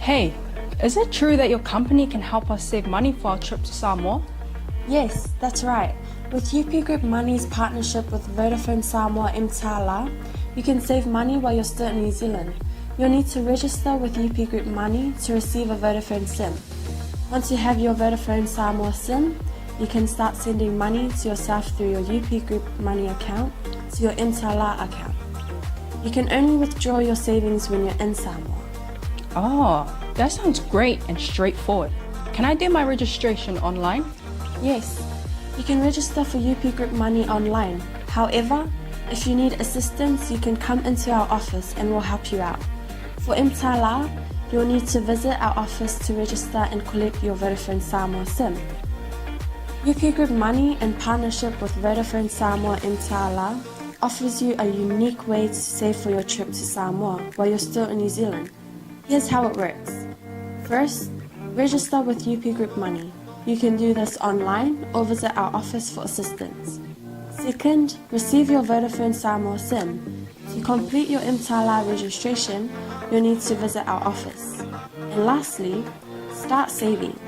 Hey, is it true that your company can help us save money for our trip to Samoa? Yes, that's right. With UP Group Money's partnership with Vodafone Samoa Mtala, you can save money while you're still in New Zealand. You'll need to register with UP Group Money to receive a Vodafone SIM. Once you have your Vodafone Samoa SIM, you can start sending money to yourself through your UP Group Money account to your Mtala account. You can only withdraw your savings when you're in Samoa. Oh, that sounds great and straightforward. Can I do my registration online? Yes, you can register for UP Group Money online. However, if you need assistance, you can come into our office and we'll help you out. For Mtala, you'll need to visit our office to register and collect your Vodafone Samoa SIM. UP Group Money, in partnership with Vodafone Samoa Mtala, offers you a unique way to save for your trip to Samoa while you're still in New Zealand. Here's how it works. First, register with UP Group Money. You can do this online or visit our office for assistance. Second, receive your Vodafone Samoa SIM. To complete your Mtala registration, you'll need to visit our office. And lastly, start saving.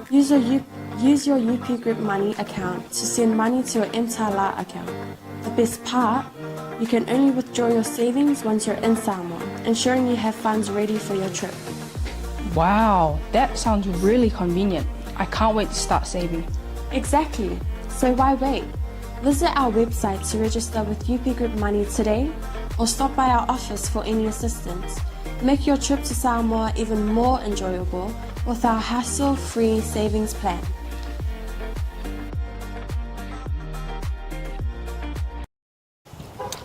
Use your, U- use your UP Group Money account to send money to your Mtala account. The best part, you can only withdraw your savings once you're in Samoa, ensuring you have funds ready for your trip. Wow, that sounds really convenient. I can't wait to start saving. Exactly. So why wait? Visit our website to register with UP Group Money today or stop by our office for any assistance. Make your trip to Samoa even more enjoyable with our hassle-free savings plan.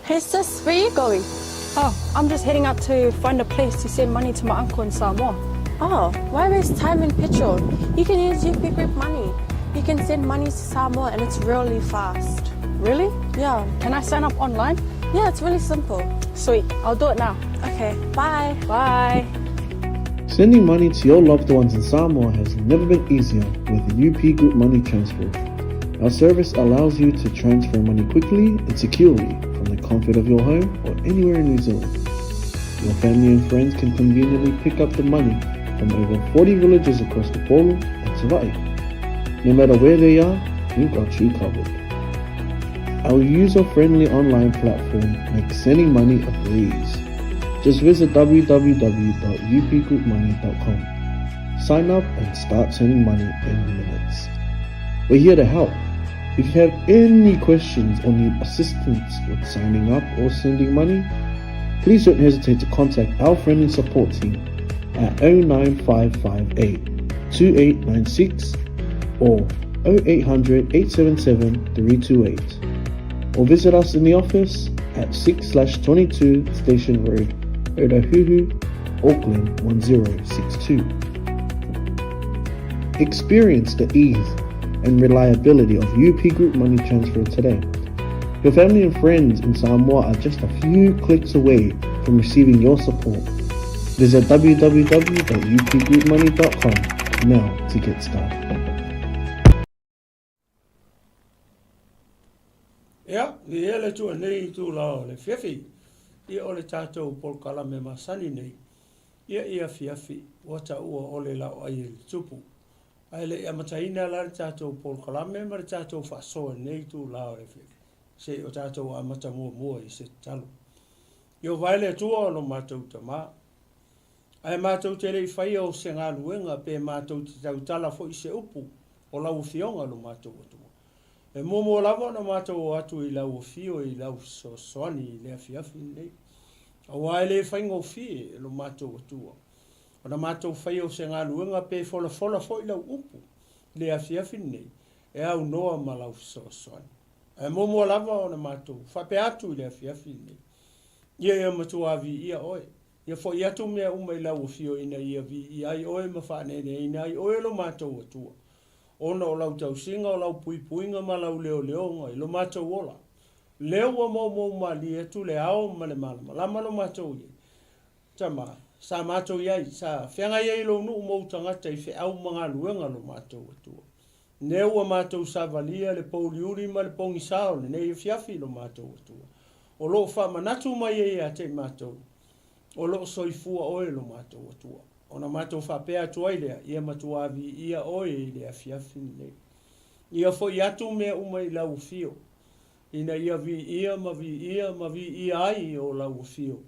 Hey sis, where are you going? Oh, I'm just heading out to find a place to send money to my uncle in Samoa. Oh, why waste time and petrol? You can use UP Group Money. You can send money to Samoa and it's really fast. Really? Yeah. Can I sign up online? Yeah, it's really simple. Sweet, I'll do it now. Okay, bye. Bye. Sending money to your loved ones in Samoa has never been easier with UP Group Money Transfer. Our service allows you to transfer money quickly and securely from the comfort of your home or anywhere in New Zealand. Your family and friends can conveniently pick up the money from over 40 villages across the Polo and Savai'i. No matter where they are, we've got you covered. Our user-friendly online platform makes sending money a breeze. Just visit www.upgroupmoney.com. Sign up and start sending money in minutes. We're here to help. If you have any questions or need assistance with signing up or sending money, please don't hesitate to contact our friendly support team at 09558 2896 or 0800 877 328 or visit us in the office at 6 22 Station Road, Otahuhu, Auckland 1062. Experience the ease and reliability of UP Group Money Transfer today. Your family and friends in Samoa are just a few clicks away from receiving your support. Visit www.upgroupmoney.com now to get started. Ia, viia le Atua nei itula o le afiafi, ia o le tatou polokalame masani nei, ia i afiafi ua taua o le laoai e le Tupu. Ae le i amataina la le tatou polokalame ma le tatou faasoa i nei itula o le afiafi, se i o tatou amata muamua i se tatalo. Ieova e le Atua o lo matou Tama, ae matou te le i faia o se galuega pe matou te tautala foi i se upu o lau Afioga lo matou Atua. E muamua lava ona matou o atu i lau afio i lau fesoasoani i le afiafi lenei, aua e le faigofie e lo matou Atua ona matou faia o se galuega pe folafola foi lau upu i le afiafi lenei e aunoa ma lau fesoasoani. Ae muamua lava ona matou faapea atu i le afiafi lenei, Ia ia matua viia oe, ia foi atu mea uma i lau afio ina ia viia ai oe ma faaneeneeina ai oe lo matou Atua, ona o lau tausiga, o lau puipuiga ma lau leoleoga i lo matou ola. Lea ua moumou malie atu le ao ma le malamalama lo matou i ai. Tama, sa matou i ai, sa feagai ai lou nuu ma ou tagata i feau ma galuega lo matou Atua. Lea ua matou savalia le pouliuli ma le pogisa o lenei afiafi lo matou Atua. O lo o faamanatu mai ai ia te i matou, o lo o soifua oe lo matou Atua. Ona matou faapea atu ai lea, Ia matua viia oe i le afiafi lenei. Ia foi atu mea uma i lau afio, ina ia viia ma viia ma viia ai o lau afio,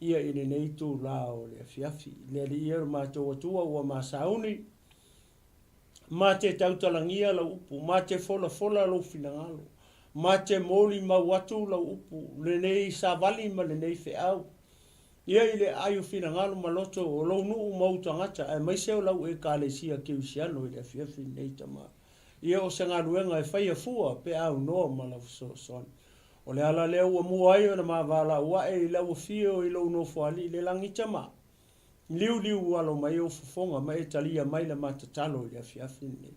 ia i lenei itulā o le afiafi. Le Alii e o le matou Atua ua ma sauni, ma te tautalagia lau upu, ma te folafola lou finagalo, ma te molimau atu lau upu, lenei savali ma lenei feau, ia i le aai o finagalo ma loto o lou nuu ma ou tagata, aemaise o lau Ekalesia Kerisiano i le afiafi lenei, Tama. Ia o se galuega e faia fua pe a aunoa ma lau fesoasoani. O le ala lea ua mua ai ona ma valaau ae i lau afio i lou nofoalii i le lagi, Tama. Liuliu alo mai ou fofoga ma e talia mai la ma tatalo i le afiafi lenei.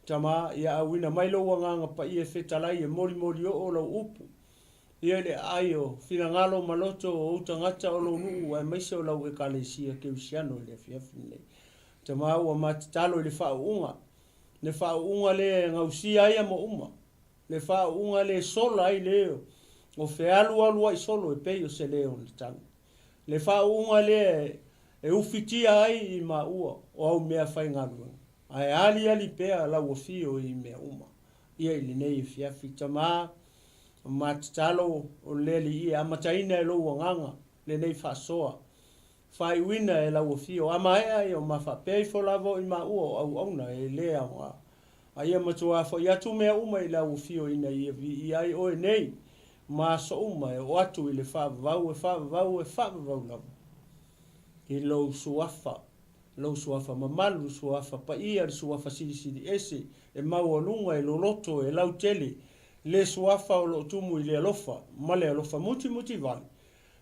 Tama, ia auina mai lou Agaga Paia e fetalai e molimoli oo lau upu. Ia i le aai o finagalo ma loto o ou tagata o lou nuu aemaise o lau Ekalesia Kerisiano i le afiafi lenei. Tama, ua ma tatalo i le faauuga, le faauuga lea e gausia ai amo uma, le faauuga lea e sola ai leo o fealualuai solo e pei o se leo na tagi. Le faauuga lea e ufitia ai i maua o au mea faigaluega, ae aliali pea lau afio i mea uma. Ia i lenei afiafi, Tama, ma tatalo o le Alii e amataina e lou agaga lenei faasoa, faaiuina e lau afio, a maea ia o ma faapea ifo lava o i maua o auauna e le aoga. A ia matua foi atu mea uma i lau afio ina ia viia ai oe nei ma aso uma e oo atu i le faavavau e faavavau e faavavau lava i lou suafa, lou suafa mamalu, suafa paia, le suafa silisili ese, e maualuga, e loloto, e lautele, le suafa o lo o tumu i le alofa ma le alofa mutimuti vale,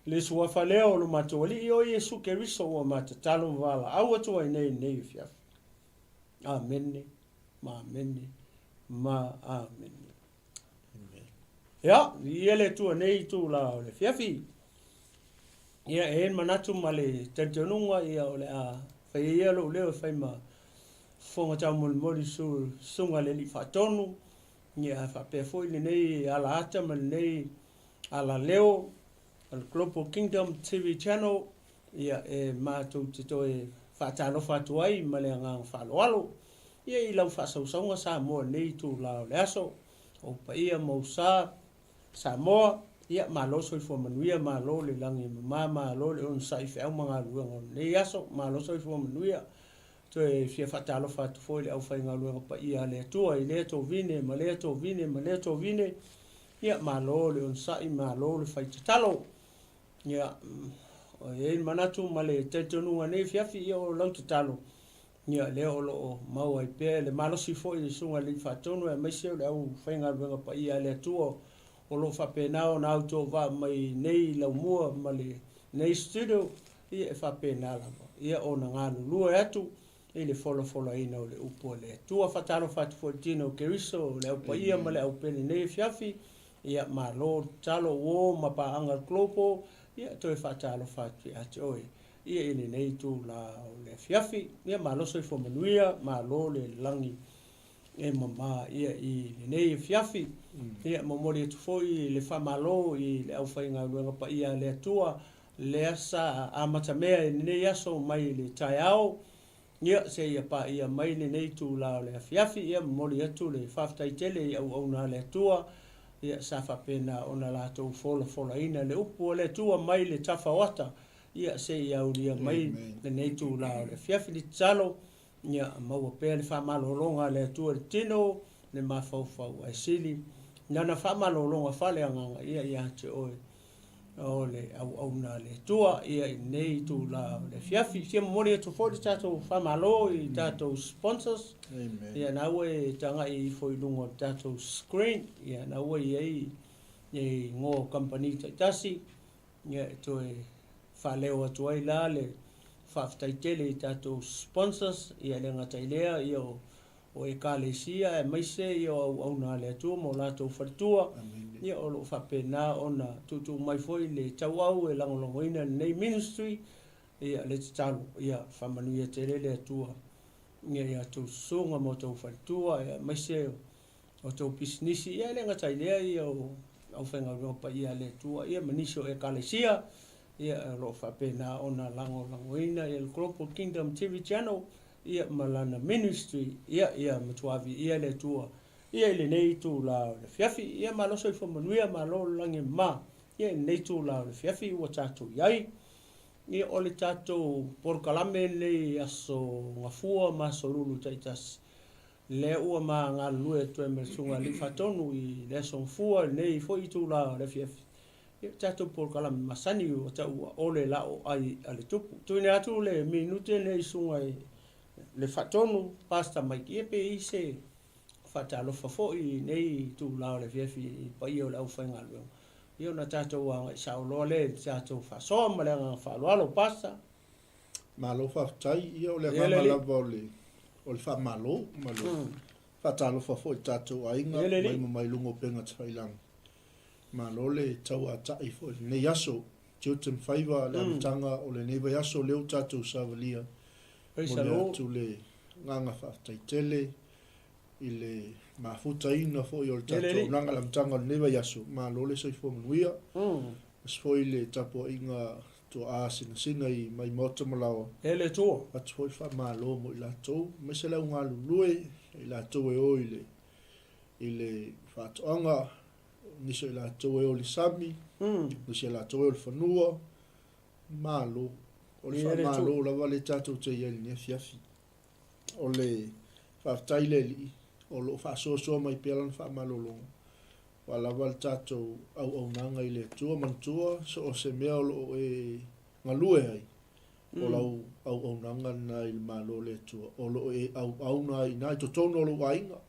le suafa lea o lo matou Alii o Iesu Keriso ua ma tatalo ma valaau atu ai nei i lenei afiafi. Amene, ma amene, ma amene. Ia, viia le Atua nei itulā o le afiafi. Ia, e i ai le manatu ma le talitonuga, ia, o le a faia ia lou leo e fai ma fofoga taumolimoli su, susuga i le Alii Faatonu, ia, faapea foi lenei alaata ma lenei alaleo o le Global Kingdom TV Channel, ia, e matou te toe faatalofa atu ai ma le agaga faaaloalo, ia, i lau faasausauga Samoa i lenei itulā o le aso, ou paia ma ou sa, Samoa, ia, malo soifua manuia, malo le lagi e mama, malo le onosai i feau ma galuega o lenei aso, malo soifua manuia. Toe fia faatalofa atu foi i le aufaigaluega paia a le Atua i lea tovine ma lea tovine ma lea tovine, ia, malo le onosai, malo le fai tatalo. Ia, e i ai le manatu ma le talitonuga i lenei afiafi, ia o lau tatalo, ia lea o lo o maua ai pea le malosi foi i le Susuga i le Alii Faatonu aemaise o le aufaigaluega paia a le Atua o lo o faapena ona autovaa mai nei laumua ma lenei studio, ia e faapena lava ia ona galulue atu i le folafolaina o le upu a le Atua. Faatalofa atu foi i le tino o Keriso, le au paia ma le au pele i lenei afiafi, ia malo le tatalo, uo ma paaga Global, ia toe faatalofa atu ia te oe ia i lenei itula o le afiafi. Ia malo soifua manuia, malo le lagi e mama ia i lenei afiafi. Ia momoli atu foi le faamalo i le aufaigaluega paia a le Atua lea sa amatamea i lenei aso mai le taeao, ia seia paia mai lenei itula o le afiafi. Ia momoli atu le faafetai tele i auauna a le Atua, ia sa faapena ona latou folafolaina le upu a le Atua mai le tafaoata, ia seia aulia mai lenei itula o le afiafi. Le tatalo, Ia maua pea le faamalologa a le Atua i le tino, le mafaufau ae sili lana faamalologa faaleagaga ia ia te oe o le auauna a le Atua ia i lenei itula o le afiafi. Fia momoli atu foi le tatou faamalo i tatou sponsors. Amen. Ia na ua e tagai ifo i luga o le tatou screen, ia na ua i ai e igoa o kamupani taitasi. Ia e toe faaleo atu ai la le faafetai tele i tatou sponsors, ia e le gata i lea ia o, o Ekalesia aemaise ia o auauna a le Atua ma o latou faletua, ia o lo o faapena ona tuutuu mai foi le tauau e lagolagoina lenei ministry, ia le tatalo ia faamanuia tele le Atua ia i a outou susuga ma outou faletua, aemaise o tou pisinisi, ia e le gata i lea ia o aufaigaluega paia a le Atua, ia ma nisi o Ekalesia. Ia, o lo o faapena ona lagolagoina ia le Global Kingdom TV Channel, ia, ma lana ministry, ia, ia matua viia le Atua, ia, i lenei itula o le afiafi. Ia, malo soifua manuia, malo le lagi e mama, ia, i lenei itula o le afiafi ua tatou i ai. Ia, o le tatou polokalame lenei i aso Gafua ma aso Lulu taitasi, lea ua ma galulue atu ai ma le Susuga Alii Faatonu i le aso Gafua i lenei foi itula o le afiafi. Ia, o tatou polokalame masani ua taua o le laoai a le Tupu. Tuuina atu le minute lenei i Susuga i le Faatonu, Pastor Mike, ia pe i ai se faatalofa foi i nei itula o le afiafi i le paia o le aufaigaluega. Ia ona tatou agai sao loa lea i le tatou faasoa ma le agaga faaaloalo, Pastor. Malo faafetai. Ia o le agaga lava o le o le faamalo ma le faatalofa foi i tatou aiga mai ma mai luga o upega tafailagi. Malo le tauatai foi i lenei aso. Tiute ma faiva le amataga o lenei vaiaso lea ua tatou savalia. Momoli atu le agaga faafetai tele i le mafutaina foi o le tatou auaunaga i le amataga o lenei vaiaso. Malo le soifua manuia. Aemaise foi le tapuaiga tuaa sinasina i mai maota ma laoa. Avatu foi le faamalo mo i latou, aemaise le au galulue, i latou e o i le i le faatoaga, nisi o i latou e o i le sami, nisi o i latou e o i le fanua. Malo. O le faamalo lava lea tatou te i ai i lenei afiafi. O le faafetai i le Alii o lo o faasoasoa mai pea Lana faamalologa, ua lava le tatou auaunaga i le Atua. Manatua, so o se mea o lo o e galue ai, o lau auaunaga lena i le Malo o le Atua, o lo o e auauna ai i ina i totonu o lou aiga,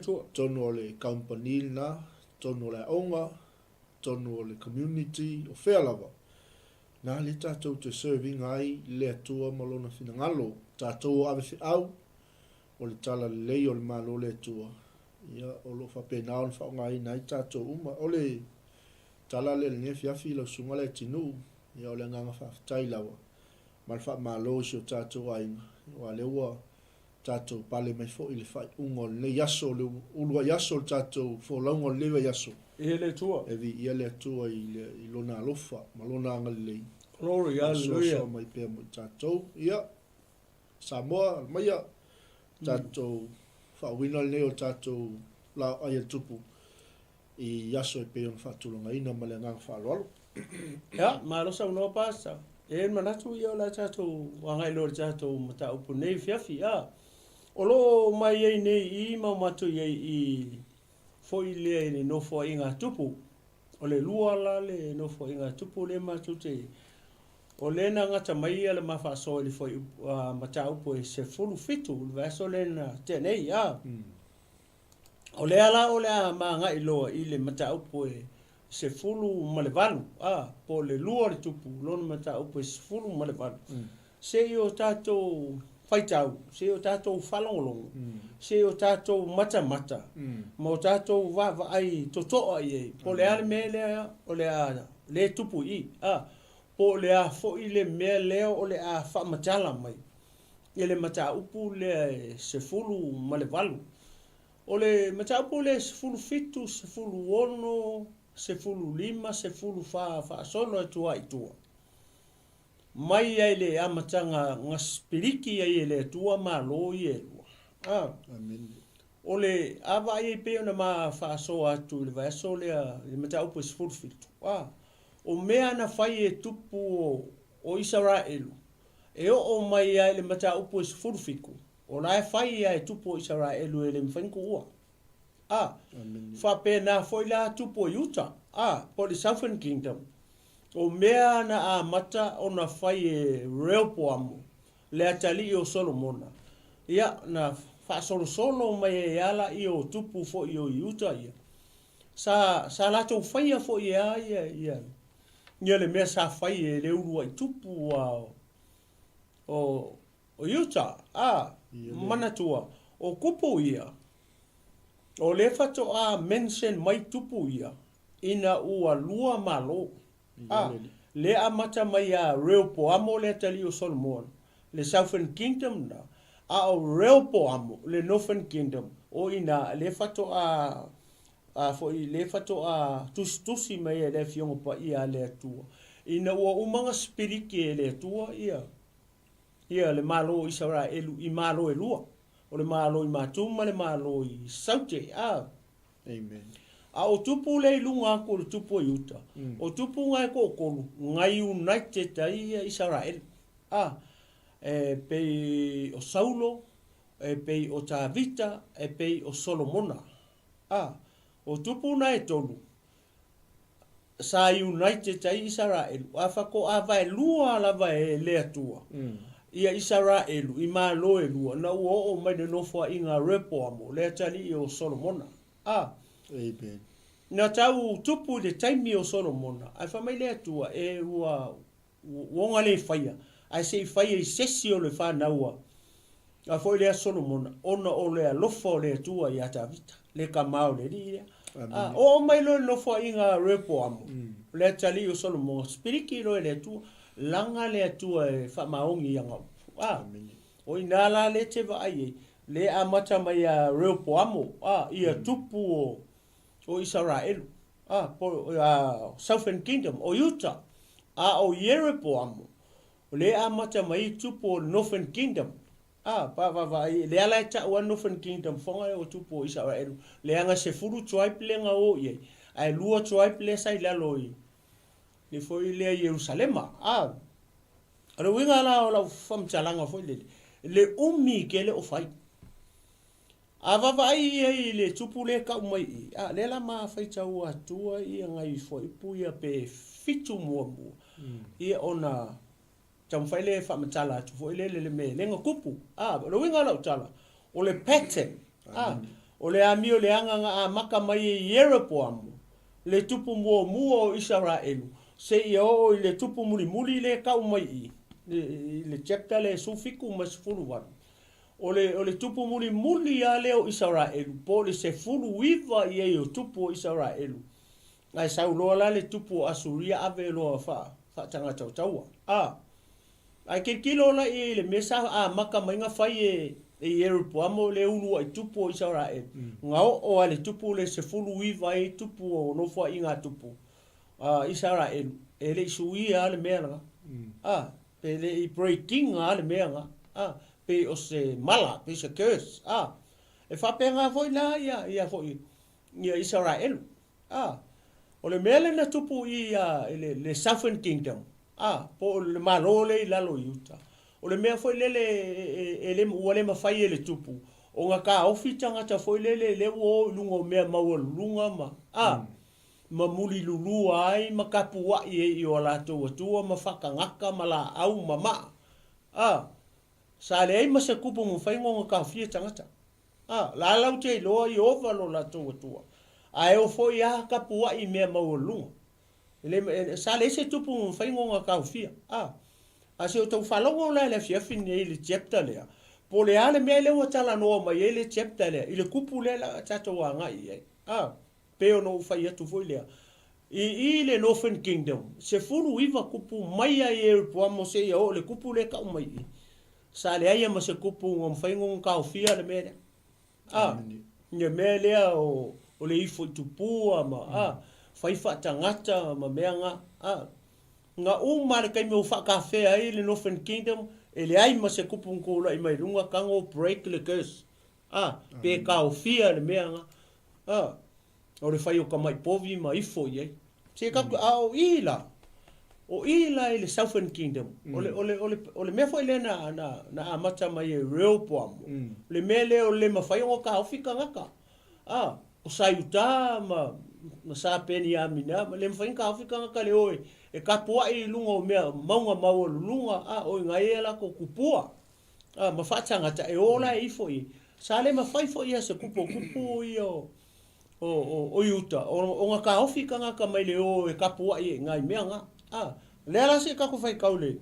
totonu o le kamupani lena, totonu o le aoga, totonu o le community, o fea lava. Na lea tatou te serve ina ai le Atua ma Lona finagalo. Tatou o ave feau o le Tala Lelei o le Malo o le Atua, ia, o lo o faapena ona faaaogaina ai tatou uma. O le tala lea i lenei afiafi lau Susuga Leatinuu, ia, o le agaga faafetai lava ma le faamalo i si o tatou aiga, aua o lea ua tatou pale mai foi i le faaiuga o lenei aso, le uluai aso o le tatou folauga o lenei vaiaso. Viia le Atua. E viia le Atua i Lona alofa ma Lona agalelei. Glory, hallelujah. Faasoasoa mai pea mo i tatou. Ia, Samoa, alamaia, tatou faauiina lenei o le tatou laoai a le Tupu i aso e pei ona faatulagaina ma le agaga faaaloalo. Ia, malo saunoa Pastor. E i ai le manatu ia o le a tatou agai loa i le tatou mataupu nei afiafi. A, o lo o mai ai nei i i ma o matou i ai i foi lea i le Nofoaiga a Tupu. O le lua la le Nofoaiga a Tupu lea matou te O lea na gata mai ia le ma faasoa i le fuaiupu mataupu e 17 i le vaiaso lea na tea nei. A, O lea la o le a ma agai loa i le mataupu e 18, a, po o le lua o le tupu, lona mataupu e 18. Se i o tatou faitau, se i o tatou faalogologo, se i o tatou matamata, ma o tatou vaavaai totoa i ai, po o le a le mea lea o le a le tupu i i, a, po o le a foi le mea lea o le a faamatala mai i le mataupu lea e 18. O le mataupu lea e 17, 16, 15, 14 faasolo atu lava i tua, mai ai le amataga na sipiliki ai e le Atua malo ia e lua. A. O le a vaai ai pei ona ma faasoa atu i le vaiaso lea i le mataupu e 17, a, o mea na fai e tupu o Isaraelu, E oo mai lava i le mataupu e 17, o la e fai lava e tupu o Isaraelu e le mafai ona tuua. A, faapena foi la tupu o Iuta, a, po o le Southern Kingdom. O mea na amata ona fai e Rehoboamo, le atalii o Solomona, ia, na faasolosolo mai ai lava laia o tupu foi o Iuta ia. Sa, sa latou faia foi e a ia, ia, Ia le mea sa fai e le uluai tupu a o Iuta, a, manatua, o kupu ia, o lea faatoa mention mai tupu ia ina ua lua malo. A, lea amata mai ia Rehoboamo le atalii o Solomona, le Southern Kingdom na, a o Rehoboamo le Northern Kingdom, o i ina lea faatoa A foi lea faatoa tusitusi mai ai le Afioga Paia a le Atua. Ina ua uma ona sipiliki e le Atua ia, ia le Malo o Isaraelu i Malo e lua, o le Malo i Matu ma le Malo i Saute, a. Amen. A o tupu lea i luga atu o le tupu o Iuta, o tupu na e toatolu, na united ai ia Isaraelu, a, e pei o Saulo, e pei o Tavita, e pei o Solomona. A, o tupu na e tolu, sa united ai Isaraelu, a faatoa vaelua lava e le Atua ia Isaraelu i malo e lua, na ua oo mai le nofoaiga a Rehoboamo, le atalii o Solomona. A. Amen. Na tau tupu i le taimi o Solomona, ae fai mai le Atua, e ua Ua ona le faia, ae se i faia i sesi o le fanau a a foi lea Solomona, ona o le alofa o le Atua ia Tavita, le tama o le alii lea. A oo mai loa i le nofoaiga a Rehoboamo, le atalii o Solomona, sipiliki loa e le Atua, laga le Atua e faamaoni i ana upu. A o i ina la lea e te vaai ai, lea e amata mai ia Rehoboamo, a, ia tupu o o Isaraelu, a, po o Southern Kingdom, o Iuta, a o Ieropoamo, o lea e amata mai ai tupu o Northern Kingdom, a, pa vaavaai, lea la e tau a Northern Kingdom foga o tupu o Isaraelu, leaga 10 tribe lea na o i ai, ae lua tribe lea sa i lalo i le foi lea Ierusalema, a. O le uiga la o lau faamatalaga foi lele, le umi tele o fai. A vaavaai ia i le tupu lea e tau mai i i, a, lea la ma faitau atua ia nai fuaiupu ia pe fitu muamua, ia ona taumafai lea e faamatala atu foi lele le mea lea na tupu. A, o le uiga o lau tala, o le pattern, a, o le amio leaga na amata mai e Ieropoamo, le tupu muamua o Isaraelu, seia oo i le tupu mulimuli lea e tau mai i i, i le chapter lea e 17 ma 18. O le, o le tupu mulimuli lava lea o Isaraelu, po o le 19 i ai o tupu o Isaraelu, ae sau loa la le tupu o Asuria ave loa faa, faatagatautaua. A, ae tilotilo la i ai i le mea sa amata mai na fai e, e Ieropoamo le uluai tupu o Isaraelu, na oo lava i le tupu lea 19 ai tupu o nofoaiga a tupu a Isaraelu, e le i suia lava le mea lena. A, Pe le i break ina a le mea na, a, pei o se mala, pei se curse, a. E faapena foi la ia, ia foi, ia Isaraelu, a. O le mea lea na tupu i ia, i le, le Southern Kingdom, a, po o le Malo lea i lalo i uta. O le mea foi lele e, e, e le, ua le mafai e le tupu, ona taofi tagata foi lele lea ua o i luga o mea maualuluga ma, a. ma mulilulua ai ma tapuaʻi ai i o latou atua ma faatagata ma laau ma maa. A, sa leai ma se kupu mafai ona taofia tagata. A, la lau te iloa Ieova lo latou Atua, a e o foi a tapuaʻi i mea maualuluga. E le, e, sa leai se tupu mafai ona taofia. A, a se o tau faalogo la i le afiafi nei i le chapter lea, po o le a le mea lea ua talanoa mai ai le chapter lea i le kupu lea la tatou agai i ai. A. Pei ona ou fai atu foi lea, i i le Northern Kingdom, 19 kupu mai a Ieropoamo seia oo le kupu lea e tau mai i i. Sa leai a ma se kupu ua mafai ona taofia le mea lea. A, le mea lea o, o le ifo i tupua ma, a, fai faatagata ma mea na, a. Na uma le taimi ua faatafea ai le Northern Kingdom, e leai ma se kupu na tulai mai luga, tago break le curse. A, pe taofia le mea na, a, o le fai o ka mai povi ma ifo i ai. Se ka, a o i la, o i la i le Southern Kingdom, o le, o le, o le, o le mea foi lea na, na, na amata mai e Rehoboam, le mea lea o le mafai ona taofi tagata. A, o sa Iuta ma, ma sa Peniamina, ma le mafai ona taofi tagata le o e, e tapuai i luga o mea mauga maualuluga, a, o i ina ia latou kupua. A, ma faatagata e ola e ifo i. Sa le mafai foi ia se kupu o kupu ia o, o, o, o Iuta, o, o nga taofi tagata mai le o e tapuai e ngai mea nga. A, lea la se kako faitau le,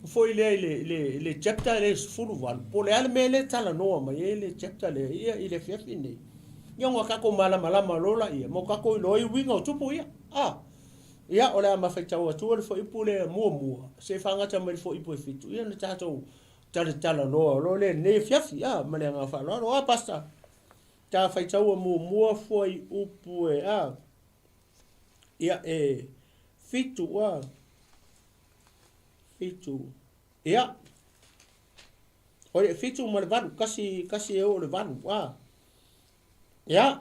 foi lea i le, le, le chapter le 18, po o le a le mea lea e talanoa mai ai le chapter lea ia i le afiafi nei. Ia ona tatou malamalama loa laia, ma o tatou iloa ai uiga o tupu ia. A, ia o le a mafaitau atua le fuaiupu lea muamua, se i faagata mai le fuaiupu e fitu, ia ona tatou talatalanoa loa lea i lenei afiafi, a, ma le agaga faaaloalo. A, Pastor, ta faitaua muamua fuaiupu e, a, ia e fitu, a. Fitu. Ia. O le fitu ma le valu, kasi, kasi e o le valu. A. Ia.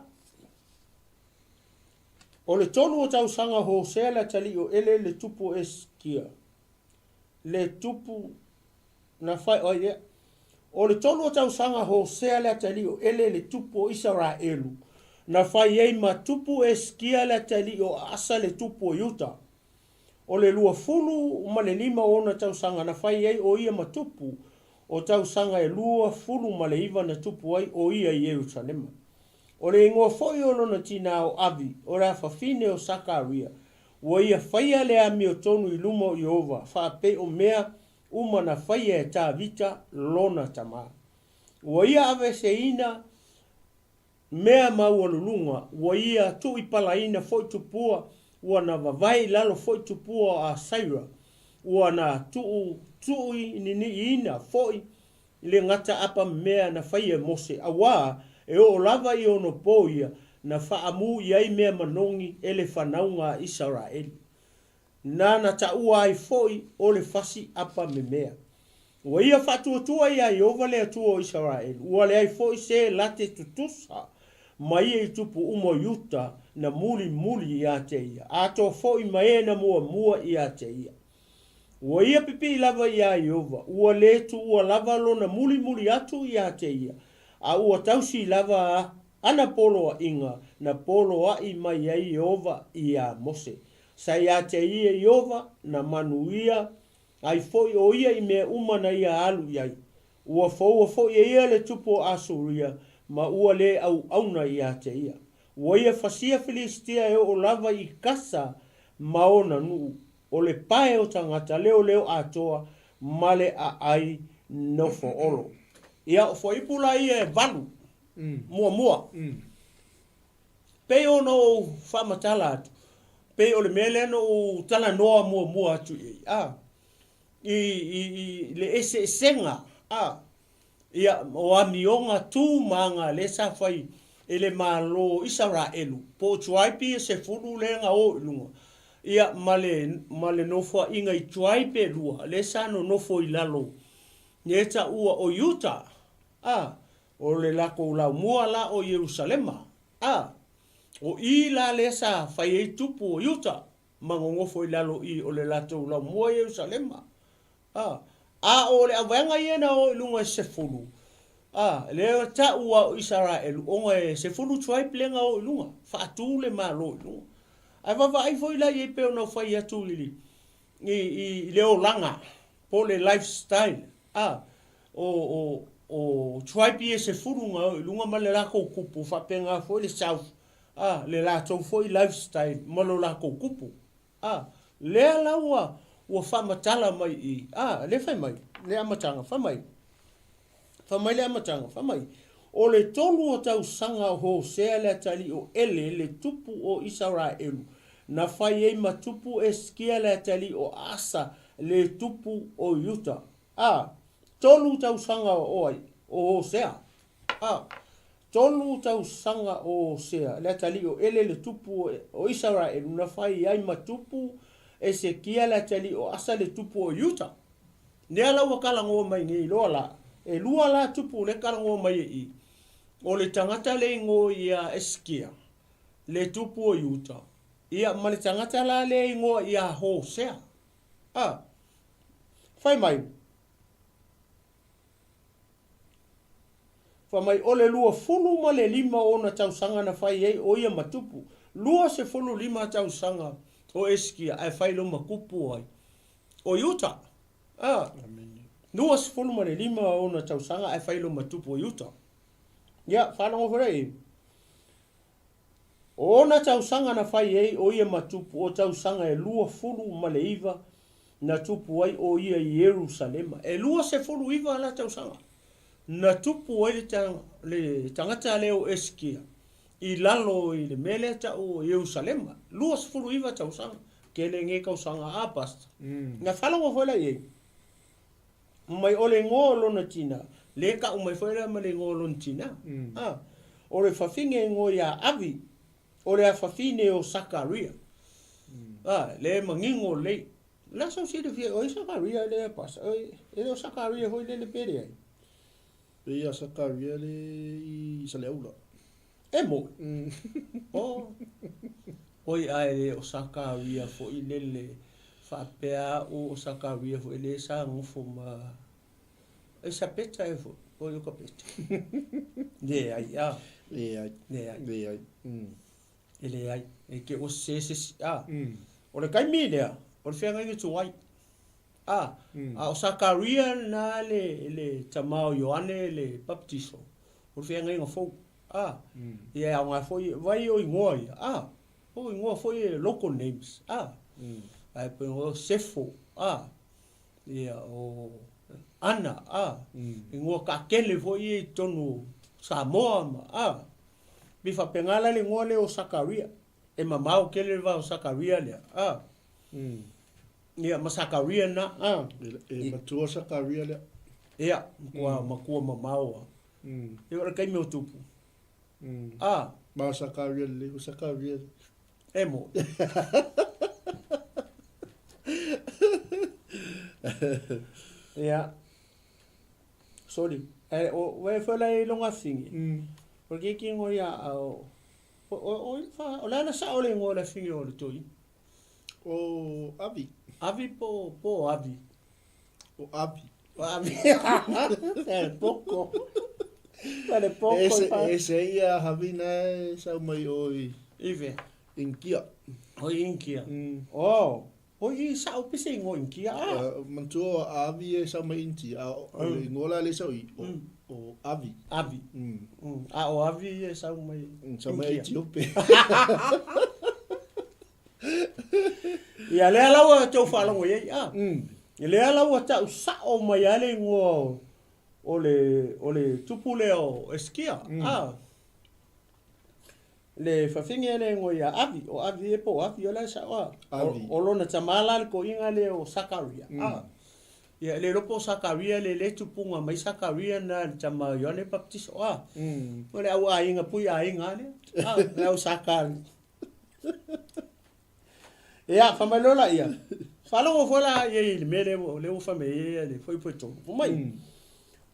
O le tolu o tausaga Hosea le atalii o Ele le tupu o Esikia. Le tupu na fai oi ia. O le tolu o tausaga Hosea le atalii o Ele le tupu o Isaraelu, na fai ai ma tupu Esikia le atalii o Asa le tupu o Iuta. O le 25 o ona tausaga na fai ai o ia ma tupu, o tausaga e 29 na tupu ai o ia i Ierusalema. O le igoa foi o lona tinā o Avi, o le afafine o Sakaria, ua ia faia le amiotonu i luma o Ieova, faapei o mea uma na faia e Tavita lona tamā. Ua ia aveeseina mea maualuluga, ua ia tuuipalaina foi tupua, ua na vavae i lalo foi tupua o Asaira, ua na tuutuuininiiina foi le gata apa mea na faia e Mose, auā e oo lava i ono pō ia na faamū i ai mea manogi e le fanauga a Isaraeli. Na na taua ai foi o le fasi apa memea. Ua ia faatuatua iā Ieova le Atua o Isaraelu, ua leai foi se late tutusa ma ia i tupu uma o Iuta na mulimuli iā te ia, atoa foi ma e na muamua iā te ia. Ua ia pipii lava iā Ieova, ua lē tuua lava lona mulimuli atu iā te ia, a ua tausi lava ana poloaʻiga na poloaʻi mai ai Ieova iā Mose. Sa iā te ia Ieova na manuia ai foi ʻo ia i mea uma na ia alu i ai. Ua foua foi e ia le tupu o ʻAsuria, ma ua lē ʻauʻauna iā te ia. Ua ia fasia Filistia e oo lava i Kasa ma ona nuʻu, o le pae o tagata leoleo atoa ma le ʻaʻai nofo olo. Ia, o fuaiupu la ia e valu, muamua. Pei ona ou faamatala atu, pei o le mea lea na ou talanoa muamua atu i ai, a, i, i, i le eseesega, a, ia, o amioga tu ma aga lea sa fai e le Malo o Isaraelu, po o tribe ia sefulu lea na o i luga, ia, ma le, ma le nofoaiga i tribe e lua, lea sa nonofo i lalo, lea e taua o Iuta, a, O le lakou laumua la o Ierusalema, a o i la lea sa fai ai tupu o Iuta ma gogofo i lalo i o le latou laumua Ierusalema. A, a o le auvaega ia na o i luga e sefulu, a, lea taʻu a o Isaraelu, ona e sefulu tribe lea na o i luga, faatu le malo i luga. Ae vaavaai foi la i ai pei ona ou fai atu i le, i, i le olaga po o le life style a o, o, o tribe ia sefulu na o i luga ma le lakou kupu faapena foi le south a le latou foi life style ma lo lakou kupu a lea la ua ua faamatala mai i a lea fai mai le amataga fai mai Fai mai le amataga, fai mai, O le tolu o tausaga o Hosea le atalii o Ele, le tupu o Isaraelu, na fai ai ma tupu Eskia le atalii o Asa, le tupu o Iuta. A, tolu tausaga o ai? O Hosea. A, tolu tausaga o Hosea le atalii o Ele, le tupu o Isaraelu, na fai ai ma tupu Esekia le atalii o Asa, le tupu o Iuta. Lea la ua talanoa mai nei loa la, e lua la tupu lea talanoa mai e i, o le tagata le igoa ia Esikia, le tupu o Iuta, ia ma le tagata la lea igoa ia Hosea. A, fai mai, fai mai, o le 25 o ona tausaga na fai ai o ia ma tupu, 25 tausaga o Esikia ae fai loa ma tupu ai. O Iuta. A. 25 ona tausaga ae fai loma tupu o Iuta. Ia, faalogo foi lea i. O ona tausaga na fai ai o ia ma tupu, o tausaga e 29 na tupu ai o ia i Ierusalema. E 29 la tausaga na tupu ai le, ta, le tagata lea o Esikia i lalo i le mea lea tau o Ierusalema. 29 tausaga. Tele nei tausaga a Pastor. Na faalogo foi la i ai. Mai o le igoa o lona tina, le tau mai foi la ma le igoa o lona tina. A, o le fafine igoa ia Avi, o le afafine o Sakaria. A, le manino lelei. O le a sau silafia, o ai Sakaria lea Pastor? E le o Sakaria foi lele pe leai? Pei ia Sakaria le i Saleaula. E moni. Oh. Oi ae le o Sakaria foi lele faapea au o Sakaria foi le sa nofo ma Elisapeta e foi, po o Iokapeta. Leai a. Leai. Leai. Leai. E leai, e te ua sese se isi, a. O le taimi lea, o le feagaiga tuai, a. A o Sakaria lena le, le tama o Ioane le Papatiso, o le feagaiga fou, a. Ia e aoga foi, vai o igoa ia, a. O igoa foi e local names, a. Ae pei o Sefo, a. Ia, o Ana, a. Igoa taatele foi ia i totonu o Samoa ma, a. Pei faapena la le igoa lea o Sakaria. E mamao tele le va o Sakaria lea, a. Ia, ma Sakaria na, a. E matua Sakaria lea. Ia, matua, matua mamao a. Ia, o le taimi o tupu. A. Ma o Sakaria lelei, o Sakaria. E mo. Ia. Sorry. E, o, wai foi la i longa fingi. O ke ki ngo ia o o o fa o la la sa o le ngo la fingi o le toi. O Avi. Avi po po Avi. O Avi. O Avi. Se poko. Se poko. Ese ese ia Havina e sau mai o i. Ive. Inkia. O Inkia. Oh. O i sa'o pe se ingoa Initia a? Manatua o Avi e sau mai Initia, a o le ingoa la lea e sau i, o Avi. Avi. A o Avi e sau mai Initia. Sau mai Etiope. Ia lea la ua tou faalogo i ai a? Lea la ua ta'u sa'o mai a le ingoa o le o le tupu lea o Esikia a? Le fafine le igoa ia Avi, o Avi e po o Avi, o la e sa'o a. Avi. O lona tama la le toeaina lea o Sakaria, a. Ia, e le iloa po o Sakaria le le tupuga mai Sakaria na le tama o Ioane Papatiso, a. O le au aiga pui aiga a lea, a, le au Sakaria. Ia, fai mai loa laia, faalogo foi la ia i le mea lea ua, lea ua fai mai ai le fuaifua tonu. Fai mai,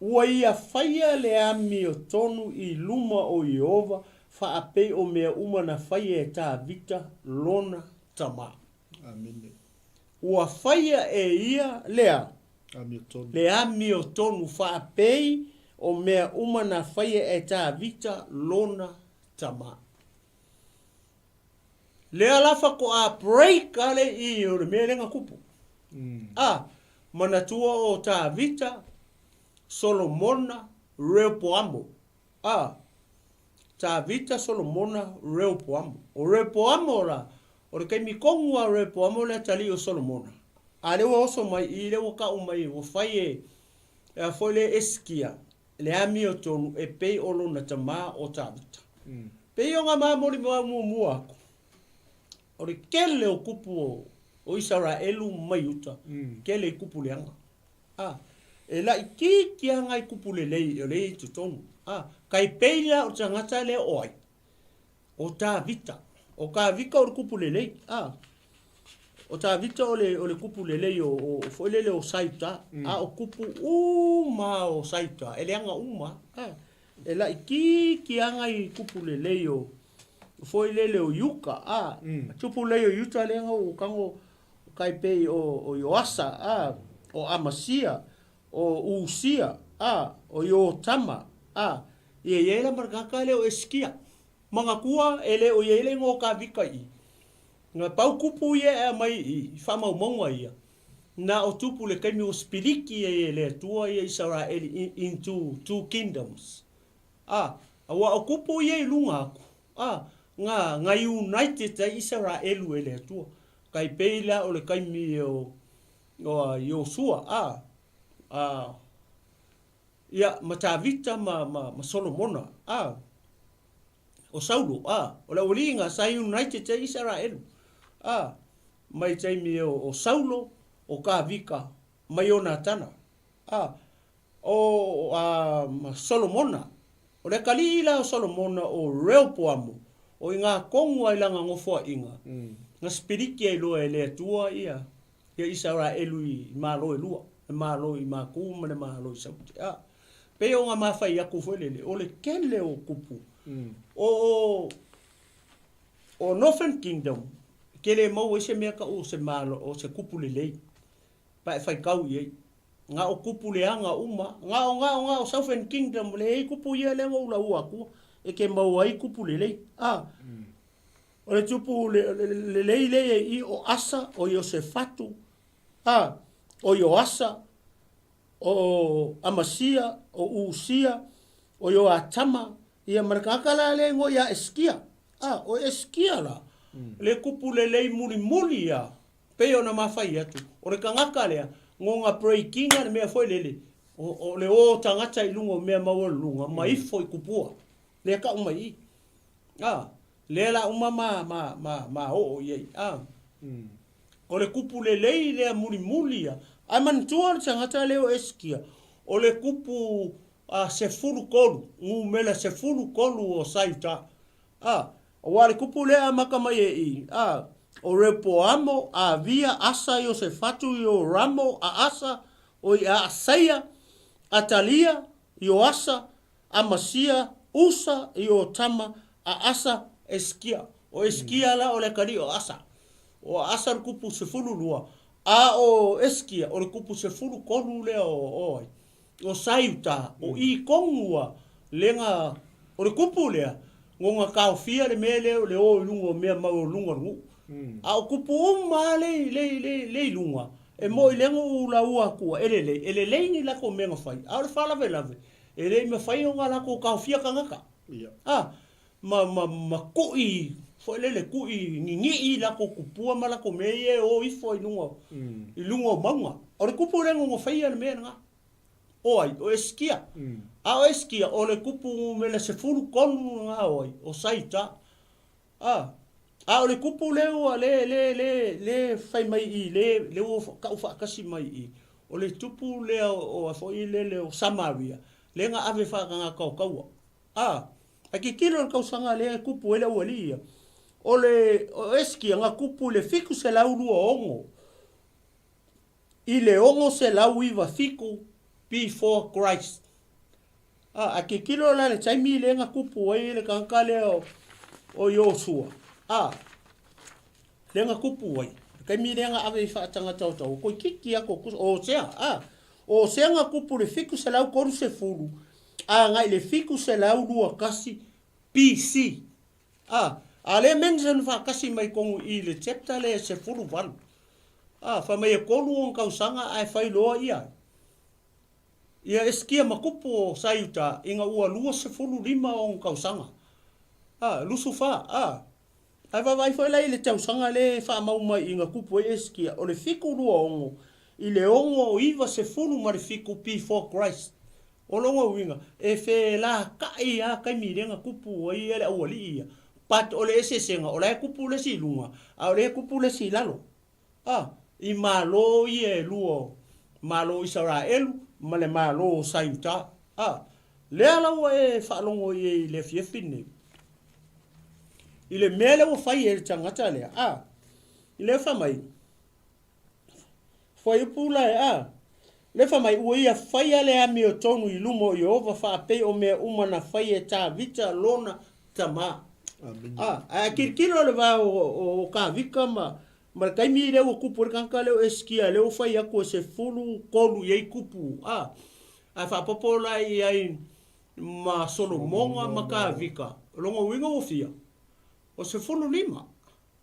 Ua ia faia le amiotonu i luma o Ieova faapei o mea uma na faia e Tavita lona tama. Amene. Ua faia e ia lea Amiotonu. le amiotonu faapei o mea uma na faia e Tavita lona tama. Lea la faatoa break a le i o le mea lea na tupu. A, manatua o Tavita, Solomona, Reopoamo. A, Tavita, Solomona, Reopoamo. O Reopoamo la, o le taimi tonu a Reopoamo le atalii o Solomona. A lea ua oso mai i, lea ua tau mai, ua fai e, e a foi le Esikia, le amiotonu e pei o lona tama o Tavita. Pei o nga mamoli mau muamua aku, o le kele o kupu o, o Isaraelu ma Iuta, kele i kupu leaga. A, e laitiiti lava ngai kupu lelei o lea e i totonu. A, kai pei la o le tagata lea o ai? O Tavita. O Tavita o le kupu lelei. A, o Tavita o le, o le kupu lelei o, o, foi lele o Saiuta. A o kupu uma o Saiuta, e leaga uma. A, e laitiiti lava nai kupu lelei o, foi lele o Iuka. A, tupu lelei o Iuta lea na ua tago kai pei o, o Ioasa, a, o Amasia, o Usia, a, o Iotama, a, ia i ai la ma le tagata lea o Esikia. Manatua e le o i ai le igoa o Tavita i i. Na pau kupu ia e aumai i i faamaumauga ia, na o tupu i le taimi ua sipiliki ai e le Atua ia Isaraeli into two kingdoms. A, aua o kupu ia i luga atu, a, na, na united ai Isaraelu e le Atua. Tai pei la o le taimi o, o Iosua, a, a, Ia, ma Tavita ma, ma, ma Solomona, a, o Saulo, a, o le aualiiga sa united ai Isaraelu, a, mai taimi o, o Saulo, o Tavita, ma Ionatana, a, o, a, ma Solomona. O le atalii la o Solomona o Reopoamo, o i ngā tonu ai lana nofoaiga, na sipiliki ai loa e le Atua ia. ia Isaraelu i malo e lua, le malo i Maku ma le malo i Saute. A, pei o nga mafai aku foi lele, o le kele o kupu. O, o, o Northern Kingdom, ke le maua ai se mea kau o se malo, o se kupu lelei, pa e faikau i ai. Nga o kupu leaga uma, nga o, nga o, nga o Southern Kingdom, le ei kupu ia lea ua ula ua atua, e ke maua ai kupu lelei. A, O le tupu lelei lea i i o Asa, o Iosefatu, a, o Ioasa, o Amasia, o Usia, o Ioatama, ia ma le tagata la lea e igoa ia Eskia. A, o Eskia la, le kupu lelei mulimuli ia, pei ona mafai atu, o le tagata lea, goga break ina le mea foi lele, o, o le o tagata i luga o mea maualuluga, ma ifo i kupua, lea tau mai i i. A, lea la uma ma, ma, ma, ma oo i ai. A, o le kupu lelei lea mulimuli ia. Ae manatua le tagata lea o Esikia, o le kupu a, 13, numera 13 o Saiuta. A, aua le kupu lea e amata mai e i, a, o Reopoamo, Avia, Asa, Iosefatu, Ioramo, Aasa, o i Aasaia, Atalia, Ioasa, Amasia, Usa, Iotama, a Asa, Esikia. O Esikia la o le atalii o Asa. O Asa le kupu 12, a o Esikia o le kupu 13 lea o, o ai? O Saiuta, o i tonu ua lega, o le kupu lea, goga taofia le mea lea o le o i luga o mea maualuluga o le nuu. A o kupu uma lava le, le, le, le i luga, e moi lega u laua atua, e lelei, e lelei ni latou mea na fai, a o le faalavelave, E le i mafai ona latou taofia tagata, a, ma, ma, ma kuʻi foi lele, kuʻi ninii latou kupua ma latou mea ia e o ifo i luga, i luga o mauga. O le kupu lea na faia le mea lena. O ai? O Esikia. A o Esikia, o le kupu numera 13 lena o ai? O Saita. A, a o le kupu lea ua le, le, le, le fai mai i, le, le ua kau faatasi mai i, o le tupu lea o, o foi lele o Samaria, lea na ave faatagata o taua. A, ae tilotilo i le tausaga lea e kupu ai le aualii ia, o le, o Esikia na kupu i le 726 i le 697 before Christ. A, a tilotilo la i le taimi lea na tupu ai le tagata lea o, o Iosua, a, lea na tupu ai, le taimi lea na ave ai faatagata o taua, toeitiiti lava toatusa, o Hosea, a, o Hosea na tupu i le 730 agai i le 721 BC. A, a lea mention faatasi mai tonu i le chapter lea e 18. A, fai mai e tolu ona tausaga ae fai loa ia ai. Ia Esikia ma kupu o Saiuta ina ua 25 ona tausaga. A, 24, a. Ae vaavaai foi la i le tausaga lea e faamau mai ina kupu ai Esikia, o le 726 i le 697 before Christ. O lona uiga, e felakaʻi lava taimi lea na kupu ai le aualii ia, but o le eseesega, o la e kupu le isi i luga, a o lea e kupu le isi i lalo. A, i malo ia e lua o Malo o Isaraelu ma le Malo o Saiuta. A, lea la ua e faalogo i ai i le afiafi lenei, i le mea lea ua fai e le tagata lea. A, i lea fai mai, Fuaiupu la e a, lea fai mai, ua ia faia le amiotonu i luma o Ieova faapei o mea uma na fai e Tavita lona tama. A, ae a tilotilo le va o, o Tavita ma, ma le taimi lea ua kupu ai le tagata lea o Esikia, lea ua fai atu e 13 i ai kupu, a, ae faaopoopo la i ai ma Solomoga ma Tavita, o lona uiga ua fia? O 15.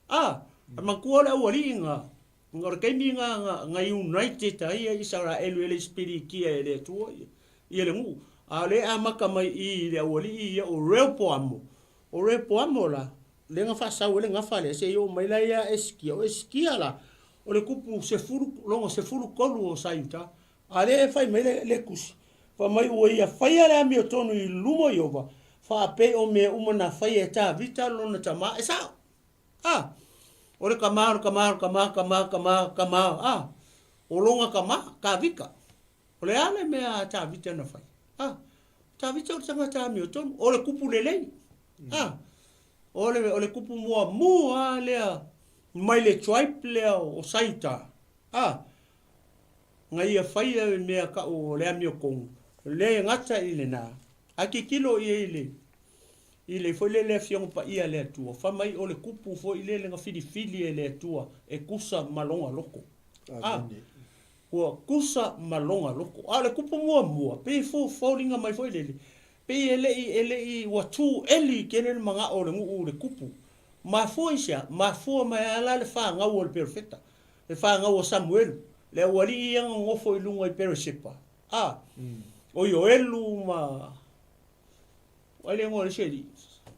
A, a matua o le aualii na, o le taimi na, na, na united ai ia Isaraelu e le i sipilitia e le Atua ia, ia le nuu. A o lea e amata mai i i le aualii ia o Reopoamo. O Reopoamo la, lea na faasau ai le gafa lea seia oo mai la ia Esikia. O Esikia la, o le kupu sefulu, lona 13 o Saiuta. A lea e fai mai le, le tusi, fai mai ua ia faia le amiotonu i luma o Ieova, faapei o mea uma na faia e Tavita lona tama e sao. A, o le kama, o le kama, o le kama, kama, kama, kama, a, o lona kama, Tavita. O le a le mea a Tavita na fai? A, Tavita o le tagata amiotonu, o le kupu lelei. A, o le, o le kupu muamua lea mai le tribe lea o Saiuta. A, na ia faia le mea kau o le amiotonu, le gata i lena, ae tilotilo i ai i le, i le foi lele Afioga Paia a le Atua, fai mai o le kupu foi lele na filifili e le Atua e tusa ma lona loto. A, ua tusa ma lona loto. A o le kupu muamua, pei e foliga mai foi lele, pei e le i, e le i, ua too early tele le manao o le nuu i le kupu. Mafua i se a? Mafua mai lava la le fanau o le perofeta, le fanau a Samuelu, le aualii ia na nonofo i luga i Peresepa, a, o Ioelu ma, o ai le igoa o le isi alii?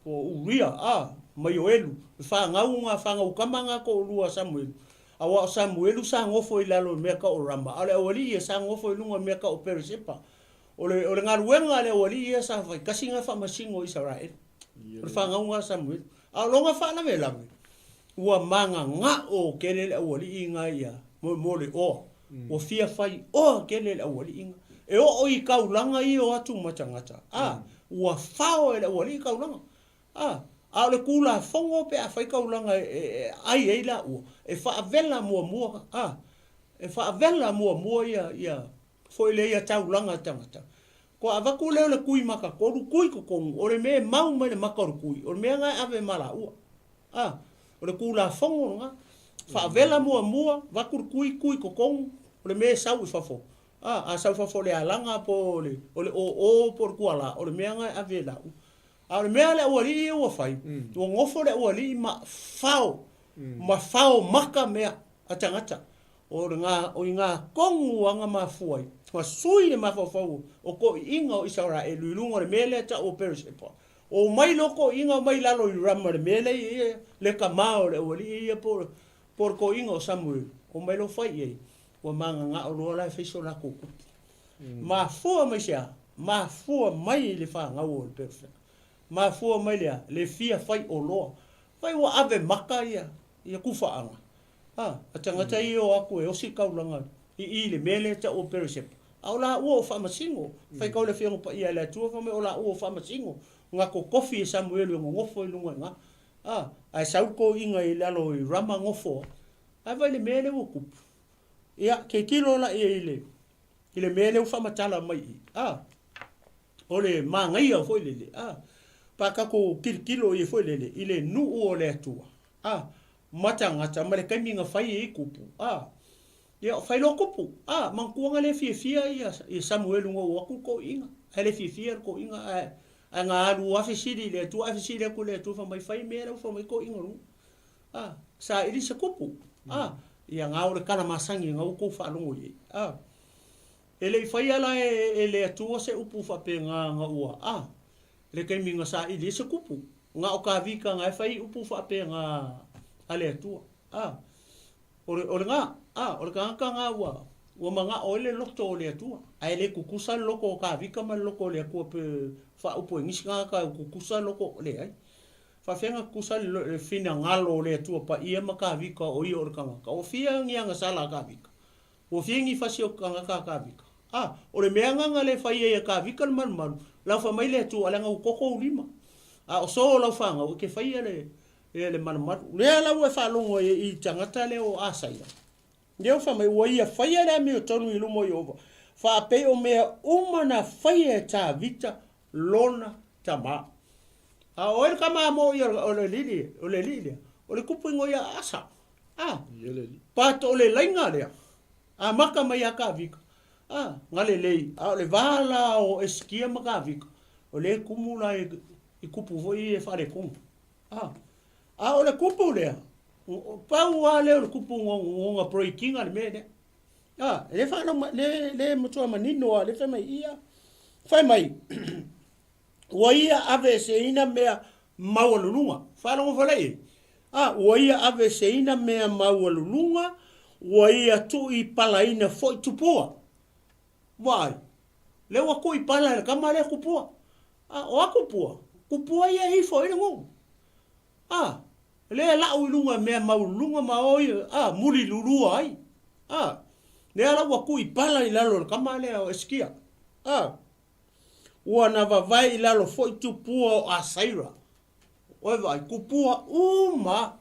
Po o Uria, a, ma Ioelu, le fanau na, fanau tama na toalua a Samuelu. Aua o Samuelu sa nofo i lalo i mea tau o Rama, a o le aualii ia sa nofo i luga i mea tau o Peresepa. O le, o le galuega a le aualii ia sa fai, tasi na faamasino o Isaraelu. O le fanauga a Samuelu. A o lona faalavelave, ua magaga'o tele le aualii na ia mo le oa. Ua fia fai oa tele le aualii na. E oo i taulaga ia o atu ma tagata, a, ua fao e le aualii taulaga. A, a o le Tulafono pe a fai taulaga e ai ai laua, e faavela muamua, a, e faavela muamua ia, ia, foi lea ia taulaga tagata. Kua avatu lea o le kui makatolu, kui totonu, o le mea e mau mai le maka o le kui, o le mea na e ave ma laua. A, o le Tulafono lena. Faavela muamua, avatu le kui, kui totonu, o le mea e sau i fafo. A, a sau i fafo o le alaga po o le, o le ōō po o le tualā, o le mea na e ave e laua. A o le mea a le aualii ia ua fai, ua nofo le aualii ma fao, ma fao maka mea a tagata. O le ga, o i ga tonu aga mafua ai, ma sui le mafaufau o toʻiʻiga o Isaraelu i luga o le mea lea tau o Peresepa. O mai loa toʻiʻiga omai i lalo i Rama le mea lea i ai le tama o le aualii ia po, po o le toʻiʻiga o Samuelu, omai loa fai i ai, ua magagao loa la e fai so latou kupu. Mafua mai se a? Mafua mai i le fanau o le Peresepa. Mafua mai le a? Le fia fai oloa. Fai ua ave maka ia, ia kufaaga. A, a tagata ia o atu e osi taulaga i i le mea lea e tau o Peresepa, a o laua o faamasino. Fai kau le Afioga Paia a le Atua fai mai o laua o faamasino, na totofi e Samuelu e nonofo i luga i ina. A, ae sau le toeaina i lalo i Rama nofo a. Ae vaai i le mea lea ua tupu. Ia, tilotilo la i le, i le mea lea ua faamatala mai i i. A, o le manaia foi lele, a, pa tatou tilotilo i ai foi lele i le nuu o le Atua. A, ma tagata ma le taimi na fai ai kupu, a, ia, fai loa kupu, a, manatua na le fiafia ia, ia Samuelu na oo atu le toeaina, ae le fiafia le toeaina, ae, ae na alu lava fesili i le Atua, ae fesili atu i le Atua fai mai, fai mea la ua fai mai toeaina o le nuu. A, saili se kupu, a, ia na o le tala masani na ua tou faalogo i ai, a. E le i faia la e, e le Atua se upu faapena na ua, a, Le taimi na saili ai se kupu, na o Kavika na e fai upu faapena a le Atua. A, o le, o le na, a, o le tagata na ua, ua manao ai le loto o le Atua. Ae le tutusa le loto o Kavika ma le loto o le Atua pe faaupu e nisi tagata ua tutusa le loto, leai. Faafefea na tutusa le, le finagalo o le Atua Paia ma Kavika o ia o le tagata? Ua fia ni agasala a Kavika? Ua fia ni fasi o tagata a Kavika? A, o le mea na na le fai ai e Kavika le malumalu, lau fai mai le Atua, leaga ua toto ou lima. A o so o lau fanau, e te faia le, ia le malumalu. Lea la ua e faalogo ai i tagata lea o Asaia. Lea ua fai mai, ua ia faia le amiotonu i luma o Ieova, faapei o mea uma na faia e Tavita lona tama. A o ai le tama moʻi o le alii, o le alii lea? O le kupu igoa ia Asa. A, pato o le laina lea, amata mai ia Kavika, a, galelei, a o le va la o Esikia ma Kavika, o lea e kumu la i kupu foi ia e faaletonu. A, a o le kupu lea, pau lava lea o le kupu gona break ina le mea lea. A, e le faalauma, le, le matua manino lava, le fai mai ia, fai mai, Ua ia aveeseina mea maualuluga. Faalogo foi la i ai. A, ua ia aveeseina mea maualuluga, ua ia tuuipalaina foi tupua. Vaai, lea ua tuuipala e le tama lea tupua. A, o a tupua? Tupua ia e ifo ai le nuu. A, lea e lau i luga mea maualuluga ma o ia, a, mulilulua ai. A, lea la ua tuuipala i lalo o le tama lea o Esikia. A, Ua na vavae i lalo foi tupua o Asaira. Oi vaai, tupua uma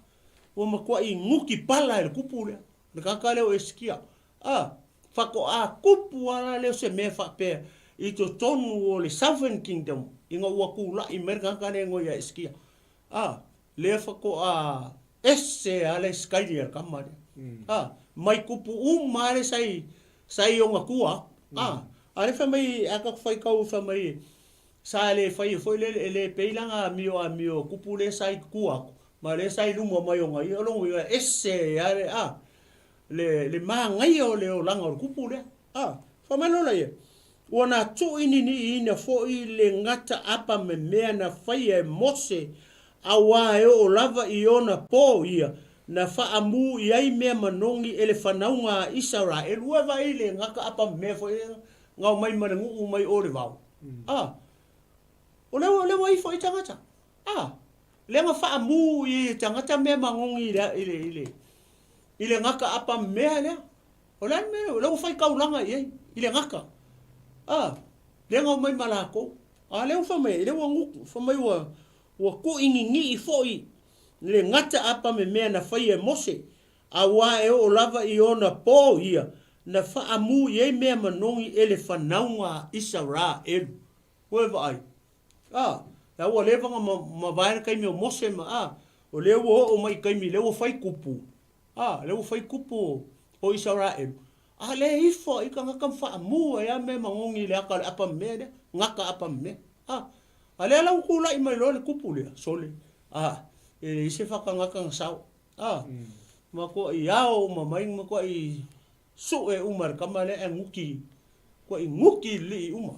ua matuai nuki pala e le kupu lea. Le tagata lea o Esikia. A, faatoa kupu lava la lea o se mea faapea i totonu o le Southern Kingdom ina ua tulai mai le tagata lea e igoa ia Esikia. A, lea faatoa ese lava le sikaili a le tama lea. A, mai kupu uma lava lea sa i, sa i ona tua atu. A, a lea fai mai, a tatou faitau fai mai sa le faia foi lele, e le pei la na amio amio kupu lea sa i tua atu, ma lea sa i luma mai ona ia, o lona uiga e ese lava le, a, le, le manaia o le olaga o le kupu lea. A, fai mai loa laia, Ua na tuuininiiina foi le gata apa memea na faia e Mose, auā e oo lava i ona pō ia, na faamū i ai mea manogi e le fanauga a Isaraelu. Ua vaai le gata apa memea foi lea na omai ma le nuu mai o le vao. A, o lea, o lea ua ifo i tagata. A, lea na faamū i ai e tagata mea manogi i le, i le, i le, i le gata apa memea lea. O le a le mea lea? O lea ua fai taulaga i ai, i le gata. A, lea na omai ma latou. A lea ua fai mai, lea ua nuku, fai mai ua, ua tuuininii foi le gata apa me mea na faia e Mose, auā e oo lava i ona pō ia, na faamū i ai mea manogi e le fanauga a Isaraelu. Ua e vaai? A, la ua leva na mavae le taimi o Mose ma, a, o lea ua oo mai i taimi lea ua fai kupu. A, lea ua fai kupu o Isaraelu, a lea e ifo i tagata ma faamu ai lava mea manogi i le ata o le apa memea lea, gata apa memea. A, a lea la ua tulai mai loa le kupu lea, sole, a, e leai se faatagata na sao. A, matuai ao uma mai, matuai sue uma e le tama lea ae guti, matuai guti lilii uma.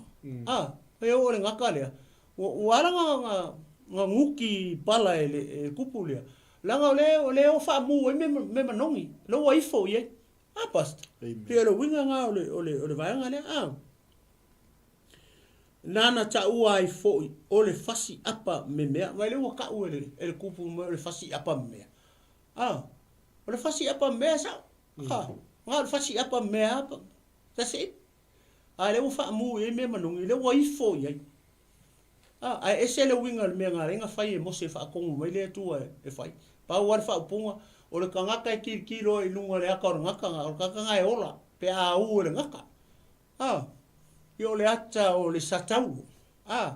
A, e oo i le gata lea, ua, ua ala na, na, na guti pala e le, e le kupu lea, Leaga o lea, o lea o faamu ai mea, mea manogi, lea ua ifo i ai. A, Pastor? Amen. Pei o le uiga lena o le, o le, o le vaega lea. A. Nana taua ai foi o le fasi apa memea. Vai lea ua tau e le, e le kupu mai o le fasi apa memea. A. O le fasi apa memea e sao. A. Na o le fasi apa memea apa. That's it. A lea ua faamu i ai mea manogi, lea ua ifo i ai. A, ae ese le uiga o le mea na ala ai na fai e Mose e faatonu mai le Atua e fai. Pau lava le faaupuga, o le tagata e tilotilo i luga o le ata o le gata, o le tagata na e ola pe a ū e le gata. A, ia o le ata o le sataulo. A,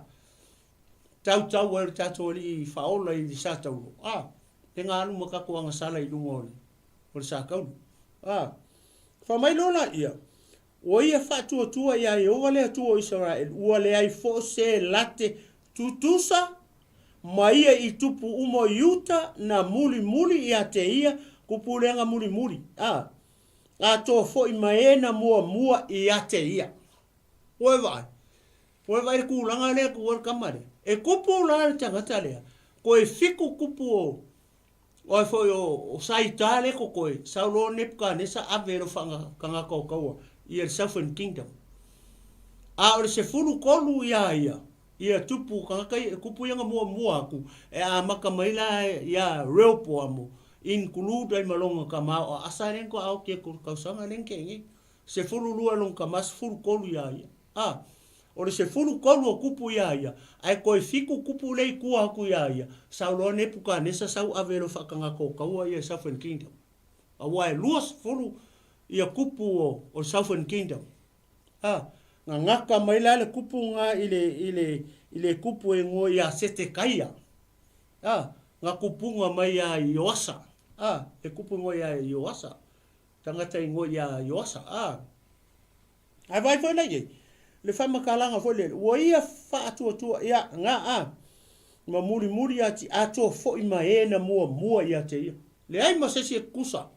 tautau ai o le tatou Alii faaola i le sataulo. A, le na alu ma tatou agasala i luga o le, o le sataulo. A, fai mai loa laia, Ua ia faatuatua iā Ieova le Atua o Isaraelu, ua leai foʻi se late tutusa ma ia i tupu uma o Iuta na mulimuli iā te ia kupulega mulimuli, a atoa foʻi ma e na muamua iā te ia. Ua e vaai? Ua e vaai le tulaga lea ua le tama lea? E kupu la le tagata lea, koe fiku kupu o Oe foi o Saita le kokoe, Saulo Nebukanesa ave e lo faakagaka o kaua ia le Southern Kingdom. A o le 13 ia ia, ia tupu kagaka ia, kupu ia nga muamua aku, e amata mai la ia Rehoboamo, include ai ma longa kama o Asa le ko ao ke ko kausaga le ke ngi. 12 longa kama 13 ia ia. A, o le 13 o kupu iā ia, ae toe fiku kupu lea i tua atu iā ia, sau loa Nepukanesa sau ave loa faatagata o taua ia i Southern Kingdom. Aua e 20 ia kupu o, o le Southern Kingdom. A, gagata mai la le kupu nga i le, i le, i le kupu e igoa ia Setekaia. A, nga kupuga mai ia Ioasa. A, le kupu igoa ia Ioasa. Tagata igoa ia Ioasa. A. Ae vaai foi la i ai le faamatalaga foi lele, ua ia faatuatua ia nga a, ma mulimuli ati atoa foi ma e na muamua ia te ia. Leai ma se isi e kusa,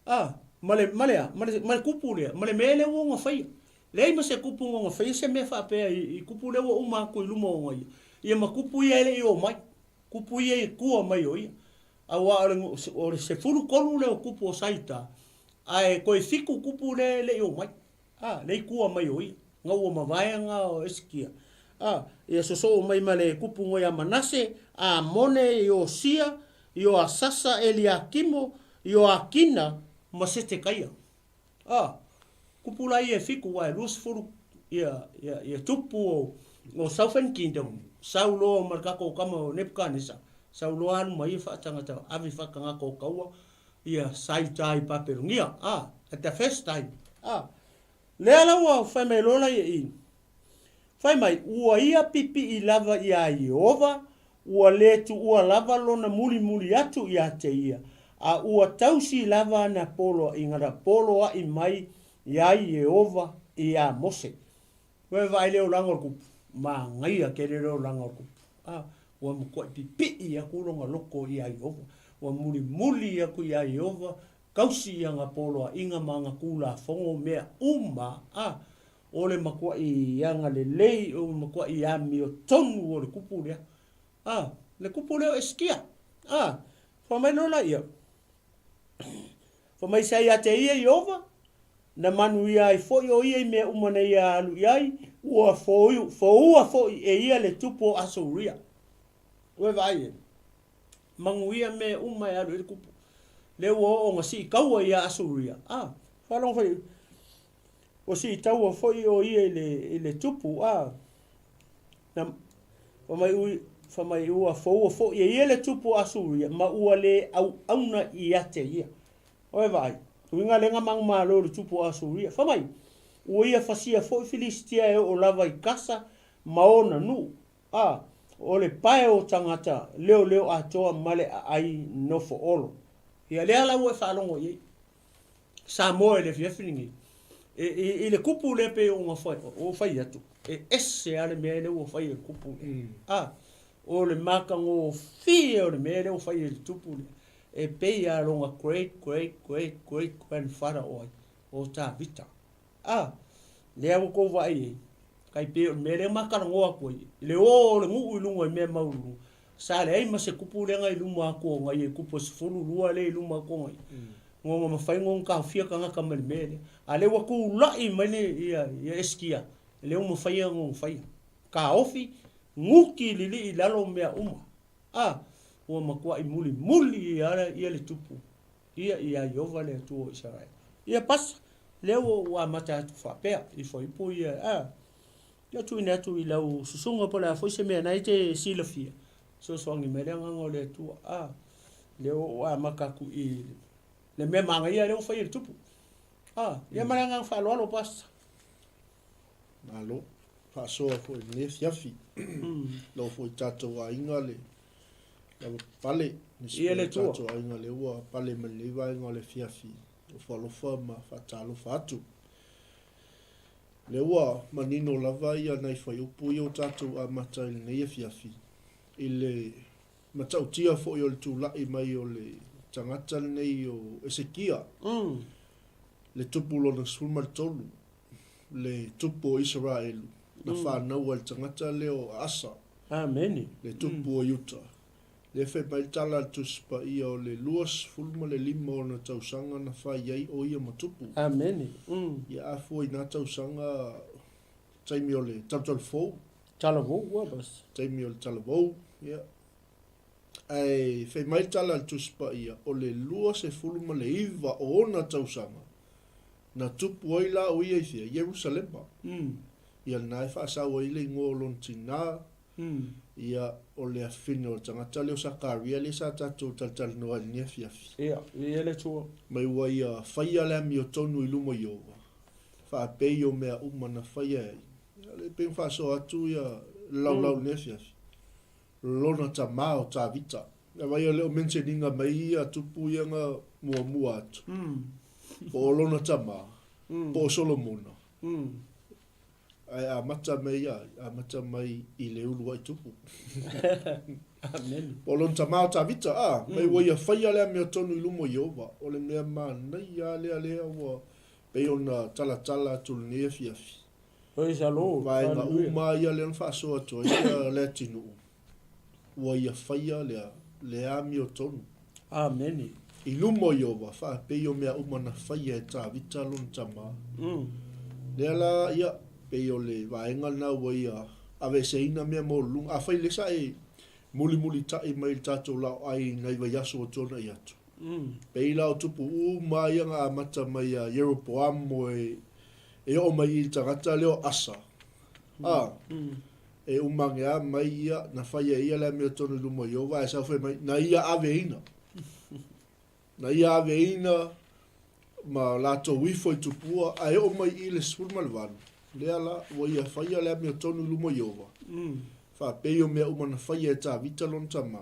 a, ma le, ma le a, ma le, ma le kupu lea, ma le mea lea ua ona faia. Leai ma se kupu na ona faia se mea faapea i, i kupu lea ua uma atu i luma o ona ia, ia ma kupu ia e le i oo mai, kupu ia i tua mai o ia. Aua o le, o le 13 lea o kupu o Saita, ae toe fiku kupu lea e le i oo mai, a, le i tua mai o ia, na ua mavae nga o Esikia, a, ia sosoo mai ma le kupu ngoi a Manase, Amone, Iosia, Ioasasa, Eliakimo, Ioakina, ma Setekaia. A, kupu la ia e fiku, aua e 20 ia, ia, ia tupu o, o Southern Kingdom, sau loa ma le tatou tama o Nebukanesa, sau loa alu ma ia faatagata, ave faatagata o taua, Ia sa i uta i Papelonia, a, at the first time, a. Lea la ua fai mai loa laia i, fai mai, ua ia pipii lava iā Ieova, ua le tuua lava lona mulimuli atu iā te ia, a ua tausi lava ana poloaiga na poloai mai iā Ieova iā Mose. Ua e vaai le olaga o le kupu, manaia tele le olaga o le kupu. A, ua matuai pipii atu lona loto iā Ieova, ua mulimuli atu iā Ieova, tausi i ana poloaiga ma ana tulafono mea uma, a, o le matuai agalelei, o le matuai amiotonu o le kupu lea. A, le kupu lea o Esikia. A, fai mai loa laia, fai mai sa ia te ia Ieova, Na manuia ai foi ʻo ia i mea uma na ia alu i ai, ua foua foi e ia le tupu o Asuria. Ua e vaai e? Manuia mea uma e alu i ai le tupu. Lea ua oo na sii taua iā Asuria. A, faalogo foi, ua sii taua foi ʻo ia i le, i le tupu, a, na, fai mai ui, fai mai ua foua foi e ia le tupu o Asuria, ma ua le auauna ia te ia. Oi vaai, uiga lea na manumalo i le tupu o Asuria. Fai mai, ua ia fasia foi Filisitia e oo lava i Kasa ma ona nuu, a, o le pae o tagata leoleo atoa ma le aai nofo olo. Ia lea la ua e faalogo i ai Samoa i le afiafi lenei, e, i, i le kupu lea pei ona fai, o fai atu, e ese lava le mea lea ua fai e le kupu lea. A, o le matagofie o le mea lea ua fai e le tupu lea. E pei lava lona great great great great grandfather o ai? O Tavita. A, lea ua tou vaai i ai, tai pei o le mea lea ma talanoa atu ai, le o o le nuu i luga i mea maualuluga, sa leai ma se kupu lea na i luma atu o nai e kupu e 12 lea i luma atu o nai. Ona mafai ona taofia tagata mai le mea lea. A lea ua tulai mai le ia ia Esikia, lea ua mafai ona faia. Taofi, nuki lilii i lalo mea uma. A, ua matuai mulimuli ia ia le tupu ia iā Ieova le Atua o Isaraela. Ia pasa, lea ua ou amata atu faapea i fuaiupu ia, a, ia tuuina atu i lau susuga po o le a foi se mea na e te silafia, fesoasoani mai le Agaga o le Atua. A, lea ua ou amata atu i le mea manaia lea ua fai e le tupu. A, ia ma le agaga faaaloalo, Pastor. Malo. Faasoa foi i lenei afiafi. Lau foi i tatou aiga le lava pale. Nisi foi o tatou aiga lea ua pale mai lenei vaega o le afiafi. Alofa alofa ma faatalofa atu. Lea ua manino lava ia nai fuaiupu ia ua tatou amata i lenei afiafi i le matautia foi o le tulai mai o le tagata lenei o Esekia, le tupu lona 13. le tupu o Isaraelu, na fanau ai le tagata lea o Asa, Amene. le tupu o Iuta. Lea fai mai le tala a le Tusi Paia o le 25 ona tausaga na fai ai o ia ma tupu. Amene. Ia a fua i na tausaga, taimi o le talutalufou. Talavou ua bas. Taimi o le talavou, ia. Ae fai mai le tala a le Tusi Paia, o le 29 o ona tausaga, Na tupu ai la o ia i fea? Ierusalema. Ia lena e faasau ai le igoa o lona tina, ia o le afine o le tagata lea o Sakaria lea sa tatou talatalanoa ai i lenei afiafi. Ia, i le Atua. Mai ua ia faia le amiotonu i luma o Ieova, faapei o mea uma na faia e ai. Ia lea pei ona faasoa atu ia le laulau i lenei afiafi. Lona tama o Tavita. Na vaai o le o mention ina mai ia tupu ia na muamua atu. Po o lona tama, po o Solomona. Ae amata mai ia ai? Amata mai i le uluai tupu. Amene. Po o lona tama o Tavita, a, mai ua ia faia le amiotonu i luma o Ieova. O le mea manaia lava lea lea ua pei ona talatala atu i lenei afiafi. Praise the Lord. Vaega Hallelujah. uma ia lea na faasoa atu ai ia Leatinuu, ua ia faia lea, le amiotonu. Amene. I luma o Ieova, faapei o mea uma na faia e Tavita lona tama. Lea la, ia, pei o le vaega lena ua ia aveeseina mea maualuluga. Afai lea sa e mulimulitai mai i le tatou laoai i nai vaiaso ua tuanai atu, pei la o tupu uma ia na amata mai ia Ieropoamo e E oo mai i le tagata lea o Asa, a, e uma ane lava mai ia, na fai e ia le amiotonu i luma o Ieova, ae sau fai mai, na ia aveina. Na ia aveina ma latou ifo i tupua, ae oo mai i le 18, lea la, ua ia faia le amiotonu i luma o Ieova, faapei o mea uma na faia e Tavita lona tama,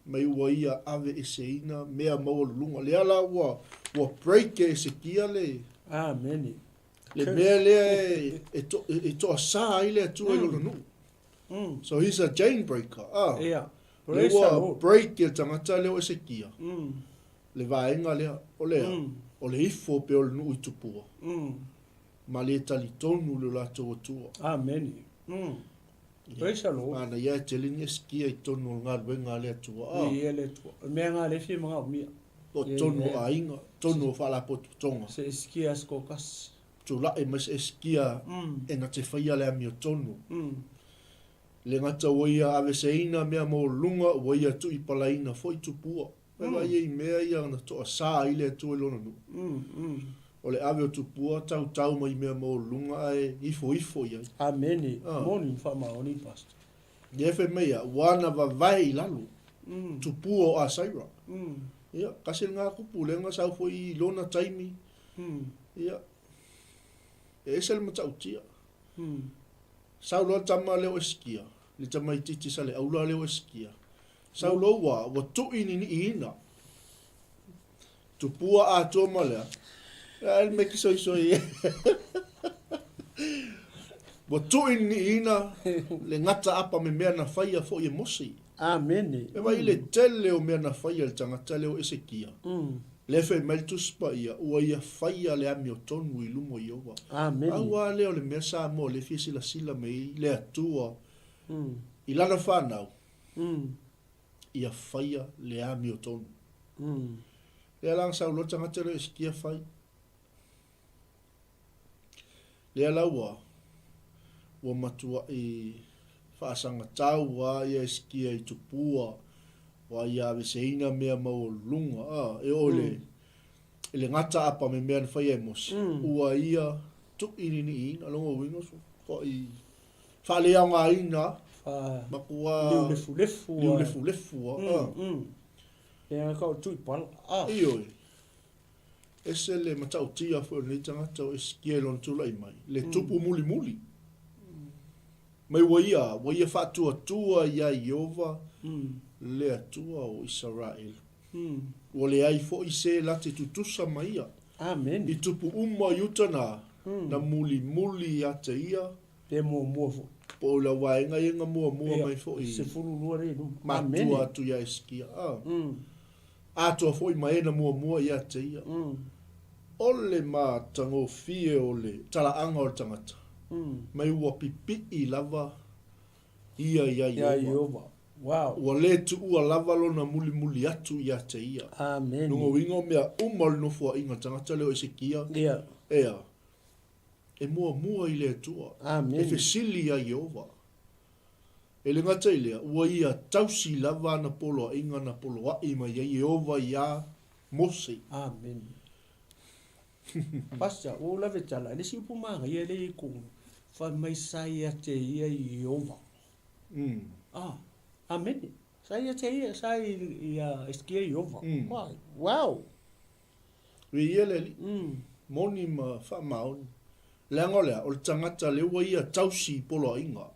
mai ua ia aveeseina mea maualuluga. Lea la ua, ua break e Esekia le, Amene. le mea lea e, e, to, e toasā ai le Atua i lona nuu. So he's a chain breaker. Ah. Yeah. Lea Praise the ua Lord. break e le tagata lea o Esekia. Le vaega lea, o le a? O le ifo pea o le nuu i tupua, ma le talitonu le latou Atua. Amene. Praise the Lord. Manaia e tele ni Esekia i totonu o le galuega a le Atua. Ah. Ia le Atua. O le mea nga le fia manaomia. O totonu o aiga, totonu o faalapotopotoga. Se Esekia se kokasi. Tulai mai se Esekia e na te faia le amiotonu. Le gata ua ia aveseina mea maualuluga, ua ia tuipalaina foi tupua. Mai vaai i mea ia na toasā ai le Atua i lona nuu. O le ave o tupua tautau mai mea maualuluga ae ifoifo i ai. Amene. Moni ma faamaoni Pastor. Lea fai mai ia, ua na vavae i lalo, tupua o Asaira. Ia, kasi lena kupu lea na sau foi i lona taimi. Ia, e ese le matautia. Sau loa le tama lea o Esikia, le tamaitiiti sa le aula lea o Esikia. Sau loa ua, ua tuuininiiina. Tupua atoa ma lea. Ai le mea kisoisoi. Ua tuuininiiina le gata apa me mea na faia foi e Mose. Amene. E vai le tele o mea na faia e le tagata lea o Esekia. Lea fai mai le Tusi Paia, ua ia faia le amiotonu i luma o Ieova. Amene. Pau lava lea o le mea Samoa lea e fia silasila mai ai le Atua i lana fanau, ia faia le amiotonu. Lea la na sau loa le tagata lea o Esekia fai. Lea la ua, ua matuaʻi faasagatau a ia Esekia i tupua, ua ia aveseina mea maualuluga, a, e oo i le, i le gata apa me mea na faia e Mose, ua ia tuuininiiina, lona uiga, matuaʻi faaleaogaina, Fa, matua liulefulefu a. liulefulefu a, a. Lea ka o tuipala, a. Ioe. Ese le matautia foi o lenei tagata o Esekia i lona tulai mai, le tupu mulimuli. Mai ua ia, ua ia faatuatua iā Ieova, le Atua o Isaraelu. Ua leai foi se la te tutusa ma ia. Amene. I tupu uma o Iuta na, na mulimuli ia te ia. Pe muamua foi. Po o lau vaega ia na muamua mai foi. 12 lea i luma. Matua atu iā Esekia. Atoa foi ma e na muamua ia te ia. O le matagofie o le talaaga o le tagata, mai ua pipii lava ia iā Ieova. Ua le tuua lava lona mulimuli atu ia te ia. Lona uiga o mea uma o le nofoaiga o le tagata lea o Esekia, ea, e muamua i le Atua, e fesili iā Ieova. E le gata i lea, ua ia tausi lava ana poloaiga na poloai mai ai Ieova iā Mose. Amene. Pastor, ua ou lave tala, e le isi upu manaia lea i koʻu, fai mai sa ia te ia Ieova. Ah, amene. Sa ia te ia, sa ia Esekia Ieova. Why? Wow! Viia le Alii, moni ma faamaoni. Leaga o le a? O le tagata lea ua ia tausi i poloaiga.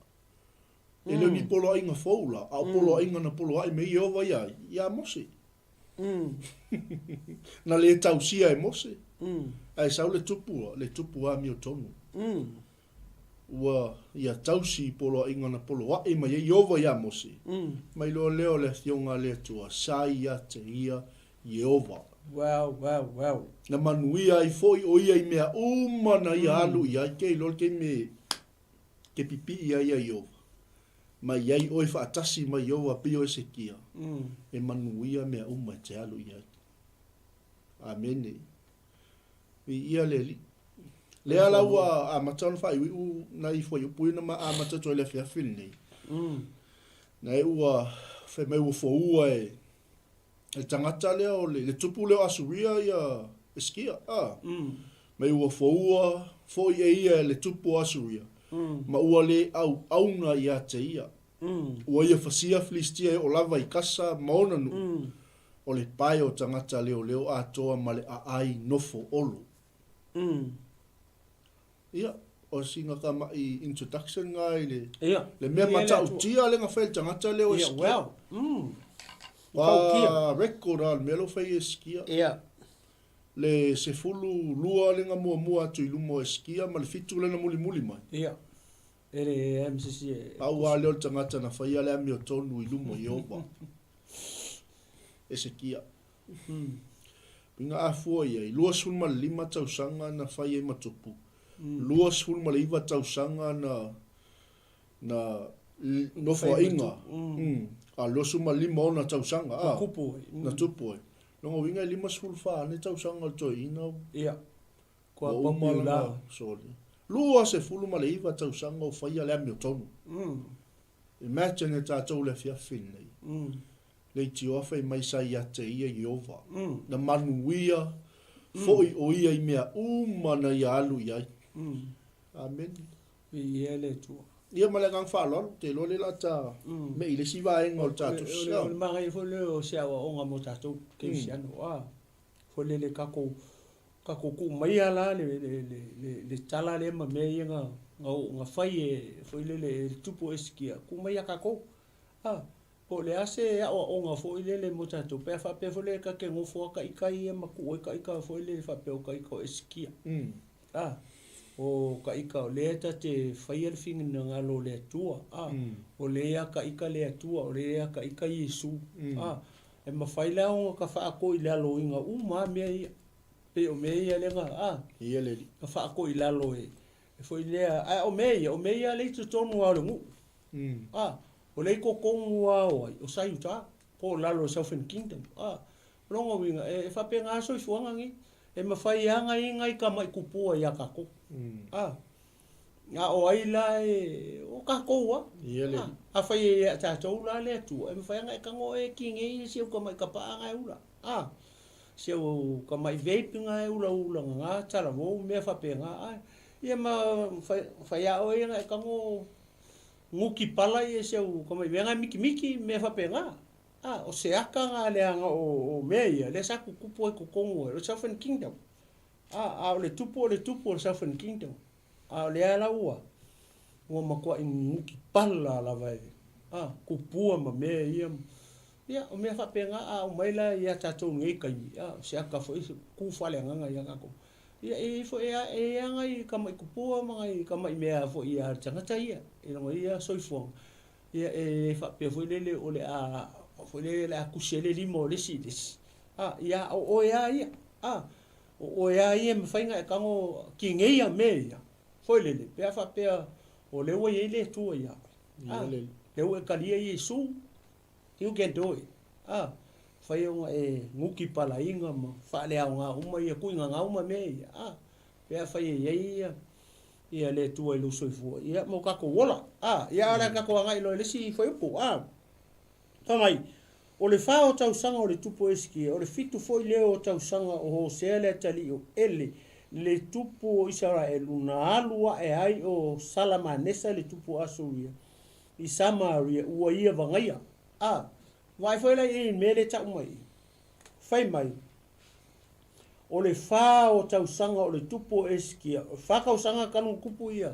E le o ni poloaiga fou la, a o poloaiga na poloai mai Ieova iā ai? Iā Mose. Na le tausia e Mose, ae sau le tupu, le tupu amiotonu. Ua ia tausi i poloaiga na poloai mai ai Ieova iā Mose, mai loa lea o le Afioga a le Atua, sa ia te ia Ieova. Wow, wow, wow. Na manuia ai foi o ia i mea uma na ia alu i ai, ke iloa le taimi e Ke pipii ai ia Ieova. Mai ai oe faatasi ma Ieova pei o Esekia, e manuia mea uma e te alu i ai. Amene. Viia le Alii. Lea la ua amata ona faaiuiu nai fuaiupu ia na ma amata atu ai le afiafi lenei. Na e ua fai mai ua foua e le tagata lea o le, le tupu lea o Asuria ia Eskia, a. Mai ua foua foi e ia le tupu o Asuria, ma ua le auauna ia te ia. Ua ia fasia Filistia e oo lava i Kasa ma ona nuu. O le pae o tagata leoleo atoa ma le aai nofo olo. Ia, o sina tamai introduction na i le, Ia. le mea Ia, le Atua. matautia lea na fai e le tagata lea o Ia, Eskia. well, mm. Matautia. Ua record lava le mea lea ua fai e Eskia. Ia. Le 12 lea na muamua atu i luma o Eskia ma le 7 lea na mulimuli mai. Ia. E le MCC e. Pau lava lea o le tagata na faia le amiotonu i luma o Ieova. Esekia. Uiga a fua i ai, 25 tausaga na fai ai ma tupu, 29 tausaga na na nofoaiga, a 25 ona tausaga, a, na tupu ai. Lona uiga e 54 ane tausaga o le toeaina ua uma lana soli. 29 tausaga o faia le amiotonu. Imagine e tatou le afiafi lenei. Leitioa fai mai sa ia te ia Ieova. Na manuia foi o ia i mea uma na ia alu i ai. Amene. Viia le Atua. Ia ma le agaga faaaloalo, ou te iloa lea o le a ta mei i le isi vaega o le tatou O le manaia foi lea o se aoaoga mo tatou kerisiano, a, foi lele tatou, tatou tuu maia la le, le, le, le, le tala lea ma mea ia na, na, na fai e, foi lele e le tupu o Esikia, tuu mai ia tatou. A, Po o le a se aoaoga foi lele mo tatou, pe a faapea foi lele ta te nofo a taita ia ma tuu ai taita foi lele faapea o taita o Esikia. A, o taita o lea ta te faia le finagalo o le Atua, a, o lea ia taita le Atua, o lea ia taita Iesu. A, e mafai la ona ta faatoilaloina uma a mea ia. Pei o mea ia lea na, a, Ia le alii. na faatoilalo e, e foi lea, ae o mea ia, o mea ia lea i totonu lava o le nuu. A, o lea i totonu lava o ai, o Saiuta, po o lalo o Southern Kingdom. A, o lona uiga, e faapena lava soifuaga nei. E mafai lava ona i ai nai tamai tupua ia tatou. A, a o ai la e, o tatou lava. A, afai e ia tatou la le Atua, e mafai ona e tago e kinei si au tamai tapaa na e ula. A, si au tamai vape na e ulaula na talavou mea faapena. A, ia ma fai lava oe ia ona e tago Guki pala ia si au tamai mea na mikimiki mea faapena. A, o se aka na leaga o mea ia, lea sa tutupu ai totonu o le Southern Kingdom. A, a o le tupu o le tupu o le Southern Kingdom. A o lea la ua, ua matuai guki pala lava e, a, tupua ma mea ia. Ia, o mea faapena, a aumai la ia tatou i lenei taimi, a, o se aka foi ku faaleagaga ia tatou. Ia, e i ai foi, e i ai lava nai tamai tupua ma nai tamai mea foi ia le tagata ia, i lona ia soifuaga. Ia, e le faapea foi lele o le a, foi lele o le a tusi ai le lima o le isi i le isi. A, ia, o oe lava ia, a, o oe lava ia e mafai ona e tago kineia mea ia, foi lele, pe a faapea o lea ua i ai le Atua ia oe. A, lea ua e talia Iesu, You can do it. A, fai ona e nuki palaina ma faaleaoga uma ia tuigaga uma mea ia. A, pe afai e i ai ia, ia le Atua i lou soifua, ia ma o tatou ola. A, ia a o le a tatou agai loa i le isi fuaiupu. A, fai mai, O le fa o tausaga o le tupu o Esikia, o le fitu foi lea o tausaga o Hosea le atalii o Ele, le tupu o Isaraelu, na alu ae ai o Salamanesa le tupu o Asuria, I Samaria, ua ia vagaia. A, vaai foi la i le mea lea e tau mai i. Fai mai, o le fa o tausaga o le tupu o Esikia, fa tausaga talu ona tupu ia,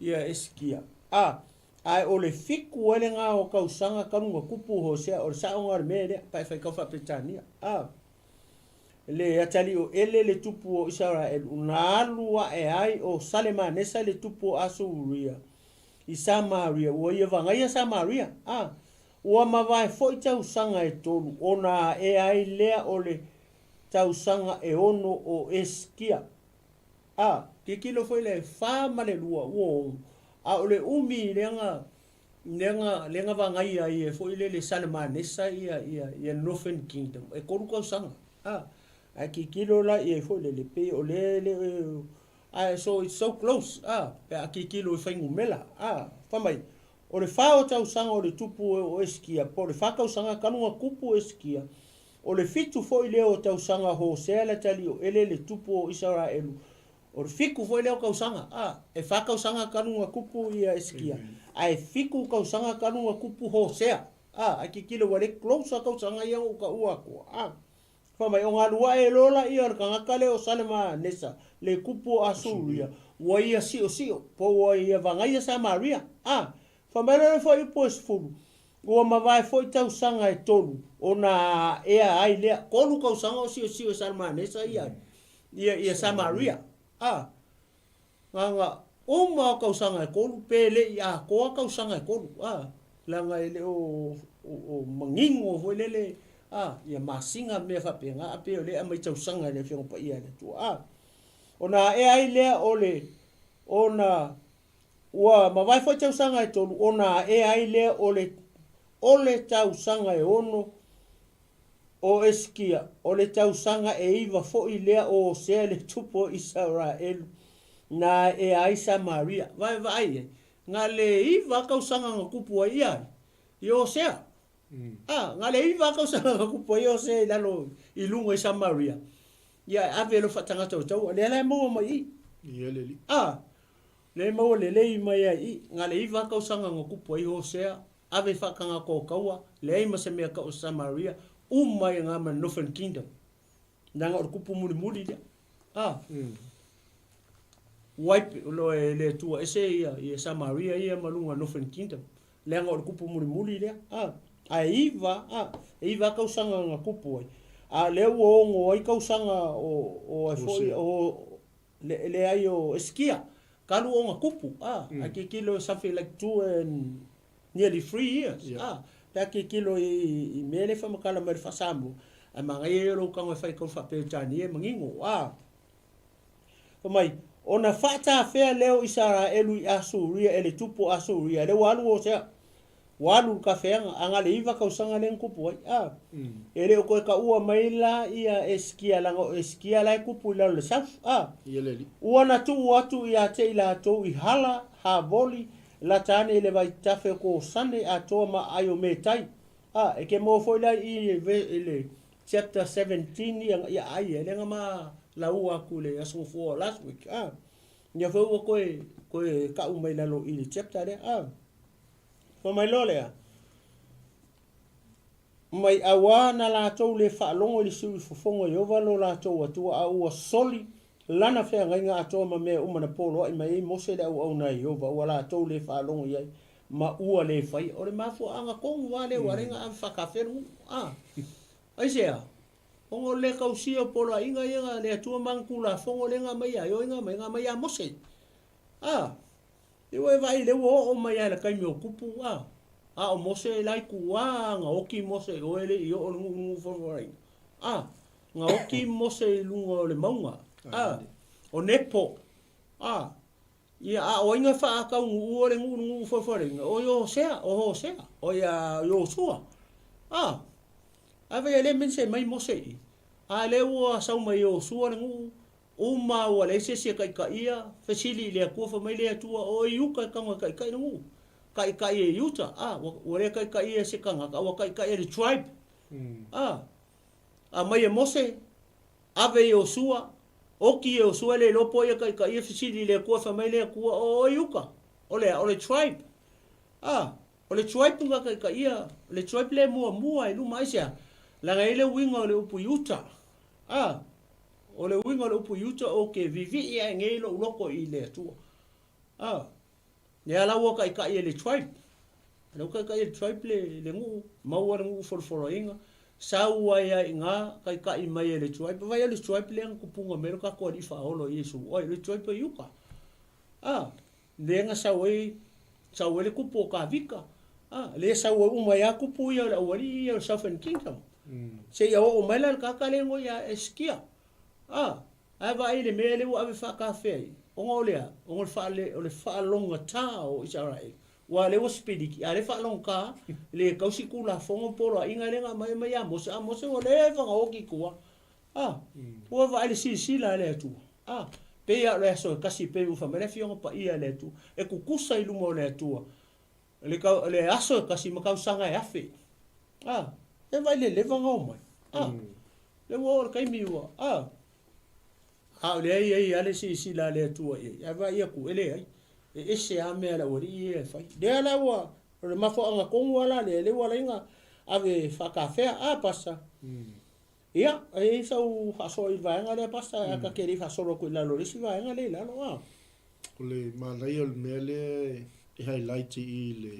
ia Esikia. A, ae o le fitu ai lena o tausaga talu ona tupu Hosea, o le saoga o le mea lea, pa e faitau faa-Peretania. A, le atalii o Ele le tupu o Isaraelu, na alu ae ai o Salemanesa le tupu o Asuria, i Samaria, ua ia vagaia Samaria, a ua mavae foi tausaga e tolu, ona ae ai lea o le tausaga e ono o Eskia. A, tilotilo foi le fa ma le lua, ua ono, a o le umi lea na, lea na, lea na vagaia ai e foi lele Salemanesa ia, ia, ia Northern Kingdom, e tolu tausaga. A, ae tilotilo la i ai foi lele, pei o lea e le o, Ae so it's so close a, pe a tilotilo i fuainumera a. Fai mai, o le fa o tausaga o le tupu o Esikia, po o le fa tausaga talu ona tupu Esikia, o le fitu foi lea o tausaga Hosea le atalii o Ele le tupu o Isaraelu, o le fitu foi lea o tausaga a, e fa tausaga talu ona tupu ia Esikia, ae fitu tausaga talu ona tupu Hosea. A, ae tilotilo ua le close a tausaga ia na ou taua atua. A, fai mai, ona alu ae loa laia o le tagata lea o Salemanesa, le tupu o Asuria, ua ia siosio, po ua ia vagaia Samaria. A, fai mai loa le fuaiupu e 10, Ua mavae foi tausaga e tolu ona aea ai lea, tolu tausaga o siosio e Salemanesa ia, ia, ia Samaria. A, Leaga uma o tausaga e tolu pe le i atoa tausaga e tolu a, leaga e le o manino foi lele a, ia masina ma mea faapena a pei o lea e aumai tausaga e le Afioga Paia a le Atua a. Ona aea ai lea o le, ona ua mavae foi tausaga e tolu ona aea ai lea o le, o le tausaga e ono O Esikia, o le tausaga e iva foi lea o Hosea le tupu o Isaraelu, na aea ai Samaria. Vaevaai ai, na le iva tausaga na tupu ai ia i Hosea. A, na le iva tausaga na tupu ai Hosea i lalo i luga i Samaria. Ia e ave lo faatagata o taua, lea la e maua mai i. Ia le alii. A, lea e maua lelei mai ai i, na le iva tausaga na tupu ai Hosea Ave faatagata o taua, leai ma se mea tau o Samaria, uma ai nga ma Northern Kingdom. Leaga o le kupu mulimuli lea. Ah. Wipe lo e le Atua ese ia ia Samaria ia ma luga Northern Kingdom. Leaga o le kupu mulimuli lea. Ah. Ae iva, ah, e iva tausaga na kupu ai. A lea ua ono ai tausaga o o ai foi o le leai o Esikia, kalu ona kupu, ah, mm. I tilotilo something like two and nearly three years, yeah. ah, pe a tilotilo i, i mea le whamakala mai le whasamoa, ai manaia ia o lou tago e whai kau wha-Peretania e manino, ah. Fai mai, ona whaatafea lea o Isaraelu i Asuria e le tupu o Asuria, lea ua alu o sea, Ua alu i le kafeaga, a na le iva tausaga lea na kupu ai. A, e le o toe taua mai la ia Esikia, leaga o Esikia la e kupu i lalo i le south. A, ua na tuu atu ia te i latou i Hala, Havoli, lata ane i le vaitafe o Kosane, atoa ma aai o Metai. A, e ke maua foi la i i le chapter 17 ia, ia aai ia, lea na ma laua atu i le Aso Gafua last week. A, ia foi ua toe, toe kau mai lalo i le chapter lea. A. Fai mai loa lea, Mai auā na latou le faalogo i le siuifofoga o Ieova lo latou Atua, a ua soli lana feagaiga atoa ma mea uma na poloaʻi mai ai Mose le auauna a Ieova, ua latou le faalogo i ai, ma ua le faia. O le mafuaaga tonu lava lea ua ala ai ona ave faakafea le nuu. A, aisea? Ona o le le tausia o poloaiga ia na le Atua ma ana Tulafono lea na aumai ia Ioe na aumai, na aumai ia Mose. A, I ua e vaai lea ua oo mai lava i le taimi o kupu, a, a o Mose la i tua na oki Mose i oe le i oo le nuu nuu folafolaina. A, na oki Mose i luga o le mauga, a, o Nepo, a, ia, a o ai na faataunuua le nuu nuu folafolaina, o Iosea, o Hosea, o ia Iosua. A, a vai lea mense mai Mose i, a lea ua sau mai Iosua le nuu, Uma ua leai se isi e kaikaia, fesili i le Atua, fai mai le Atua, O Iuta e tago e kaikai le nuu. Kaikai e Iuta, a, ua le kaikaia e se tagata, a ua kaikaia e le tribe. A, aumai e Mose, ave i Iosua, oki e Iosua e le iloa po o ai e kaikaia, fesili i le Atua, fai mai le Atua, O Iuta, o le a? O le tribe. A, o le tribe na kaikaia, o le tribe lea e muamua i luma, aisea? Leaga e i ai le uiga o le upu Iuta. A, O le uiga o le upu Iuta o ke vivii ae nei lou loko i le Atua. A, lea la ua kaikai e le tribe. Lea ua kaikai e le tribe le, le nuu, maua le nuu folafolaina, sau ai ai nga kaikai mai e le tribe. Vai o le tribe lea na tupuga mai lo tatou Alii Faaolo Iesu. Oi, le tribe o Iuta. A, lea na sau ai, sau ai le kupu o Kavika. A, lea sau ai uma ai a kupu ia o le aualii ia o le Southern Kingdom. Seia oo mai la le tagata lea igoa ia Esikia. A, ae vaai i le mea lea ua ave faatafea ai, ona o le a? Ona o le faale, o le faalogogata o Isaraelu. Aua o lea ua sipiliki, a o lea e faalogogata le tausi tulafono ma poloaiga lea na aumai mai ia Mose, a Mose ua leva ona oti i tua. A, ua vaai i le silasila a le Atua. A, pei lava o le aso e tasi pei ua fai mai le Afioga Paia a le Atua, e tutusa i luma o le Atua le, le aso e tasi ma tausaga e afe. A, e vaai le leva ona omai. A, le ua oo le taimi ua, a, a o lea e i ai lava le silasila a le Atua i ai. Ae vaai atu, e leai, e ese lava mea a le aualii ia e fai. Lea la ua. O le mafuaaga tonu lava la lea, lea ua ala ai ona ave faatafea, a Pastor? Ia, e i ai sau faasoa i le vaega lea Pastor, ae ta te le i faasolo atu i lalo i le isi vaega lea i lalo, a? O le manaia o le mea lea e highlight i i le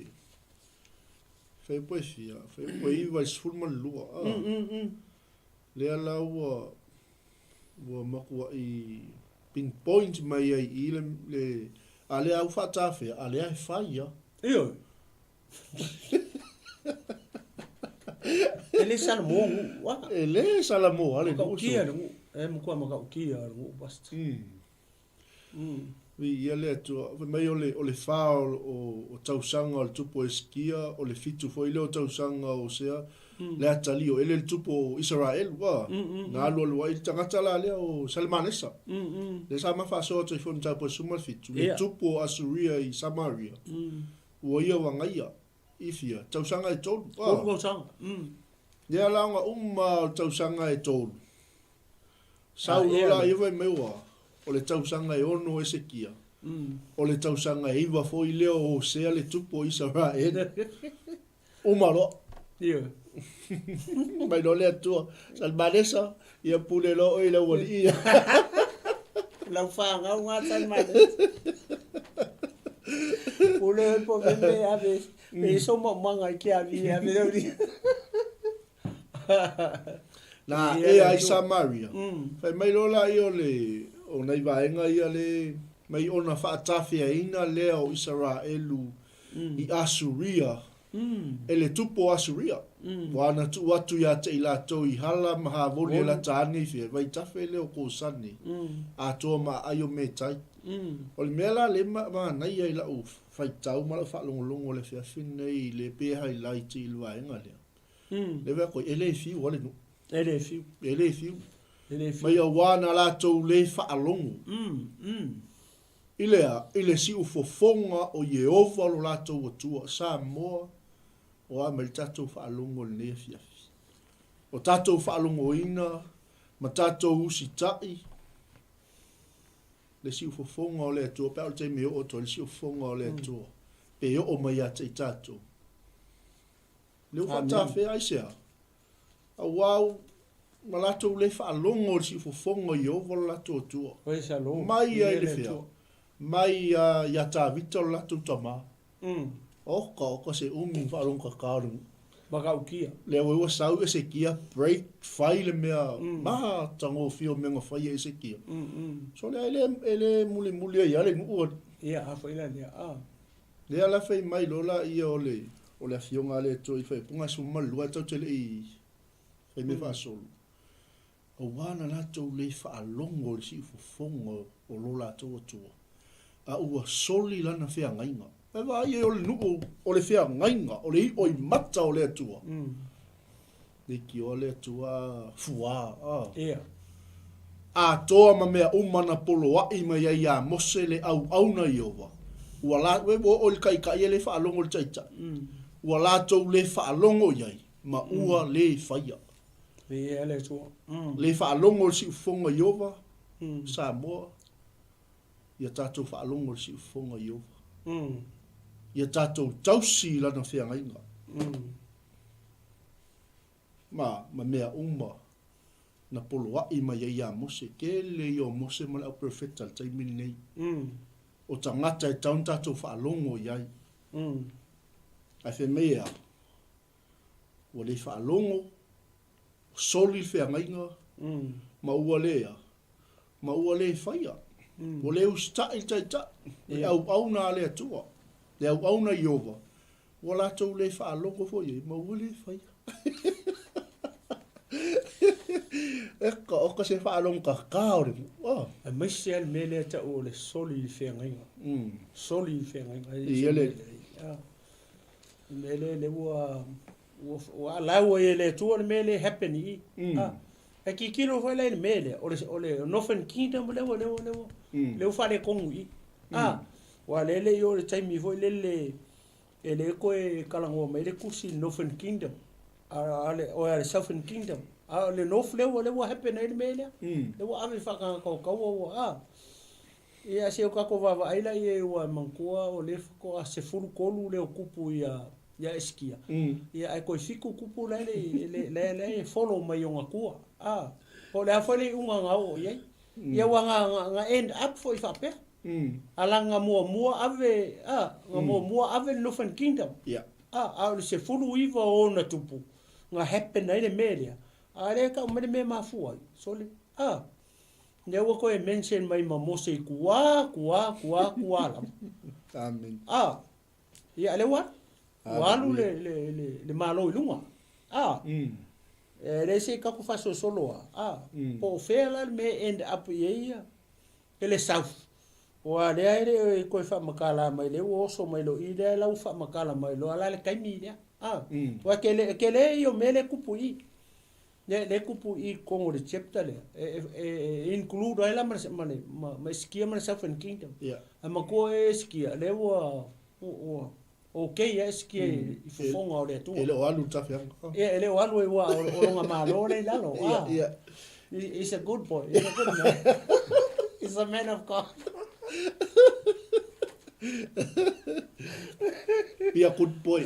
fuaiupu e fia, fuaiupu e 9 i le 12, a? Lea la ua ua matuai pinpoint mai ai i i le, le a lea au faatafea, a lea e fai a. Ioe. E le Samoa nuu, a. E le Samoa le nuu. Matautia le nuu. E matua matautia le nuu, Pastor. Viia le Atua. Fai mai o le, o le fa o, o, o tausaga o le tupu o Hesekia, o le fitu foi lea o tausaga o Hosea, le atalii o Ele le tupu o Isaraelu, a, na alualu ai le tagata la lea o Salemanesa, lea sa ma faasoa atu ai foi i mataupu e 17, le tupu o Asuria i Samaria, ua ia wagaia i fia tausaga e tolu, a. Tolu tausaga. Lea la ona uma o le tausaga e tolu, Sau loa la ia fai mai ua, o le tausaga e ono o Esekia, o le tausaga e iva foi lea o Hosea le tupu o Isaraelu. Uma loa. Ioe. Mai loa le Atua, Salmanesa, ia pule loa oe i le aualii ia. Lau fanau nga Salmanesa. Pule oe po meme ave, pe so maumaga i ke avi ave leo ni. Na ea ai Samaria. Fai mai loa laia o le, o nai vaega ia le, mai ona faatafeaina lea o Isaraelu i Asuria, e le tupu o Asuria. Ua ana tuu atu ia te i latou i Hala ma Havoli e lata ane i fea, vaitafe lea o Kosane, atoa ma aai o Metai. O le mea la lea e manaia i lau faitau ma lau faalogologo i le afiafi lenei i le pe highlight i le vaega lea, Lea fai atu ai, e le fiu a le nuu. E le fiu. E le fiu. E le fiu. Mai auā na latou le faalogo. I le a? I le siufofoga o Ieova lo latou Atua. Samoa, o a mai le tatou faalogo i lenei afiafi? O tatou faalogoina ma tatou usitai le siufofoga o le Atua, pe a o le taimi e oo atu ai le siufofoga o le Atua, pe oo mai ia te i tatou. Lea ua faatafea aisea? Auā na latou le faalogo i le siufofoga o Ieova lo latou Atua. Mai ai le fea? Mai iā Tavita lo latou tama. Oka, oka se umi na faalogo kaka o le nuu. Matautia. Lea foi ua sau Esekia break, fai le mea matagofie o mea na fai e Esekia. So lea e le, e le mulimuli ai lava le nuu alii. Ia, a foi la lea, a. Lea la fai mai loa laia o le o le afioga a le Atua i faaiupuga e 12 ae tatou te le i fai mea faasolo, aua na latou le faalogo i le siufofoga o lo latou Atua, a ua soli lana feagaiga. Ae vaai ai o le nuu o le feagaiga, o le iʻo i mata o le Atua. Leitioa le Atua fuā, a. Ia. Atoa ma mea uma na poloaʻi mai ai iā Mose le auauna Ieova, ua la, ua oo i le taitai e le faalogo i le taitai, ua latou le faalogo i ai, ma ua le faia. Viia le Atua. Le faalogo i le siufofoga Ieova, Samoa, ia tatou faalogo i le siufofoga Ieova. Ia tatou tausi i lana feagaiga. Ma, ma mea uma na poloaʻi mai ai iā Mose. Tele ia o Mose ma le au perofeta i le taimi lenei. O tagata e tatau ona tatou faalogo i ai. Ae fai mai e a? Ua le faalogo, ua soli le feagaiga, ma ua le a? Ma ua le faia. Ua le usitai le taitai, le auauna a le Atua, le auauna a Ieova, Ua latou le faalogo foi i ai, ma ua le faia. Eka, oka se faalogo kaka o le nuu. Ah. Aemaise lava le mea lea e tau o le soli i le feagaiga. Soli i le feagaiga. Ia le. Le mea lea, lea ua, ua, ua allow ai e le Atua le mea lea e happen i i. Ah. E tilotilo foi la i le mea lea, o le, o le Northern Kingdom lea ua, lea ua, lea ua, lea ua faaletonu i i. Ah. Aua lea e le i oo i le taimi foi lele E le toe talanoa mai le tusi i le Northern Kingdom, a le, oe a le Southern Kingdom. A o le North lea ua, lea ua happen ai le mea lea. Lea ua ave faatagata o taua ua, a. Ia se i o tatou vaavaai la i ai aua e manatua o lea faatoa 13 lea o tupu ia ia Esikia, ia ae toe fitu tupu la e le i la e follow mai i ona tua. A, po o le a foi le iuga na oo i ai. Ia aua na na end up foi faapea. A leaga na muamua ave, a, na muamua ave le Northern Kingdom. A, a o le 19 o ona tupu na happen ai le mea lea, a lea e tau mai le mea e mafua ai, sole, a. Lea ua toe mention mai ma Mose i tua, tua, tua, tua lava. Amen. A, ia lea ua alu. Ua alu le, le, le, le Malo i luga. A, e leai se tatou faasolosolo lava. A, po o fea la le mea e end up i ai ia, e le South. Aua lea e le o toe faamatala mai, lea ua oso mai loa i lea la ua faamatala mai loa la le taimi lea. A, aua e tele, e tele ia o mea lea e tupu i i. Lea lea e tupu i totonu o le chapter lea, e, e, e include ai la ma le, ma le, ma, ma Esikia ma le Southern Kingdom. Yeah. Ae matua e Esikia, lea ua, ua, ua okay a Esikia i, i fofoga o le Atua. E le o alu i le tafiaga. Ia, e le o alu aua o, o lona Malo lea i lalo. Yeah, Ah. yeah. He, he's a good boy. He's a good man. He's a man of God. Be a good boy.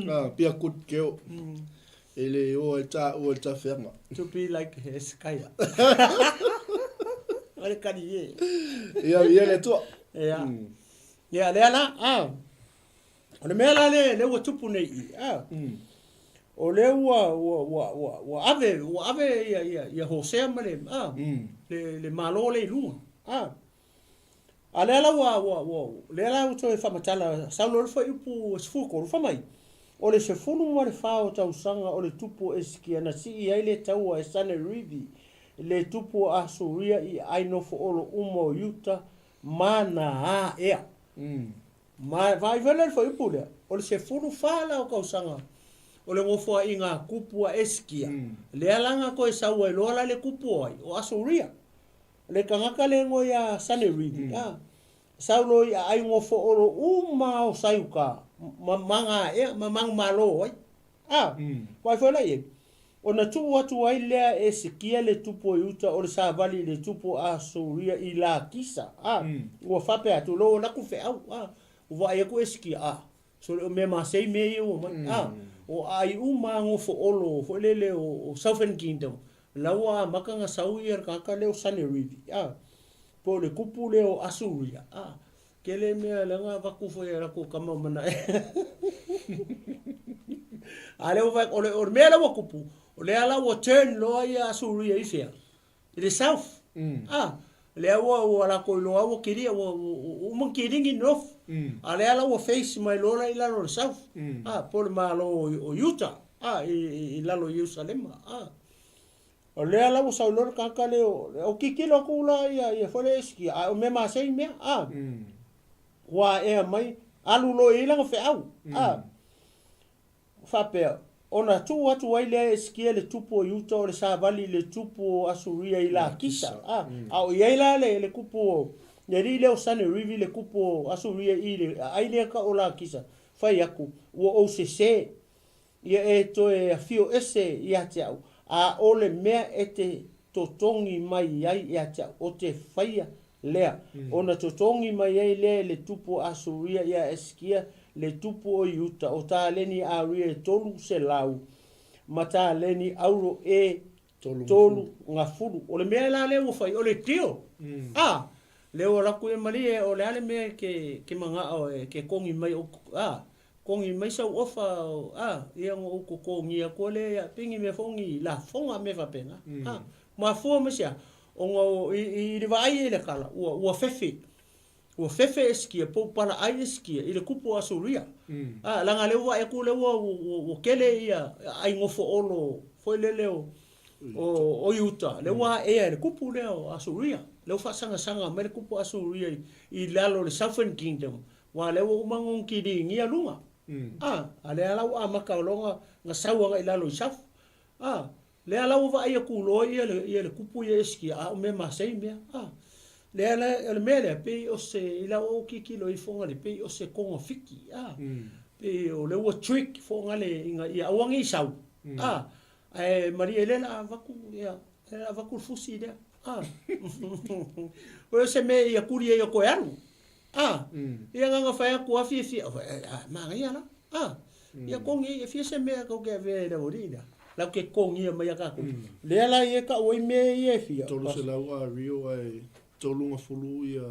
Ah, be a good girl. E le o ai tāua i tawheanga. To be like Hezekiah. O le kani e. Ia, ia le Atua. Ia. Ia, lea la, a. O le mea la le, le ua tupu nei i, a. O lea ua, ua, ua, ua, ua ave, ua ave ia, ia, ia Hosea ma le, a, le, le Malo le i luga, a. A lea la ua, ua, ua, lea la ua toe faamatala, sau loa le fuaiupu 13, fai mai, O le 14 o tausaga o le tupu o Esikia na sii ai le taua e Sanerivi, le tupu o Asuria i aai nofoolo uma o Iuta ma na aea. Ma vaai foi lea i le fuaiupu lea, o le 14 la o tausaga o le nofoaiga a tupu a Esikia, lea la na toe sau ai loa la le tupu o ai? O Asuria. Le tagata le igoa ia Sanerivi, a, sau loa i aai nofoolo uma o Saiuka ma magaea ma manumalo ai. A, vaai foi la i ai, ona tuu atu ai lea e Esekia le tupu o Iuta o le savali i le tupu o Asuria i Lakisa, a, ua faapea atu, Lo laku feau, a, ua vaai atu Esekia, a, Sole o mea masei mea ia ua mai. A, o aai uma a nofoolo foi lele o Southern Kingdom, la ua amata na sau ia le tagata lea o Sanerivi, a, po o le kupu lea o Asuria, a, tele mea lea na avatu foi e latou tama o Manae. A lea ua fai, o le, o le mea lea ua kupu, o lea la ua turn loa ia Asuria i fea? I le south. A, lea ua, ua latou iloa ua kilia, ua, ua uma ona kiligi le north. A lea la ua face mai loa la i lalo o le south. A, po o le malo o Utah, a, i, i lalo o Ierusalema. A, o lea la ua sau loa le tagata lea o, o tilotilo atu la ia, ia foi lea Esikia, a o mea masei mea, a. Ua aea mai, alu loa i ai lana feau. A, faapea, ona tuu atu ai lea e Esikia le tupu o Iuta o le savali i le tupu o Asuria i Lakisa, a, a o i ai la le, le kupu o, le alii lea o Sanerivi le kupu o Asuria i le aai lea ka o Lakisa, fai aku, ua ou sesē, ia e toe afio ese ia te au, a o le mea e te totogi mai ai ia te au, o te faia lea, ona totogi mai ai lea e le tupu o Asuria iā Esikia le tupu o Iuta, o taleni aria e 300 ma taleni auro e 30. O le mea la lea ua fai, o le deal. A, lea ua alu atu ia malie, o le a le mea e ke, ke manao e ke kogi mai o, a, kogi mai sau ofa, a, ia ona ou totogi atu lea ia, pei ni mea foi ni lafoga mea faapena. A, mafua mai se a? Ona o, i, i le vaai ai i le kala, ua, ua fefe. Ua fefe Esikia, po ua palaai Esikia i le kupu o Asuria. A, leaga lea ua vaai atu lea ua, ua, ua tele ia aai nofoolo foi lele o, o, o Iuta, lea ua aea e le kupu lea o Asuria. Lea ua faasagasaga mai le kupu o Asuria i, i lalo o le Southern Kingdom, aua lea ua uma ona kiligia luga. A, a lea la ua amata loa ona, ona sau agai i lalo i South. A, Lea la ua vaai atu loa ia le, ia le kupu ia Esikia, a o mea masei mea. A, lea la, o le mea lea, pei o se, i lau ou tilotilo ifo gale, pei o se kogafiki, a. Pei o lea ua trick fo gale ina ia aua nei sau, a. Ae malie lea la avatu, ia, lea la avatu le fusi lea. A. O se mea ia kuri ai o koe alu. A. Ia nganga whai aku a fiafia. A, manaia la. A. Ia kongi e fia se mea kau ke avea e le ori la. Lau ke kongia mai a kākou. Lea la ia ka oi mea ia e fia. 300 a rio ae 30 ia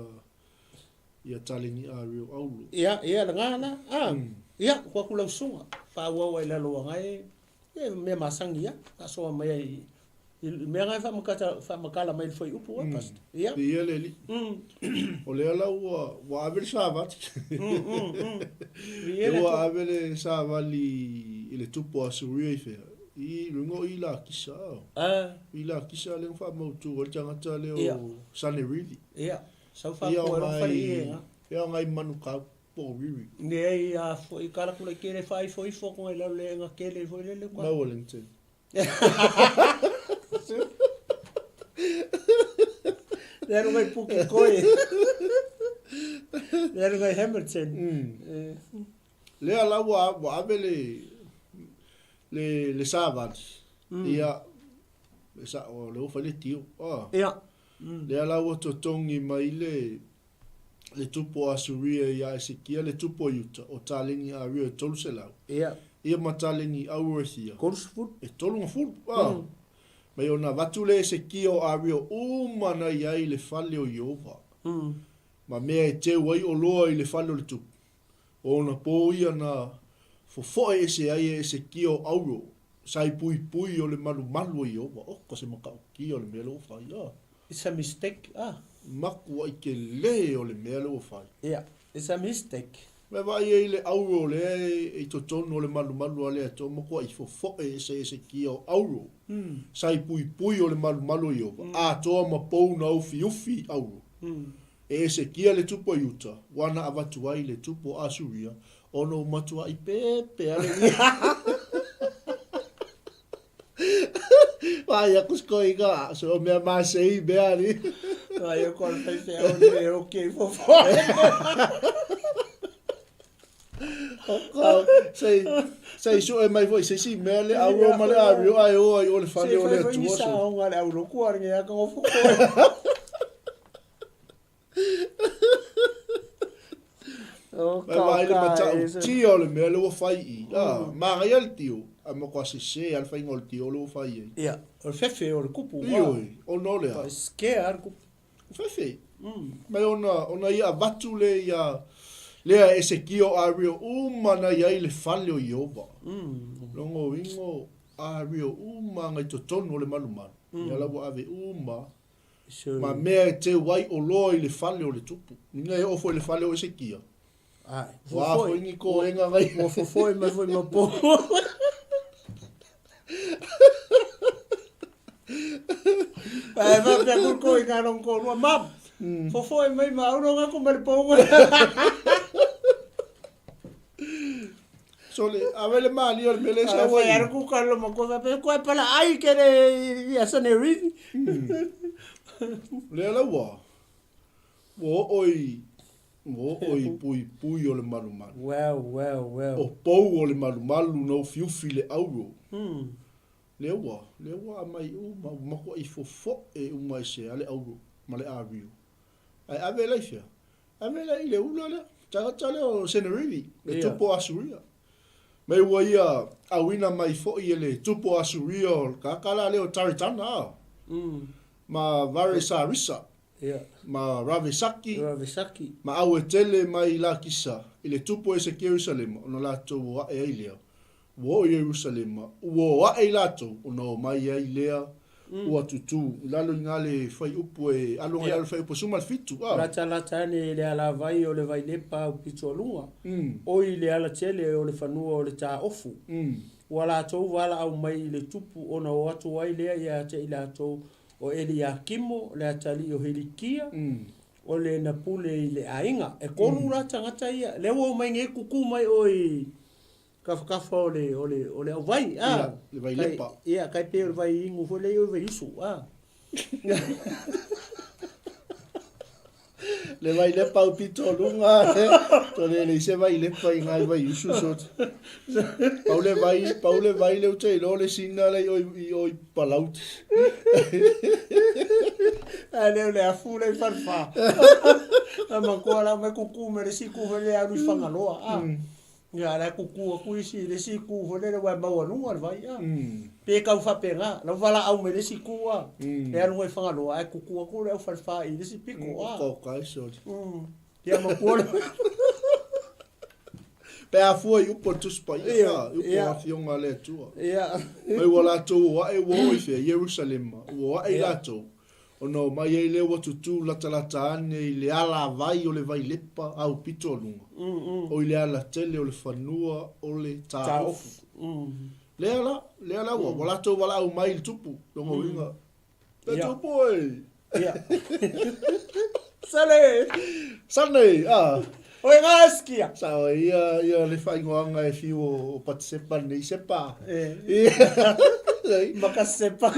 ia taleni a rio aulu. Ia, ia la ngā la. A. Ia, kua ku lau sunga. Whāuau ai lalo anga e. Ia mea masangi ia. Ka soa mai ai i mea ngai whaamakata, whaamakala mai le whaiupu a pastor. Ia. Ia le li. O lea la ua, ua ave le savali. Ia le Ua ave le savali i le tupu o Asuria i fea. I luga o i Lakisa. Ah. I Lakisa lea na whaamautu ai le tagata lea o Sanerivi. Ia. Sau whaapua e rongo whare i e nga. Ia o ngai manu kau. Po o Riri. Nei a foi kala kula kele wha ifo ifo ko ngai lalo le nga kele foi lele kwa. Mau Wellington. Le alu ngai Pukekohe. Le alu ngai Hamilton. Lea la ua ua ave le le le savali. Ia e sa o le ofa le tio. Ah. Ia. Lea la ua totogi mai le le tupu o Asuria iā Esekia, le tupu o Iuta, o taleni Aria e 300. Ia. Ia ma taleni Auroethia. 30. E 30. Ah. Mai ona avatu le Esekia o Aria uma na i ai i le fale o Ieova. Ma mea e teu ai oloa i le fale o le tupu. O ona pō ia na fofoe ese ai e Esekia o Auro, sa i puipui o le malumalu o Ieova. Oka se matautia o le mea lea ua fai. Ah. It's a mistake. Ah. Makuaʻi tele o le mea lea ua fai. Yeah, it's a mistake. Mea vaai ai le auro lea e i totonu o le malumalu a le Atua, matuaʻi fofoe ese Esekia o auro, sa i puipui o le malumalu o Ieova, atoa ma pou na ufiufi i auro. E Esekia le tupu o Iuta, ua na avatu ai le tupu o Asuria, ona ua matuaʻi pepe ale ia. Vai aku sko iga, so mea masei mea ni. Vai aku al fai fe au ni e oke i fofo. Sei sei sue mai foi sei si mea le auro ma le ario ai o ai o le fale o le atua. Sei fai foi ni sa le auro ku ar nge aka ngofo. Oh, Mai vaai le matautia o le mea lea ua fai i i. Ah, manaia le tio, ae matua sese lava le faiga o le tio lea ua fai ai. Ia, o le fefe o le kupu. Ioe, ona o le a? Scare le kupu. O fefe. Mai ona, ona ia avatu lea ia, lea e Esekia o Ario uma na i ai le fale o Ieova. Logo uiga Ario uma aga i totonu o le malumalu. Ia la ua ave uma Ma mea e teu ai oloa i le fale o le tupu. Ina e oo foi i le fale o Esekia. Ae. Ua a foi ni koenga ngai. Ua fofoe mai foi ma pou. Ae faapea ku ko i ngā rong kōrua, Mum, fofoe mai ma auro ngā ko ma le pou. Sole, ave le malia o le mele sa wai. Aru ku kalo ma ko pe ko pala ai ke le ia sa ne ri. Le la ua. Ua oo i ua oo i puipui o le malumalu. Well, well, well. O pou o le malumalu na ufiufi le auro. Le ua, le ua aumai uma, ua matuai fofoe uma i se ale auro ma le ario. Ae ave la i fea? Ave la i le ula lea, tagata lea o Senerivi, le tupu o Asuria. Mai ua ia auina mai foi e le tupu o Asuria o le tagata la lea o Taritana, a? Ma Varesarisa, ma Ravesaki, ma Auetele mai Lakisa, i le tupu o Esekia Ierusalema, ona latou o aʻe ai lea. Ua oo i Ierusalema, ua o aʻe i latou, ona o mai ai lea, ua tutū i lalo i ngā le fuaiupu e alu aga i lalo i le fuaiupu e 17, a. Latalata ane i le alavai o le Vailepa au pito o luga, oi le alatele o le fanua o le Taofu. Ua latou valaau mai i le tupu ona o atu ai lea ia te i latou o Eliakimo, le atalii o Hilikia, o le na pule i le aiga. E kolu la tagata ia, lea ua omai nei kuku mai oe i Kafakafa o le, o le, o le auvai, a. Ia, le vai lepa. Kai, ia, kai pei o le vai inu foi lea i o le vai usu, a. Le Vailepa aupito o luga, to le leai se Vailepa i ina i Vaiusu so. Pau le vai, pau le vai lea ou te iloa o le sina lea i o i o i Palauli. Ae le o le afu lea i Falefa. Na matua la mai kuku me le isi itu foi lea alu i Fagaloa. Ah. Ia la kuku atu isi i le isi itu foi lele ua e maualuga le vai. Ah. Pe tau faapena, lau valaau mai le isi itu ah. E alu i Fagaloa ae kuku atu le au Falefa i le isi pito. Ah. Oka oka soli. Ia matua le Pe a fua i upu a le Tusi Paia, i upu o Afioga a le Atua. Mai ua latou o ae ua oo i fea? Ierusalema. Ua o ae i latou, ona omai ai lea ua tutū latalata ane i le alavai o le Vailepa aupito o luga, o i le alatele o le fanua o le Taofu. Lea la, lea la ua, ua latou valaau mai i le tupu, lona uiga, Le tupu e! Ia. Sale! Sane! Ah. Oi ngā skia! Sao e ia, ia le whaingoanga e whiu o, o Patisepa nei, Sepa. E. Ia. Maka Sepa.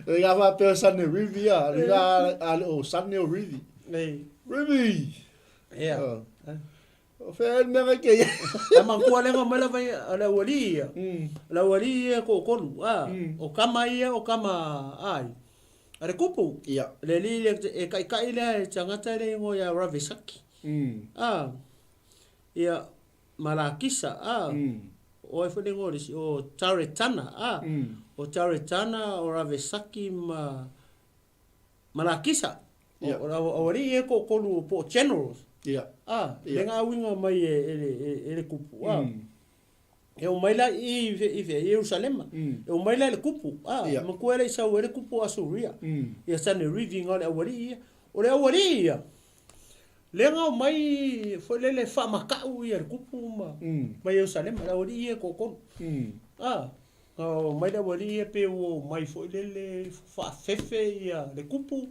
Le ngā whapea o Sane Rivi, a. Le ngā a le o Sane o Rivi. Nei. Rivi! Ia. Ah. O fea le mea ngai kei. A makua lenga mai lava ia, o le aualii ia. O le aualii ia e toatolu, a. O tama ia, o tama ai. A le kupu, Ia. le alii lea e taitai lea e tagata le igoa ia Ravisaki. A. Ia, ma Lakisa, a. O ai foi le igoa o le isi, o Taretana, a. O Taretana, o Ravisaki ma Malakisa, o aualii ia e toatolu po o generals, a, le gaoiga mai e le kupu, a. E omai la i i fea, i Ierusalema. E omai la i le kupu, a, matua e le i sau ai le kupu o Asuria, ia Sanerivi iga o le aualii ia. O le aualii ia, lea na omai foi lele faamatau ia le kupu ma Ierusalema, le aualii ia e toatolu, a. Na omai le aualii ia pei ua omai foi lele faafefe ia le kupu.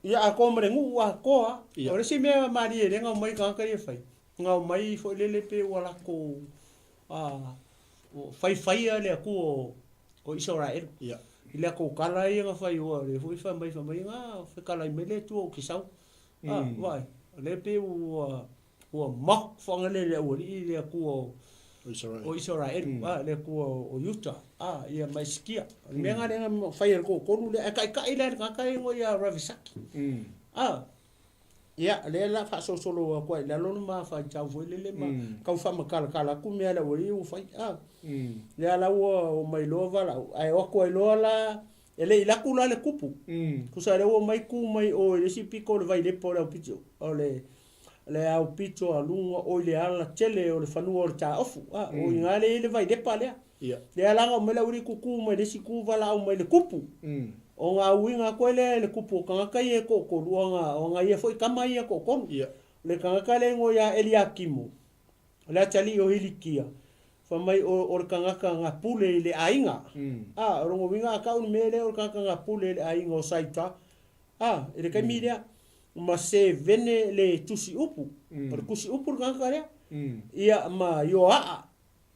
Ia atoa ma le nuu atoa. O le isi mea malie lea na omai tagata ia fai, na omai foi lele pei ua latou faifaia le Atua o Isaraelu. I latou tala ia na fai ua lea foi fai mai fai mai na fetalai mai le Atua ou te sau. Vaai, o lea pei ua Ua mock fagalele le aualii le Atua o o Isaraelu, a, le Atua o Iuta, a, ia ma Esikia. O le mea lena lea na fai e le toatolu lea, ae taitai la le tagata ia igoa ia Ravisaki. A, ia, lea la faasolosolo atu ai i lalo le ma faitau foi lele ma tau faamatalatala atu mea a le aualii ua fai, a. Lea la ua omai loa valaau, ae o atu ai loa la, e le i alu atu la le kupu. Tusa lea ua omai tu mai o i le isi pito o le Vailepa o le aupito, o le le aupito a luga o i le ala tele o le fanua o le taofu, a, o i ina lea e i ai le vailepa lea. Lea la na omai le aualii kuku mai le isi itu valaau mai le kupu. Ona auiga atu ai lea i le kupu o tagata ia e toatolu, ona, ona ia foi tama ia e toatolu. O le tagata lea e igoa ia Eliakimo, o le atalii o Hilikia, fai mai o, o le tagata na pule i le aiga. A, o lona uiga a tau le mea lea o le tagata na pule i le aiga o Saita, a, i le taimi lea. ma Sevene le tusi upu, o le tusi upu le tagata lea, ia ma Ioaa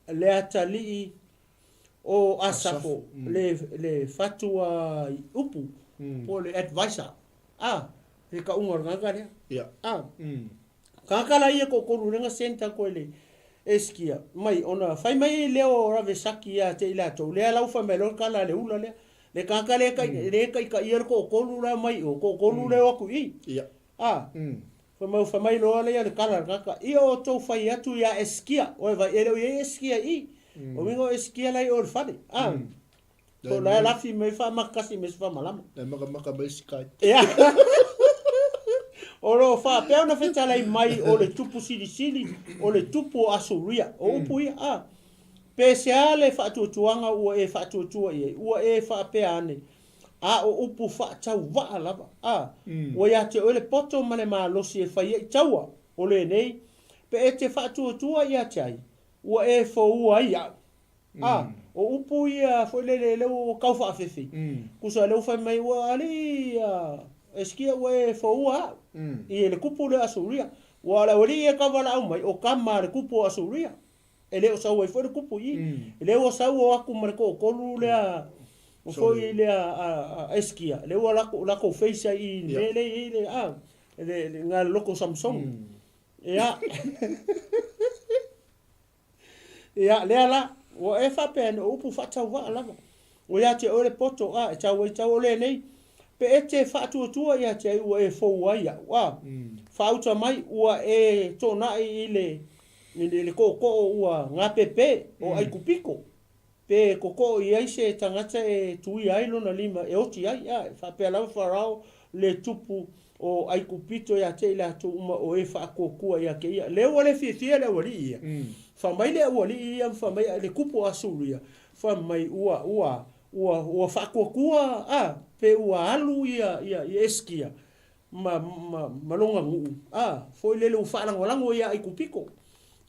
le atalii o Asafo le, le fatu a upu, po o le advisor, a, le tauga o le tagata lea. A, tagata la ia toatolu lea na send atu e le Esikia mai, ona fai mai lea o Ravesaki ia te i latou, lea la ua fai mai loa le tala a le ula lea, Le tagata lea e le taitaia le toatolu la mai i o, toatolu lea o atu i i. A, fai mai, fai mai loa lea le tala a le tagata, ia outou fai atu ia Esikia, oi vai, e le o i ai Esikia i i. O uiga o Esikia la i o i le fale. A, po o la e lafi mai faamakakasi mai se faamalama. La e makamaka mai si kai. Ia. O lo o faapea ona fetalai mai o le tupu silisili, o le tupu o Asuria. O upu ia, a. Pe sea le faatuatuaga ua e faatuatua i ai, ua e faapea ane, a o upu faatauvaa lava, a, ua ia te oe le poto ma le malosi e fai ai taua, o lenei, pe e te faatuatua ia te ai, ua e foua ai au. A, o upu ia foi lele lea ua tau faafefe, tusa lea ua fai mai, ua alii a Esikia ua e foua au, i le kupu lea o Asuria, ua o le aualii ia e tau valaau mai, o tama a le kupu o Asuria. E le o sau ai foi le kupu i i. E le ua sau o atu ma le toatolu lea Ua foi lea a Eskia, lea ua lakou face ai i le mea lea e i ai le, a, le ga le loko o Samsoni. Ia. Ia, lea la, ua e faapea ane o upu faatauvaa lava. Ua ia te oe le poto, a, e tau ai tau o lenei. Pe e te faatuatua ia te ai ua e fou ai au, a, faauta mai ua e toonai i le, i le tootoo ua gapepe o Aikupito. Pe kokoo i ai se tagata e tuia ai lona lima e oti ai, a e faapea lava Farao le tupu o Aikupito ia te i latou uma o e faakuakua ia te ia. Lea ua le fiafia le aualii ia. Fai mai le aualii ia ma fai mai le kupu o Asuria, fai mai ua, ua, ua, ua faakuakua, a, pe ua alu ia, ia, ia Esikia ma, ma, ma lona nuu, a, foi lele ua faalagolago ia Aikupito.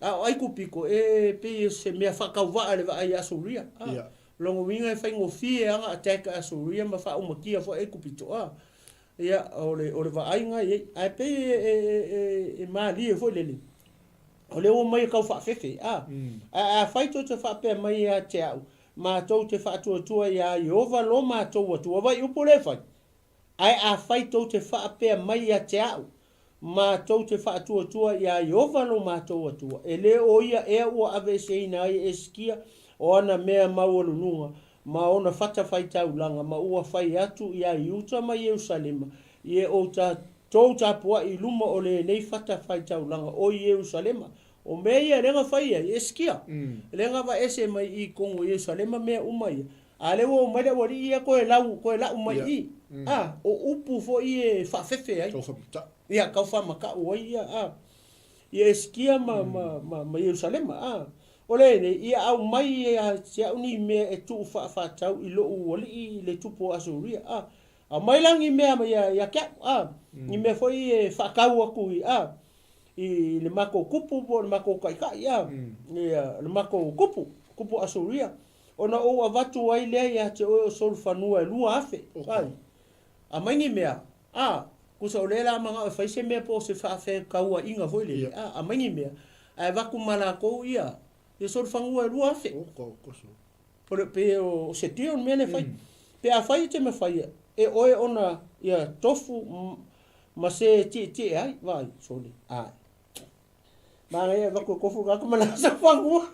A o Aikupito, e pei o se mea faatauvaa i le vaai ia Asuria, a. Yeah. Lona uiga e faigofie lava ona attack a Asuria ma faaumatia foi Aikupito, a. Ia, o le, o le vaaiga e i ai. Ae pei e, e, e, e malie foi lele, o lea ua omai e tau faafefe, a. Ae afai tou te faapea mai ia te au, matou te faatuatua iā Ieova lo matou Atua, vaai upu lea e fai, Ae afai tou te faapea mai ia te au, Matou te faatuatua iā Ieova lo matou Atua, e le o ia ea ua aveeseina ai e Esikia o ana mea maualuluga ma ona fatafaitaulaga ma ua fai atu iā Iuta ma Ierusalema i e ou tou tapuai i luma o lenei fatafaitaulaga o Ierusalema. O mea ia lea na fai ai Esikia, lea na aveese mai i totonu o Ierusalema mea uma ia, A lea ua omai le aualii ia toe lau, toe lau mai i i. A, o upu foi e faafefe ai. Tau faamatau. Ia, tau faamatau ai ia, a. Ia Esikia ma, ma, ma, ma Ierusalema, a. O lenei, ia aumai ia te au ni mea e tuu faafatau i lou alii i le tupu o Asuria, a. Aumai la ni mea ia, ia te au, a. Ni mea foi e faatau atu i, a, i le matou tupu po o le matou taitai, a. Ia, le matou tupu, tupu o Asuria. Ona ou avatu ai lea ia te oe o solufanua e 2,000. Ai. Aumai ni mea, a, tusa o lea la manao e fai se mea po o se faafekauaiga foi lele, a, aumai ni mea, ae avatu ma latou ia, ia solufanua e 2,000. O le, pe o se deal le mea lea e fai. Pe afai e te mafaia e oe ona ia tofu ma se tietie ai, vaai, sole, ae. Manaia e avatu e tofu le tagata ma lana solufanua.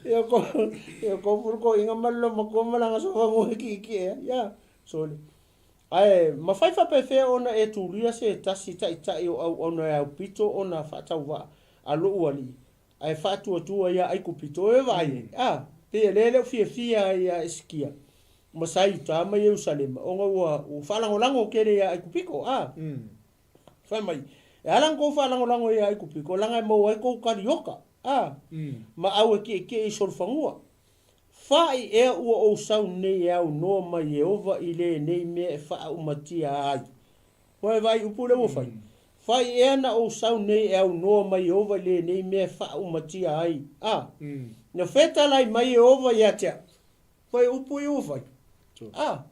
Ia ko ia ko puru ko inga malo matua malanga so fangu ki ki e ia sole. Ae mafai faapefea ona e tulia se tasi ta'ita'i o auauna e aupito ona faatauvaa a lo'u alii, ae faatuatua ia Aikupito e vaai ai, a, pei e lea le o fiafia ai ia Esikia ma sa Iuta ma Ierusalema, ona ua faalagolago tele ia Aikupito, a. Fai mai, E ala ona tou faalagolago ia Aikupito, leaga e maua ai tou kalioka, a, ma au e ki'eki'e i solofanua. Fa'i ea ua ou sau nei e aunoa ma Ieova i lenei mea e faaumatia ai. Ua e vaai upu lea ua fai? Fai ea na ou sau nei e aunoa mai Ieova i lenei mea e faaumatia ai, a? Na fetalai mai Ieova ia te au. Fai upu ia ua fai? A,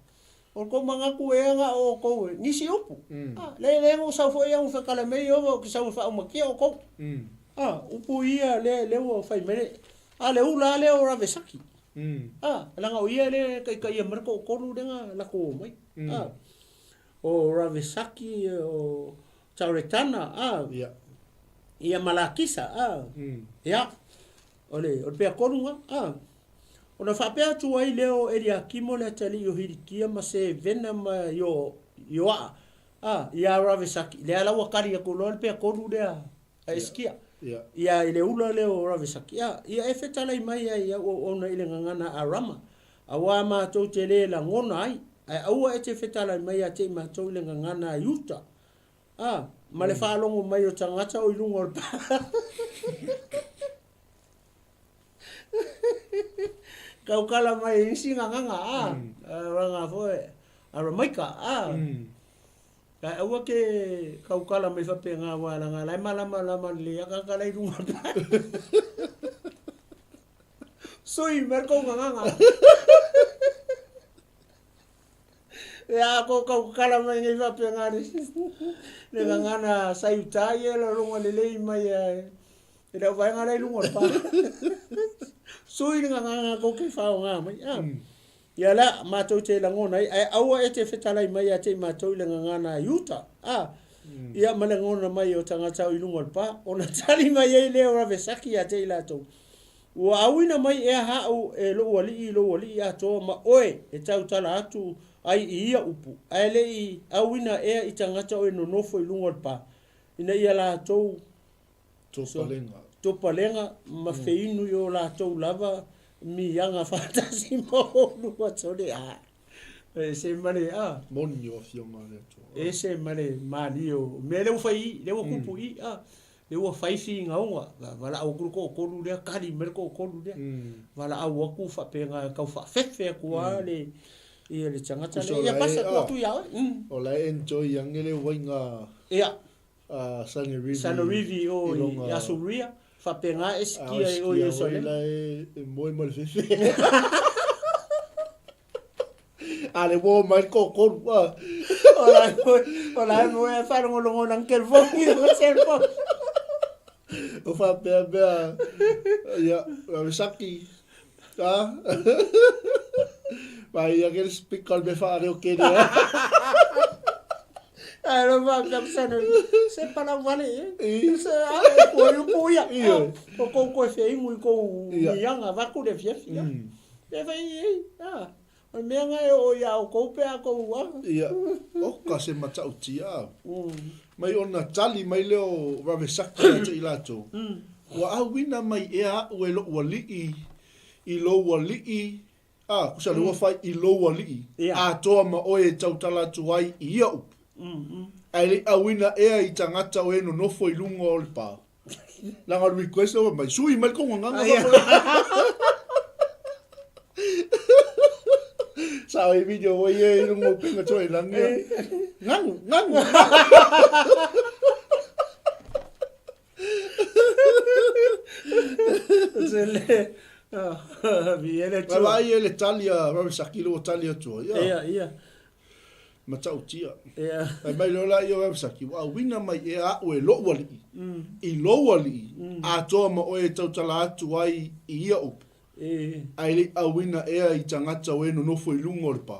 o le tou manatu ea na o outou e nisi upu? A, le le na ou sau foi au fetalai mai Ieova ou te sau e faaumatia outou. A, upu ia lea lea ua fai mai le, a le ula lava lea o Ravesaki. A, leaga o ia lea e taitaia mai le toatolu lea na latou omai. A. o Ravesaki, o Taretana, a, Ia. ia ma Lakisa, a, ia, o le, o le pea tolu na, a. Ona faapea atu ai lea o Eliakimo le atalii o Hilikia ma Sevena ma Io, Ioaa, a, ia Ravesaki, lea la ua kali atu loa le pea tolu lea a Esikia, Ia. ia i le ula lea o Ravesaki, a, ia e fetalai mai ai i au auauna i le gagana a Arama, Auā mātou te lē lagona ai, ae aua e te fetalai mai ia te i mātou i le gagana a Iuta, ā, ma le faalogo mai o tagata o i luga o le pā. Kaukala mai e isi gagana, ā, ranga foi Aramaika, ā, ae aua ke kaukala mai faapena wā langa la e malamalama lelei a tagata la i luga o le pā. Sui, me kou gagana. Ia a ko kau kala mai nei faapena le le gagana sa i uta ia le loga lelei mai e le auvaega la i luga o le pa. Sui le gagana kou te faaaoga mai a. Ia la matou te lagona ai ae aua e te fetalai mai ia te i matou i le gagana i uta a. Ia ma le lagona mai o tagata o i luga o le pa. Ona tali mai ai lea o Ravesaki ia te i latou. Ua auina mai ea haʻu e loʻu alii i lou alii atoa ma oe e tautala atu ai i ia upu, ae le i auina ea i tagata o e nonofo i luga o le pa, ina ia latou topalega ma feinu i o latou lava miaga faatasi ma oulua tole a. Ese ma le a. Moni o afioga a le Atua. Ese ma le malie o mea lea ua fai i, lea ua kupu i a. Lea ua fai finauga, valaau atu le toatolu lea, tali mai le toatolu lea. Valaau atu faapena e tau faafefe atu lava le ia le tagata lea. Ia pasa tuu atu ia oe. O la e enjoy ange le uaiga Sanerivi Sanerivi o i Asuria, faapena e sikia i o Ierusalema. A o la e moe ma le fefe. A le uo mai le toatolu. O la e moe, o la e moe ae faalogologo i lana telefoni, i lana cellphone. O faapea mea, ia, Saki, a? Vai ia ke le speaker o le mea faaleo kene a. Ae lo faapea ku sana, se palau vale e. Se a, ua iupu ia. O kou koe feingu i kou mianga vaku le fiafi. E fai ei, a. O le mea na e oo ia outou pe a kou a. Ia, oka se matautia au. Mai ona tali mai lea o Ravesaki ia te i latou, Ua auina mai ea aʻu e loʻu alii i lou alii, a, kusa le ua fai i lou alii, atoa ma oe e tautala atu ai i ia upu. Ae le i auina ea i tagata o e nonofo i luga o le pa. Leaga o le request lea ua mai, sui mai le tou gagana. Sao i video foi ia i luga o upega tuailagi. Gagu, gagu. Sele. Viele tua. Vaai e le tali a Ravisaki le ua tali atu ai. Ia, ia. Matautia. Ia. Fai mai loa laia o Rabesake, Ua auina mai ea aʻu e loʻu alii, i lou alii, atoa ma oe e tautala atu ai i ia upu, ae le i auina ea i tagata o e nonofo i luga o le pa,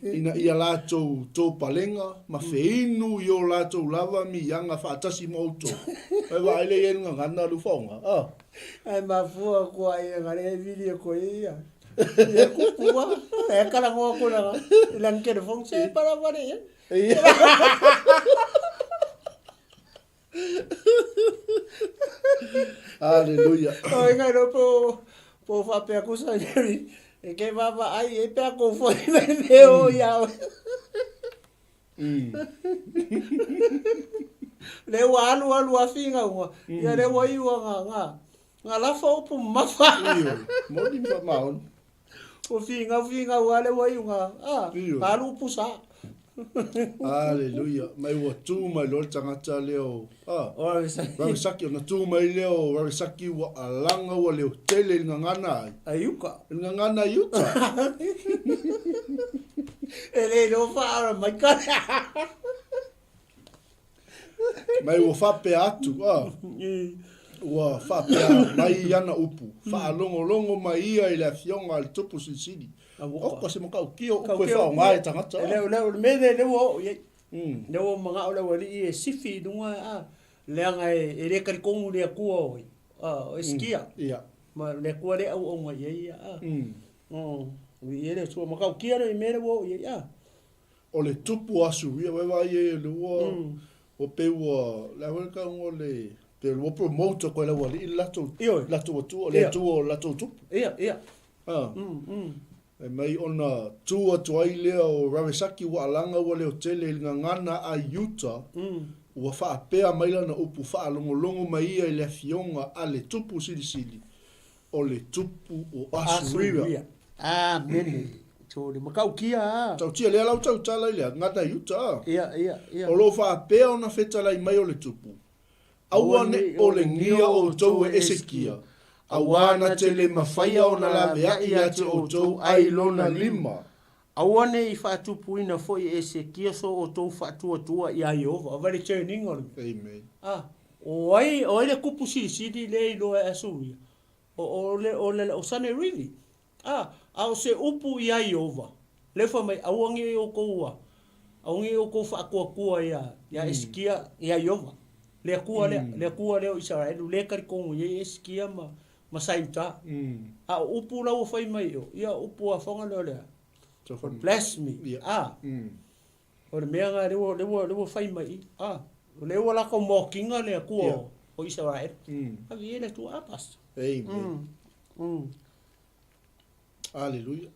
ina ia latou toupalega ma feinu i o latou lava miaga faatasi ma outou. Fai vaai lea i ai le gagana a le ufaoga, a. Ae mafua kua ia ngare e vili e koe ia. Ia kupu wa. E kala ngoa ko la. Lang telefon se para wale ia. Hallelujah. O e ngai po po whapea ku sa nei. E ke vava ai e pea ko foi me me o ia. Le ua alu alu a finga ua. Ia le ua iua nga nga. Nga lafa upu mamafa. Ioe, moni ma faamaoni. Ua figau figau lava le ua iuga, a, Ioe. alu upu sa. Aleluia. Mai ua tu mai loa le tagata lea o, a, O Ravisaki. Ravisaki, ona tu mai lea o Ravisaki ua alaga ua leo tele i le gagana ai. Ai uka. I le gagana i uta. E le iloa faaola mai ka. Mai ua faapea atu, a, ua faapea mai ana upu, faalogologo mai ia i le afioga a le Tupu Silisili. Oka se matautia o upu e faaaoga e tagata. E le, le, le mea lea lea ua oo i ai. Lea ua manao le aualii e sifi i luga, a, leaga e, e le talitonu i le Atua o, a, o Esikia. Ia. Ma le Atua lea e auauna i ai ia, a. O, i ai le Atua matautia lea i mea lea ua oo i ai, a. O le tupu o Asuria, wai wai e le ua, ua pei ua, le a foi le tauga o le, pei ua promote koe le aualii le latou, Ioe. latou atua, le Ia. atua o le latou tupu. Ia, ia. A. Fai mai ona tu atu ai lea o Ravesaki ua alaga ua leo tele i le gagana a Iuta, ua faapea mai lana upu faalogologo mai ia i le afioga a le tupu silisili, O le tupu o Asuria. Amene. So, le matautia a. Matautia, lea la ua tautala i le gagana i uta a. Ia, ia, ia. O lo o faapea ona fetalai mai o le tupu, Aua ne olegia outou e Esekia, auā na te le mafaia ona laveai ia te outou ai lona lima. Aua ne i faatupuina foi e Esekia so outou faatuatua iā Ieova. Vaai le turning o le mea. Amen. A, o ai, o ai le kupu silisili lea i iloa e Asuria? O, o le, o le, o Sanerivi. A, a o se upu iā Ieova, lea fai mai, aua ne i outou, a, aua ne i outou faatuatua iā, iā Esekia, iā Ieova, le Atua lea, le Atua lea o Isaraelu, lea e talitonu i ai Esekia ma, ma Saiuta. A o upu la ua fai mai i o, ia o upu afoga lea o le a? Bless me. A, o le mea lena lea ua, lea ua, lea ua fai mai i. A, o lea ua latou mock-ina le Atua o, o Isaraelu. Ave i ai le Atua. A, Pastor. Amen. Aleluia.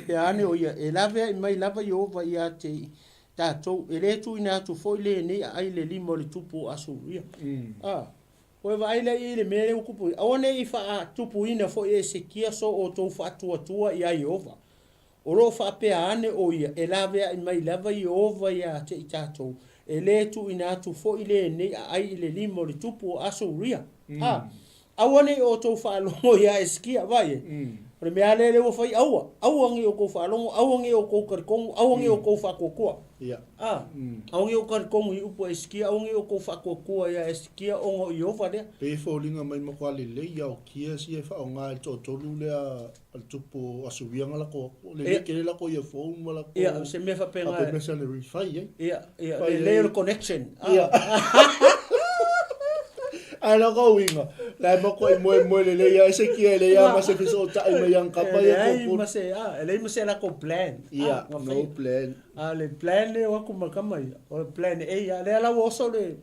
Pea ane o ia, e laveai mai lava Ieova ia te tatou, e le tuuina atu foi lenei aai i le lima o le tupu o Asuria. A, Ua vaai lea i le mea lea ua tupu ai. Aua ne i faatupuina foi e Esekia so outou faatuatua iā Ieova. O lo o faapea ane ʻo ia, e laveai mai lava Ieova iā te i tatou, e le tuuina atu foi lenei aai i le lima o le tupu o Asuria. A, aua ne i outou faalogo iā Esekia, vaai e, o le mea lava lea lea ua fai, aua, aua ne i outou faalogo, aua ne i outou talitonu, aua ne i outou faatuatua. A, aua ne i ou talitonu i upu a Esekia, aua ne i outou faatuatua iā Esekia ona o Ieova lea. Pei e foliga mai matua lelei a o gears ia e faaaoga e le toatolu lea a le tupu o Asuria na lako atu. O lelei tele lako earphone ma lako. Ia, se mea faapena. Faapea mea sa le fai ai. Ia, ia, lelei o le connection. Ia. Ae la ka uiga, la e matua i moemoe lelei a Esekia e leai lava ma se fesootai mai ana kapa ia toatolu. E leai ma se latou plan. Ia, no plan. A le plan lea o atu ma tama ia, o le plan A a lea la ua oso le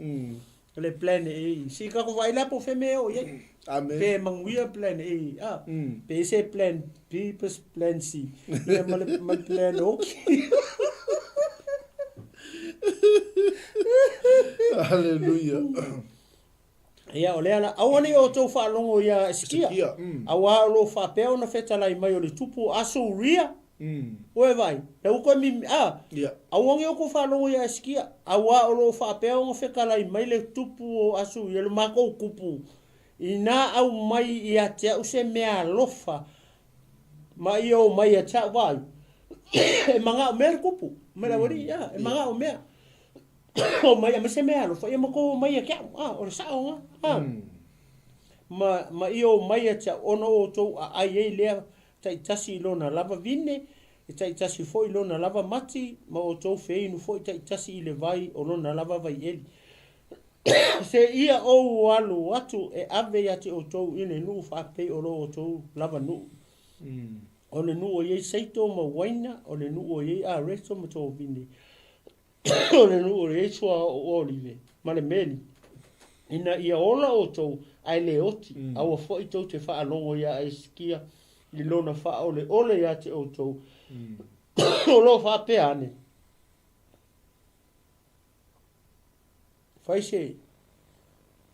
le plan A. Se i tatou vaai la po o fea mea e oo i ai. Amen. Pe manuia plan A, a pe i se plan B pe se plan C. Ia ma le ma le plan oki. Hallelujah. Ia, o lea la, aua ne i outou faalogo iā Esekia, Esekia, mm. auā o lo o faapea ona fetalai mai o le tupu o Asuria. Ua e vaai, lea ua toe mimi, a, Ia. aua ne i outou faalogo iā Esekia, auā o lo o faapea ona fetalai mai le tupu o Asuria, lo matou tupu, inā aumai ia te au se mea alofa ma ia omai ia te au, vaai, e manao mea le tupu, mai le aualii, a, e manao mea. Omai aemaise se mea alofa ia ma kou omai ia te au, a, o le sao na, a. Ma, ma ia omai ia te au, ona o outou aai ai lea taitasi i lona lava vine, e taitasi foi i lona lava mati, ma outou feinu foi taitasi i le vai o lona lava vaieli. Se ia ou alu atu e ave ia te outou i le nuu faapei o lo outou lava nuu. O le nuu o i ai seito ma uaina, o le nuu o i ai areto ma tovine. O le nuu o i ai suauu olive ma le meli, ina ia ola outou ae le oti, aua foi tou te faalogo iā Esekia i lona faaoleole ia te outou, o lo o faapea ane, Fai se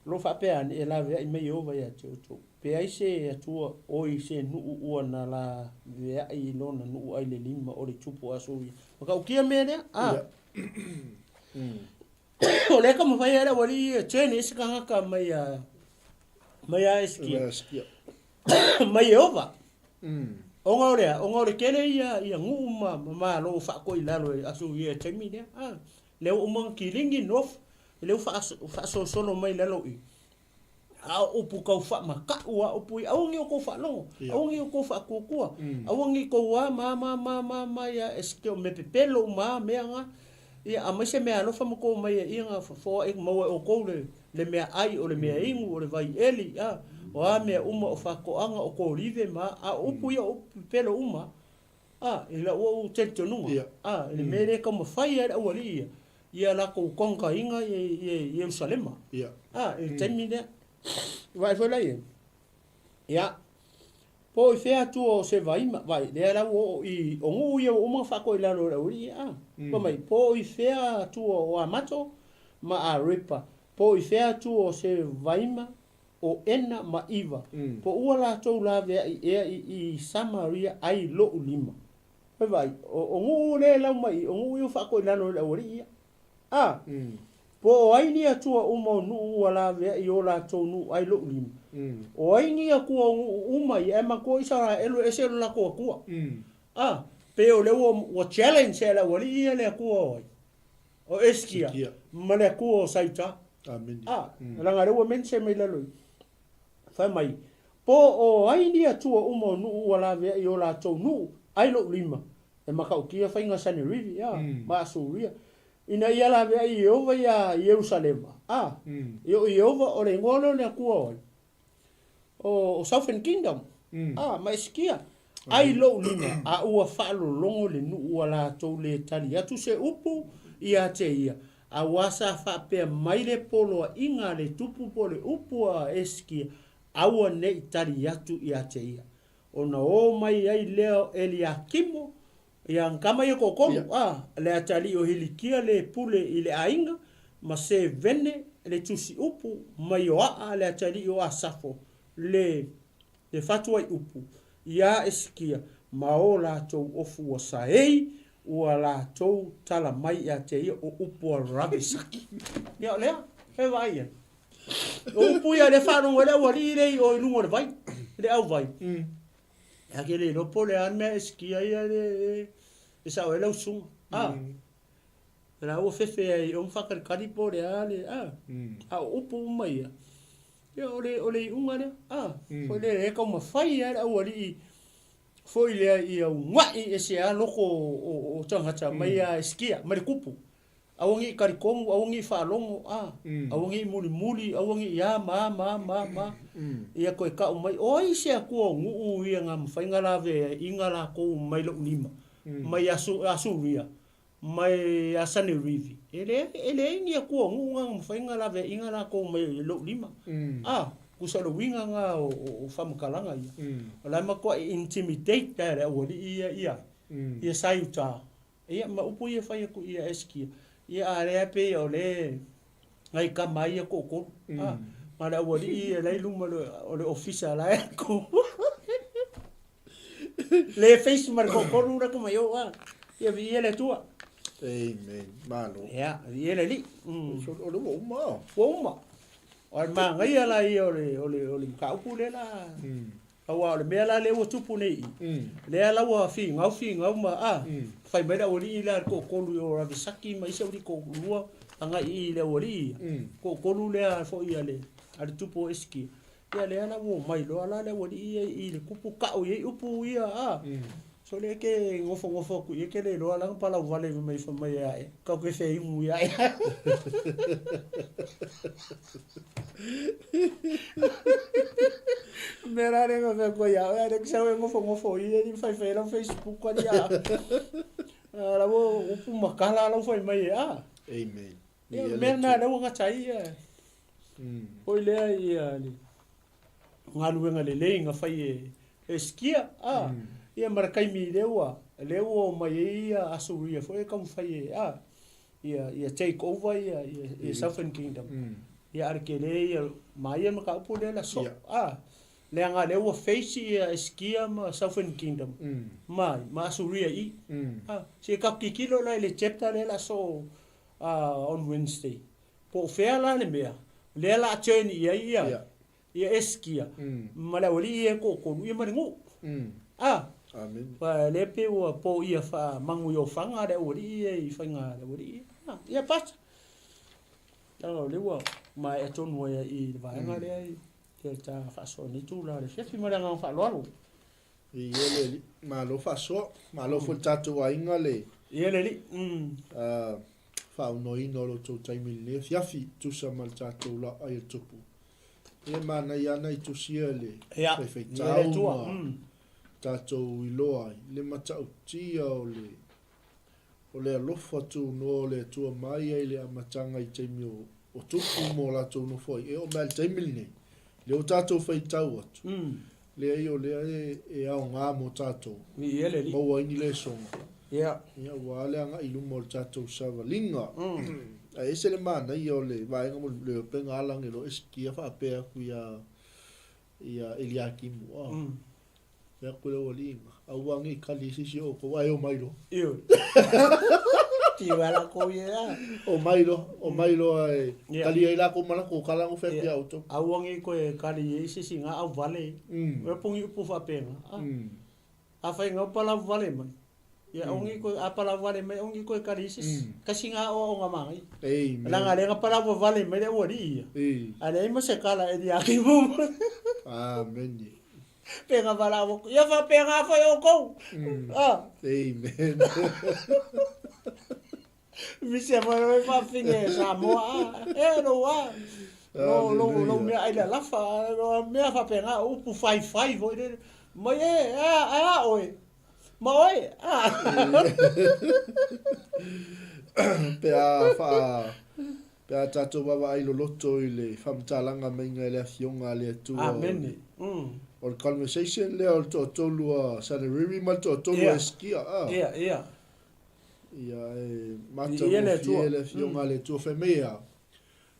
O lo o faapea ane, e laveai mai Ieova ia te outou. Pe ai se Atua oi se nuu ua na laveai i lona nuu ai le lima o le tupu Asuria. Matautia mea lea? A. O lea taumafai ai le aualii ia turn ese tagata mai a mai a Esekia. Mai Ieova. Ona o le a? Ona o le tele ia ia nuu ma ma malo faatoa i lalo e Asuria i le taimi lea. A. Lea ua uma ona kiligi nofo, lea ua faasolosolo mai lalo i, a o upu tau faamata'u a upu ia, aua ne i outou faalogo, aua ne i outou faatuatua, aua ne i tou a ma ma ma ma ma ia e o mea pepelo uma a mea na, ia aumai se mea alofa ma tou omai ai ia na foai maua e outou le le mea ai, o le mea inu, o le vai eli, a o a mea uma o faatoaga, o kolive ma a, a o upu ia o upu pepelo uma. A, i lau ou talitonuga, Ia. a, i le mea lea e taumafai ai le aualii ia, ia latou conquer-ina Ierusalema. Ia. A, i le taimi lea. Vaai foi la i ai. Ia, po o i fea atua o Sevaima, vaai, lea la ua oo i, o nuu ia ua uma ona faatoa i lalo e le aualii ia, a. Fai mai, po o i fea atua o Amato ma Arepa, po o i fea atua o Sevaima o Ena ma Iva, po ua latou laveai ea i i Samaria ai loʻu lima. Oi vaai, o, o nuu lea e lau mai i, o nuu ia ua faatoa i lalo e le aualii ia. A, po o ai ni atua uma o nuu ua laveai i o latou nuu ai loʻu lima? O ai ni atua o nuu uma ia, ae matua Isaraelu e ese lo latou atua. A, Pei o lea ua, ua challenge e le aualii ia le Atua o ai? O Esikia ma le Atua o Saita. Amene. A, leaga lea ua mention mai lalo i. Fai mai, Po o ai ni atua uma o nuu ua laveai i o latou nuu, ai lou lima, e matautia faiga Sanerivi, a, ma Asuria, ina ia laveai Ieova iā Ierusalema, a, i o Ieova o le igoa lea o le Atua o ai? O, o Southern Kingdom, a, ma Esikia. Ai lou lima, a ua faalologo le nuu ua latou le tali atu se upu ia te ia, auā sa faapea mai le poloaiga a le tupu po o le upu a Esikia, aua ne i tali atu ia te ia. Ona o mai ai lea o Eliakimo, ia kama ia toatolu, a, le atalii o Hilikia le pule i le aiga, ma Sevene le tusiupu, ma Ioaa le atalii o Asafo le le fatuaiupu iā Esikia ma o latou ofu ua saei, ua latou tala mai ia te ia o upu a Rabesaki. Ia o lea, e vaai ai. O upu ia lea faalogo ai le aualii lea i o i luga o le vai, le auvai. Ea ke le iloa po o le a le mea Esikia ia le e sao ai lau susuga. A, la ua fefe ai i o ma faatalitali po o le a le, a, a o upu uma ia. Ia, o le, o le iuga lea, a, foi lea e taumafai lava le aualii foi lea ia una'i ese lava loko o, o, o tagata mai ia Esikia, mai le tupu. Aua ne i talitonu, aua ne i faalogo, a, aua ne i mulimuli, aua ne i a ma a ma a ma a ma a. Ia toe tau mai, o ai se Atua o nuu ia na mafai ona laveaiina latou mai lou lima, mai Asu, Asuria, mai ia Sanerivi, e leai, e leai ni Atua o nuu na na mafai ona laveaiina latou mai lou lima. A, tusa o le uiga na o, o, o faamatalaga ia. O la e matuai intimidate lava e le aualii ia, ia, ia Saiuta. Ia, ma upu ia e fai atu ia Esikia, ia a lea pei o le nai kama ai ia toatolu. A, ma le aualii ia la i luma o le ofisa la e ku. Le face ma le toatolu la kuma i o, a. Ia viia le Atua. Amen. Malo. Ia, viia le Alii. O le ua uma. Ua uma. O le manaia la ia o le, o le, o le mataupu lea la. Aua o le mea la lea ua tupu nei i, lea la ua finau finau ma, a, fai mai le aualii lea a le toatolu i o Ravisaki ma isi aualii toalua agai i i le aualii ia, toatolu lea foi a le, a le tupu o Esikia. Ia lea la ua omai loa la le aualii ia i le tupu tau i ai upu ia, a, sole e ke nofonofo atu i ai ke le iloa la na palauvale mai fai mai e ae, kau ke feinu ia ia. Mea la lea na fai atu ai ia oe, a le sau e nofonofo i i faifai ai lau Facebook ali a. A la ua upu matala lau fai mai e a. Amen. Ia mea na lea ua gata ai ia. Foi lea ia le galuega lelei na fai e Esikia a. Ia ma le taimi lea ua lea ua omai ai ia Asuria foi e taumafai e a. Ia ia take over ia ia Southern Kingdom. Ia a le tele ia ma ia mataupu lea la so a leaga lea ua face ia Esikia ma Southern Kingdom ma ma Asuria i a se i tatou tilotilo la i le chapter lea la so on Wednesday po o fea la le mea lea la a turn i ai ia Ia Esikia, ma le aualii ia e toatolu, ia ma le nuu. A! Amene. Aua lea pei ua poia faamanuiofaga le aualii ia i faiga a le aualii ia. A, ia Pastor. Leaga o lea ua maea tonu ai i le vaega lea i le ta faasoa nei tula o le afiafi ma le agaga faaaloalo. Ia le alii, malo faasoa, malo foi le tatou aiga le. Ia le alii. Faaunoaina o lo outou taimi i lenei afiafi, tusa ma le tatou laau ai o le tupu. Ia e manaia lava nai tusi ia i le faifeitau ma tatou iloa ai le matautia o le o le alofa tunoa o le Atua mai ai le amataga i taimi o tupu ma o latou nofo ai. E oo mai lava i le taimi lenei, lea ua tatou faitau atu, Leai o lea e aoga mo tatou. Maua ai ni lesona. Ia. Ia aua le agai i luma o le tatou savaliga. Ae ese le manaia o le vaega mo le upega alagi loa e sikia faapea atu ia ia Eliakimu. A. Fai atu le aualii, aua ne i kali i se isi o outou ae omai loa. Ioe. Tiu a lakou ia ea. Omai loa, omai loa e kali ai lakou ma lakou kala no fai atu ia outou. Aua ne i toe kali ai se isi ga auvale. Ua puni upu faapena. Afai ga palau vale mai. Ia ongi koe a palau vale mai ongi koe kali i se isi. Kasi nga aoaoga manaia. Amen. Leaga lea na palau vale mai le aualii ia. A leai ma se kala e liaki muamua. Amene. Pe na valaau atu, ia faapena foi outou. Ah. Amen. Misia foi oe faafine e Samoa a. E lou a. Lou lou lou mea ai le alafa, mea faapena o upu faifai foi lele. Mai e a a oe. Ma oe a. Pe a wha pe a tātou vaavaai loloto i le faamatalaga maiga e le Afioga a le Atua. Amene. O le conversation lea o le toatolu a Sanariri ma le toatolu a Eskia. Ia, ia. Ia, e matagofie le Afioga a le Atua fai mai e a?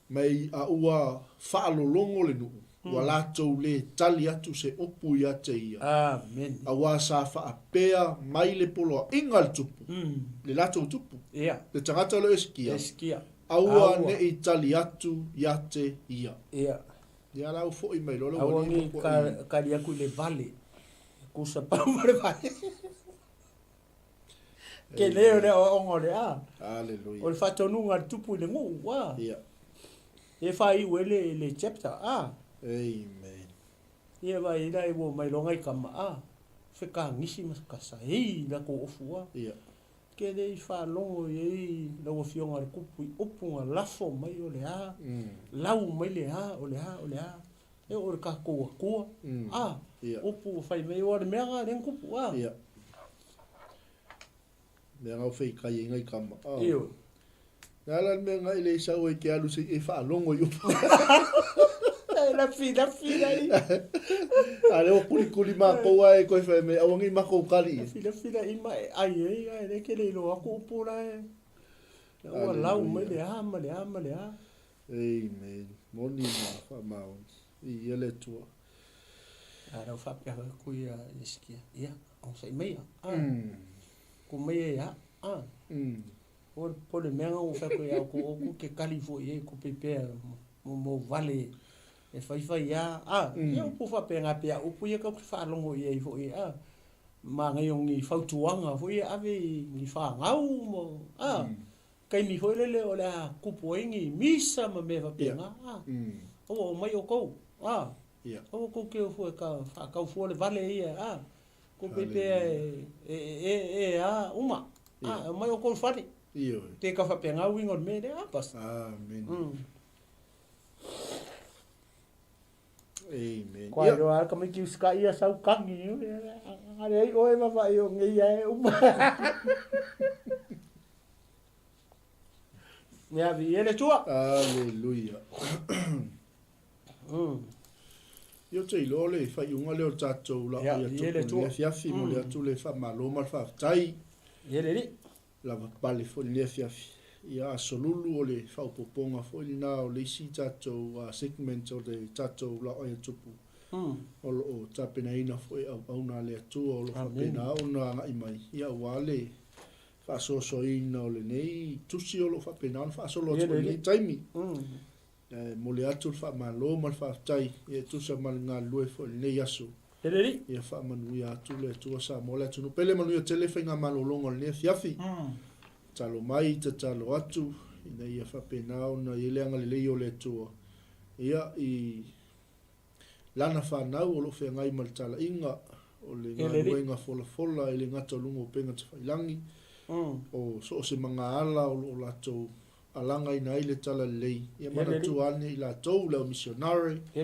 Mai a ua faalologo le nuu, ua latou le tali atu se upu ia te ia. Amene. Auā sa faapea mai le poloaiga a le tupu, le latou tupu, le tagata o le Eskia, aua ne i tali atu ia te ia. Ia la ua foi mai loa le Aua ne i kali atu i le vale, kusa pau ma le vale. Tele o le aoaoga o le a. Hallelujah. O le faatonuga a le tupu i le nuu, a. Ia. E faaiu ai le, le chapter, a. Amen. Ia vai ila e ua mai loa ngai kama, a. Fekagisi ma kasaei i latou ofu, a. Ia. Ke le i faalogo i ai lau afioga a le tupu i upu na lafo mai o le a, lau mai le a, o le a, o le a. E o le tatou Atua, a. Upu ua fai mai, ua le mea na lea na tupu, a. Ia. Mea na feikai ai ngai kama, a. Ioe. Le a la le mea na e le sau ai ke alu se i e faalogo i upu. E lafi lafi lai. A lea ua kulikuli makou a e koe fai mai, aua nei makou kali ia. Lafi lafi lai ma e ai ai, a e le ke le iloa atu upu la e. Ua lau mai le a ma le a ma le a. Amen. Moni ma faamaoni. Viia le Atua. A lau faapea foi atu ia Hesekia, ia, onosai maia, a, ku mai e a, a. O le po le mea na ua fai atu ia outou, outou ke kali foi i ai, ku pipea mo mo vale e faifai a, a, ia upu faapena pe a upu ia tou te faalogo i ai foi, a. Manaia o ni fautuaga foi ia ave i ni fanau ma, a. Taimi foi lele o le a kupu ai ni misa ma mea faapena, a, aua omai outou, a, aua tou te o fua e ka faatau fua le vale ia, a, kou pea e, e, e, e a uma, a, omai outou i le fale. Pe ka faapena uiga o le mea lea, a, Pastor. Amen. Amen. Kua iloa ka mai kiuska ia sau kagi. Ngare ai oe ma i o ngei e uma. Ia vi ele tua. Aleluia. Ia te iloa le faaiuga lea o le tatou laa Ia, ia i ele tupu tua. i le afiafi, momoli atu le faamalo ma le faafetai. Ia le alii. Lava pale foi i lenei afiafi. Ia aso lulu o le faaopoopoga foi lena o le isi tatou segment o le tatou laoai a tupu o lo o tapenaina foi e auauna a le Atua o lo o faapena ona agai mai ia aua le faasoasoaina o lenei tusi o lo o faapena ona faasolo atu foi i lenei taimi. E momoli atu le faamalo ma le faafetai e tusa ma le galulue foi i lenei aso. Ia faamanuia atu le Atua Samoa le atunuu pele manuia tele faigamalologa o lenei afiafi. Tatalo mai, tatalo atu ina ia faapena ona i ai le agalelei o le Atua ia i Lana fanau o lo o feagai ma le talaiga o le galuega folafola e le gata o luga o upega tafailangi, o so o se magaala o lo o latou alagaina ai le talalelei. Ia manatua ane i latou le au misionare, i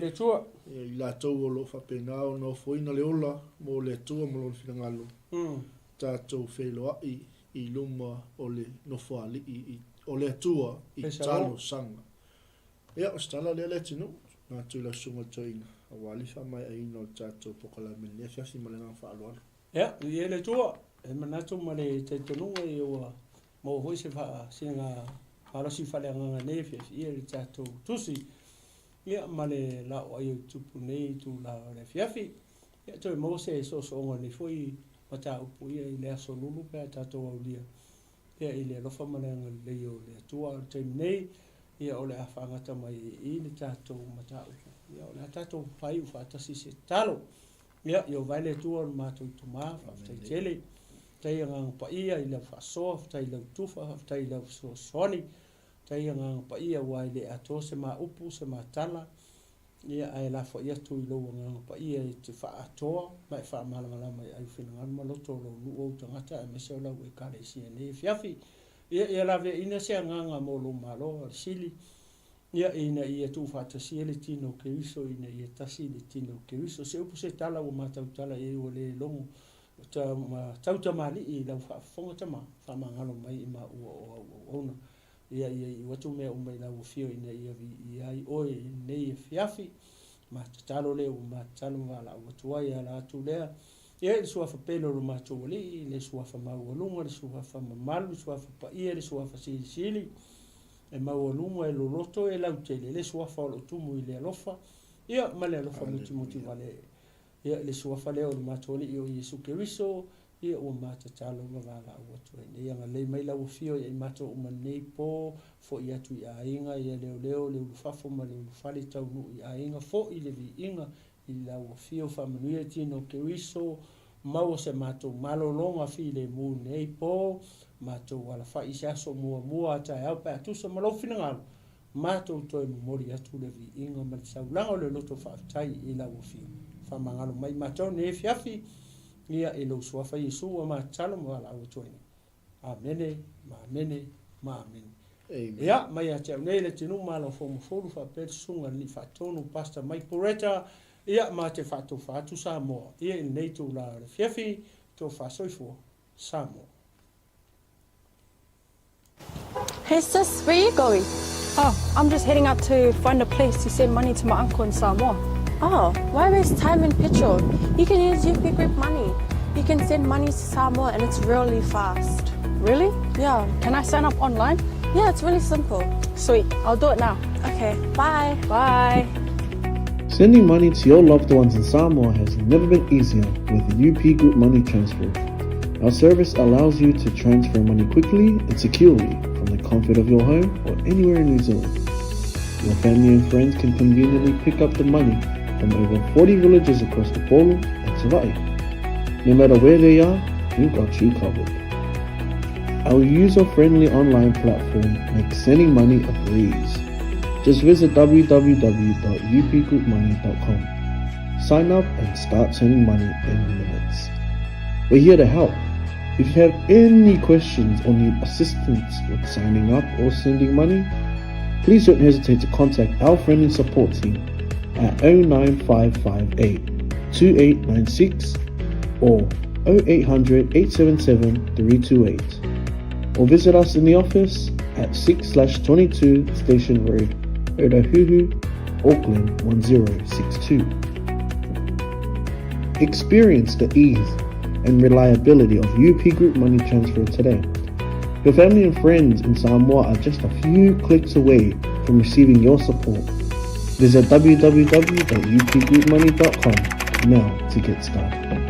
latou o lo o faapena ona ofoina le ola mo le Atua ma Lona finagalo, tatou feiloai i luma o le Nofoalii o le Atua i talosaga. Ia, o se tala lea Leatinuu, na atu i lau susuga i le toeaina, aua le faamaeaina o le tatou polokalame i lenei afiafi ma le agaga faaaloalo. Ia, viia le Atua, e manatu ma le talitonuga ia ua maua foi se faasiliga malosi faaleagaga nei afiafi ia i le tatou tusi, ia ma le laoai o tupu nei i itula o le afiafi. Ia toe maua se soosooga o lenei foi mataupu ia i le aso lulu pe a tatou aulia Ia i le alofa ma le agalelei o le Atua. A o le taimi nei, ia o le a faagata mai i i le tatou mataupu. Ia o le a tatou faaiu faatasi i se tatalo. Ia, Ieova e le Atua o le matou itumā, faafetai tele. Faafetai Agaga Paia i lau faasoa, faafetai i lau tufa, faafetai i lau fesoasoani. Faafetai Agaga Paia aua e le atoa se ma upu, se ma tala, ia ae lafoai atu i lou Agaga Paia e te faaatoa ma e faamalamalama i ai finagalo ma loto o lou nuu, ou tagata aemaise o lau Ekalesia i lenei afiafi. Ia, ia laveaiina se agaga mo lou Malo, o le sili, Ia, ina ia tuufaatasia le tino o Keriso, ina ia tasi le tino o Keriso. Se upu se tala ua ma tautala i ai ua le logo ta, ma tautamalii i lau faafofoga tama, faamagalo mai i maua o au auauna. Ia, ia iu atu mea uma i lau afio ina ia viia ai oe i lenei afiafi. Ma tatalo lea ua ma tatalo ma valaau atu ai, e ala atu lea, ia, i le Suafa pele o lo matou Alii, le Suafa maualuga, le Suafa mamalu, le Suafa paia, le Suafa silisili, E maualuga, e loloto, e lautele le suafa o lo o tumu i le alofa, ia, ma le alofa mutimuti vale. Ia, i le suafa lea o le matou Alii o Iesu Keriso, ia, ua matatalo ma valaau atu ai nei. Agalelei mai lau afio ia i matou uma lenei po, foi atu i aiga, ia leoleo le ulufafo ma le ulufale taunuu i aiga, foi le viiga I lau afio faamanuia tino Keriso, maua se matou malologa filemu nei po, matou alafai i se aso muamua a taeao pe a tusa ma lou finagalo, matou toe momoli atu le viiga ma le saulaga o le loto faafetai i lau afio. Faamagalo mai matou nei afiafi, ia i lou suafa Iesu ua matatalo ma valaau atu ai nei. Amene, ma amene, ma amene. Amen. Ia, mai ia te au nei Letinuu ma Alofomafulu faapea le susuga i le Alii Faatonu Pastor Mike Poretta, ia, ma te faatofa atu Samoa, ia i lenei itula o le afiafi, tofa soifua, Samoa. Hey sis, where you going? Oh, I'm just heading out to find a place to send money to my uncle in Samoa. Oh, why waste time and petrol? You can use UP Group Money. You can send money to Samoa and it's really fast. Really? Yeah. Can I sign up online? Yeah, it's really simple. Sweet, I'll do it now. Okay, bye. Bye. Sending money to your loved ones in Samoa has never been easier with UP Group Money Transfer. Our service allows you to transfer money quickly and securely from the comfort of your home or anywhere in New Zealand. Your family and friends can conveniently pick up the money from over 40 villages across the Upolu and Savai'i. No matter where they are, we've got you covered. Our user-friendly online platform makes sending money a breeze. Just visit www.upgroupmoney.com. Sign up and start sending money in minutes. We're here to help. If you have any questions or need assistance with signing up or sending money, please don't hesitate to contact our friendly support team at 09558 2896 or 0800 877 328 or visit us in the office at 6/22 Station Road, Otahuhu, Auckland 1062. Experience the ease and reliability of UP Group Money Transfer today. Your family and friends in Samoa are just a few clicks away from receiving your support. Visit www.upgroupmoney.com now to get started.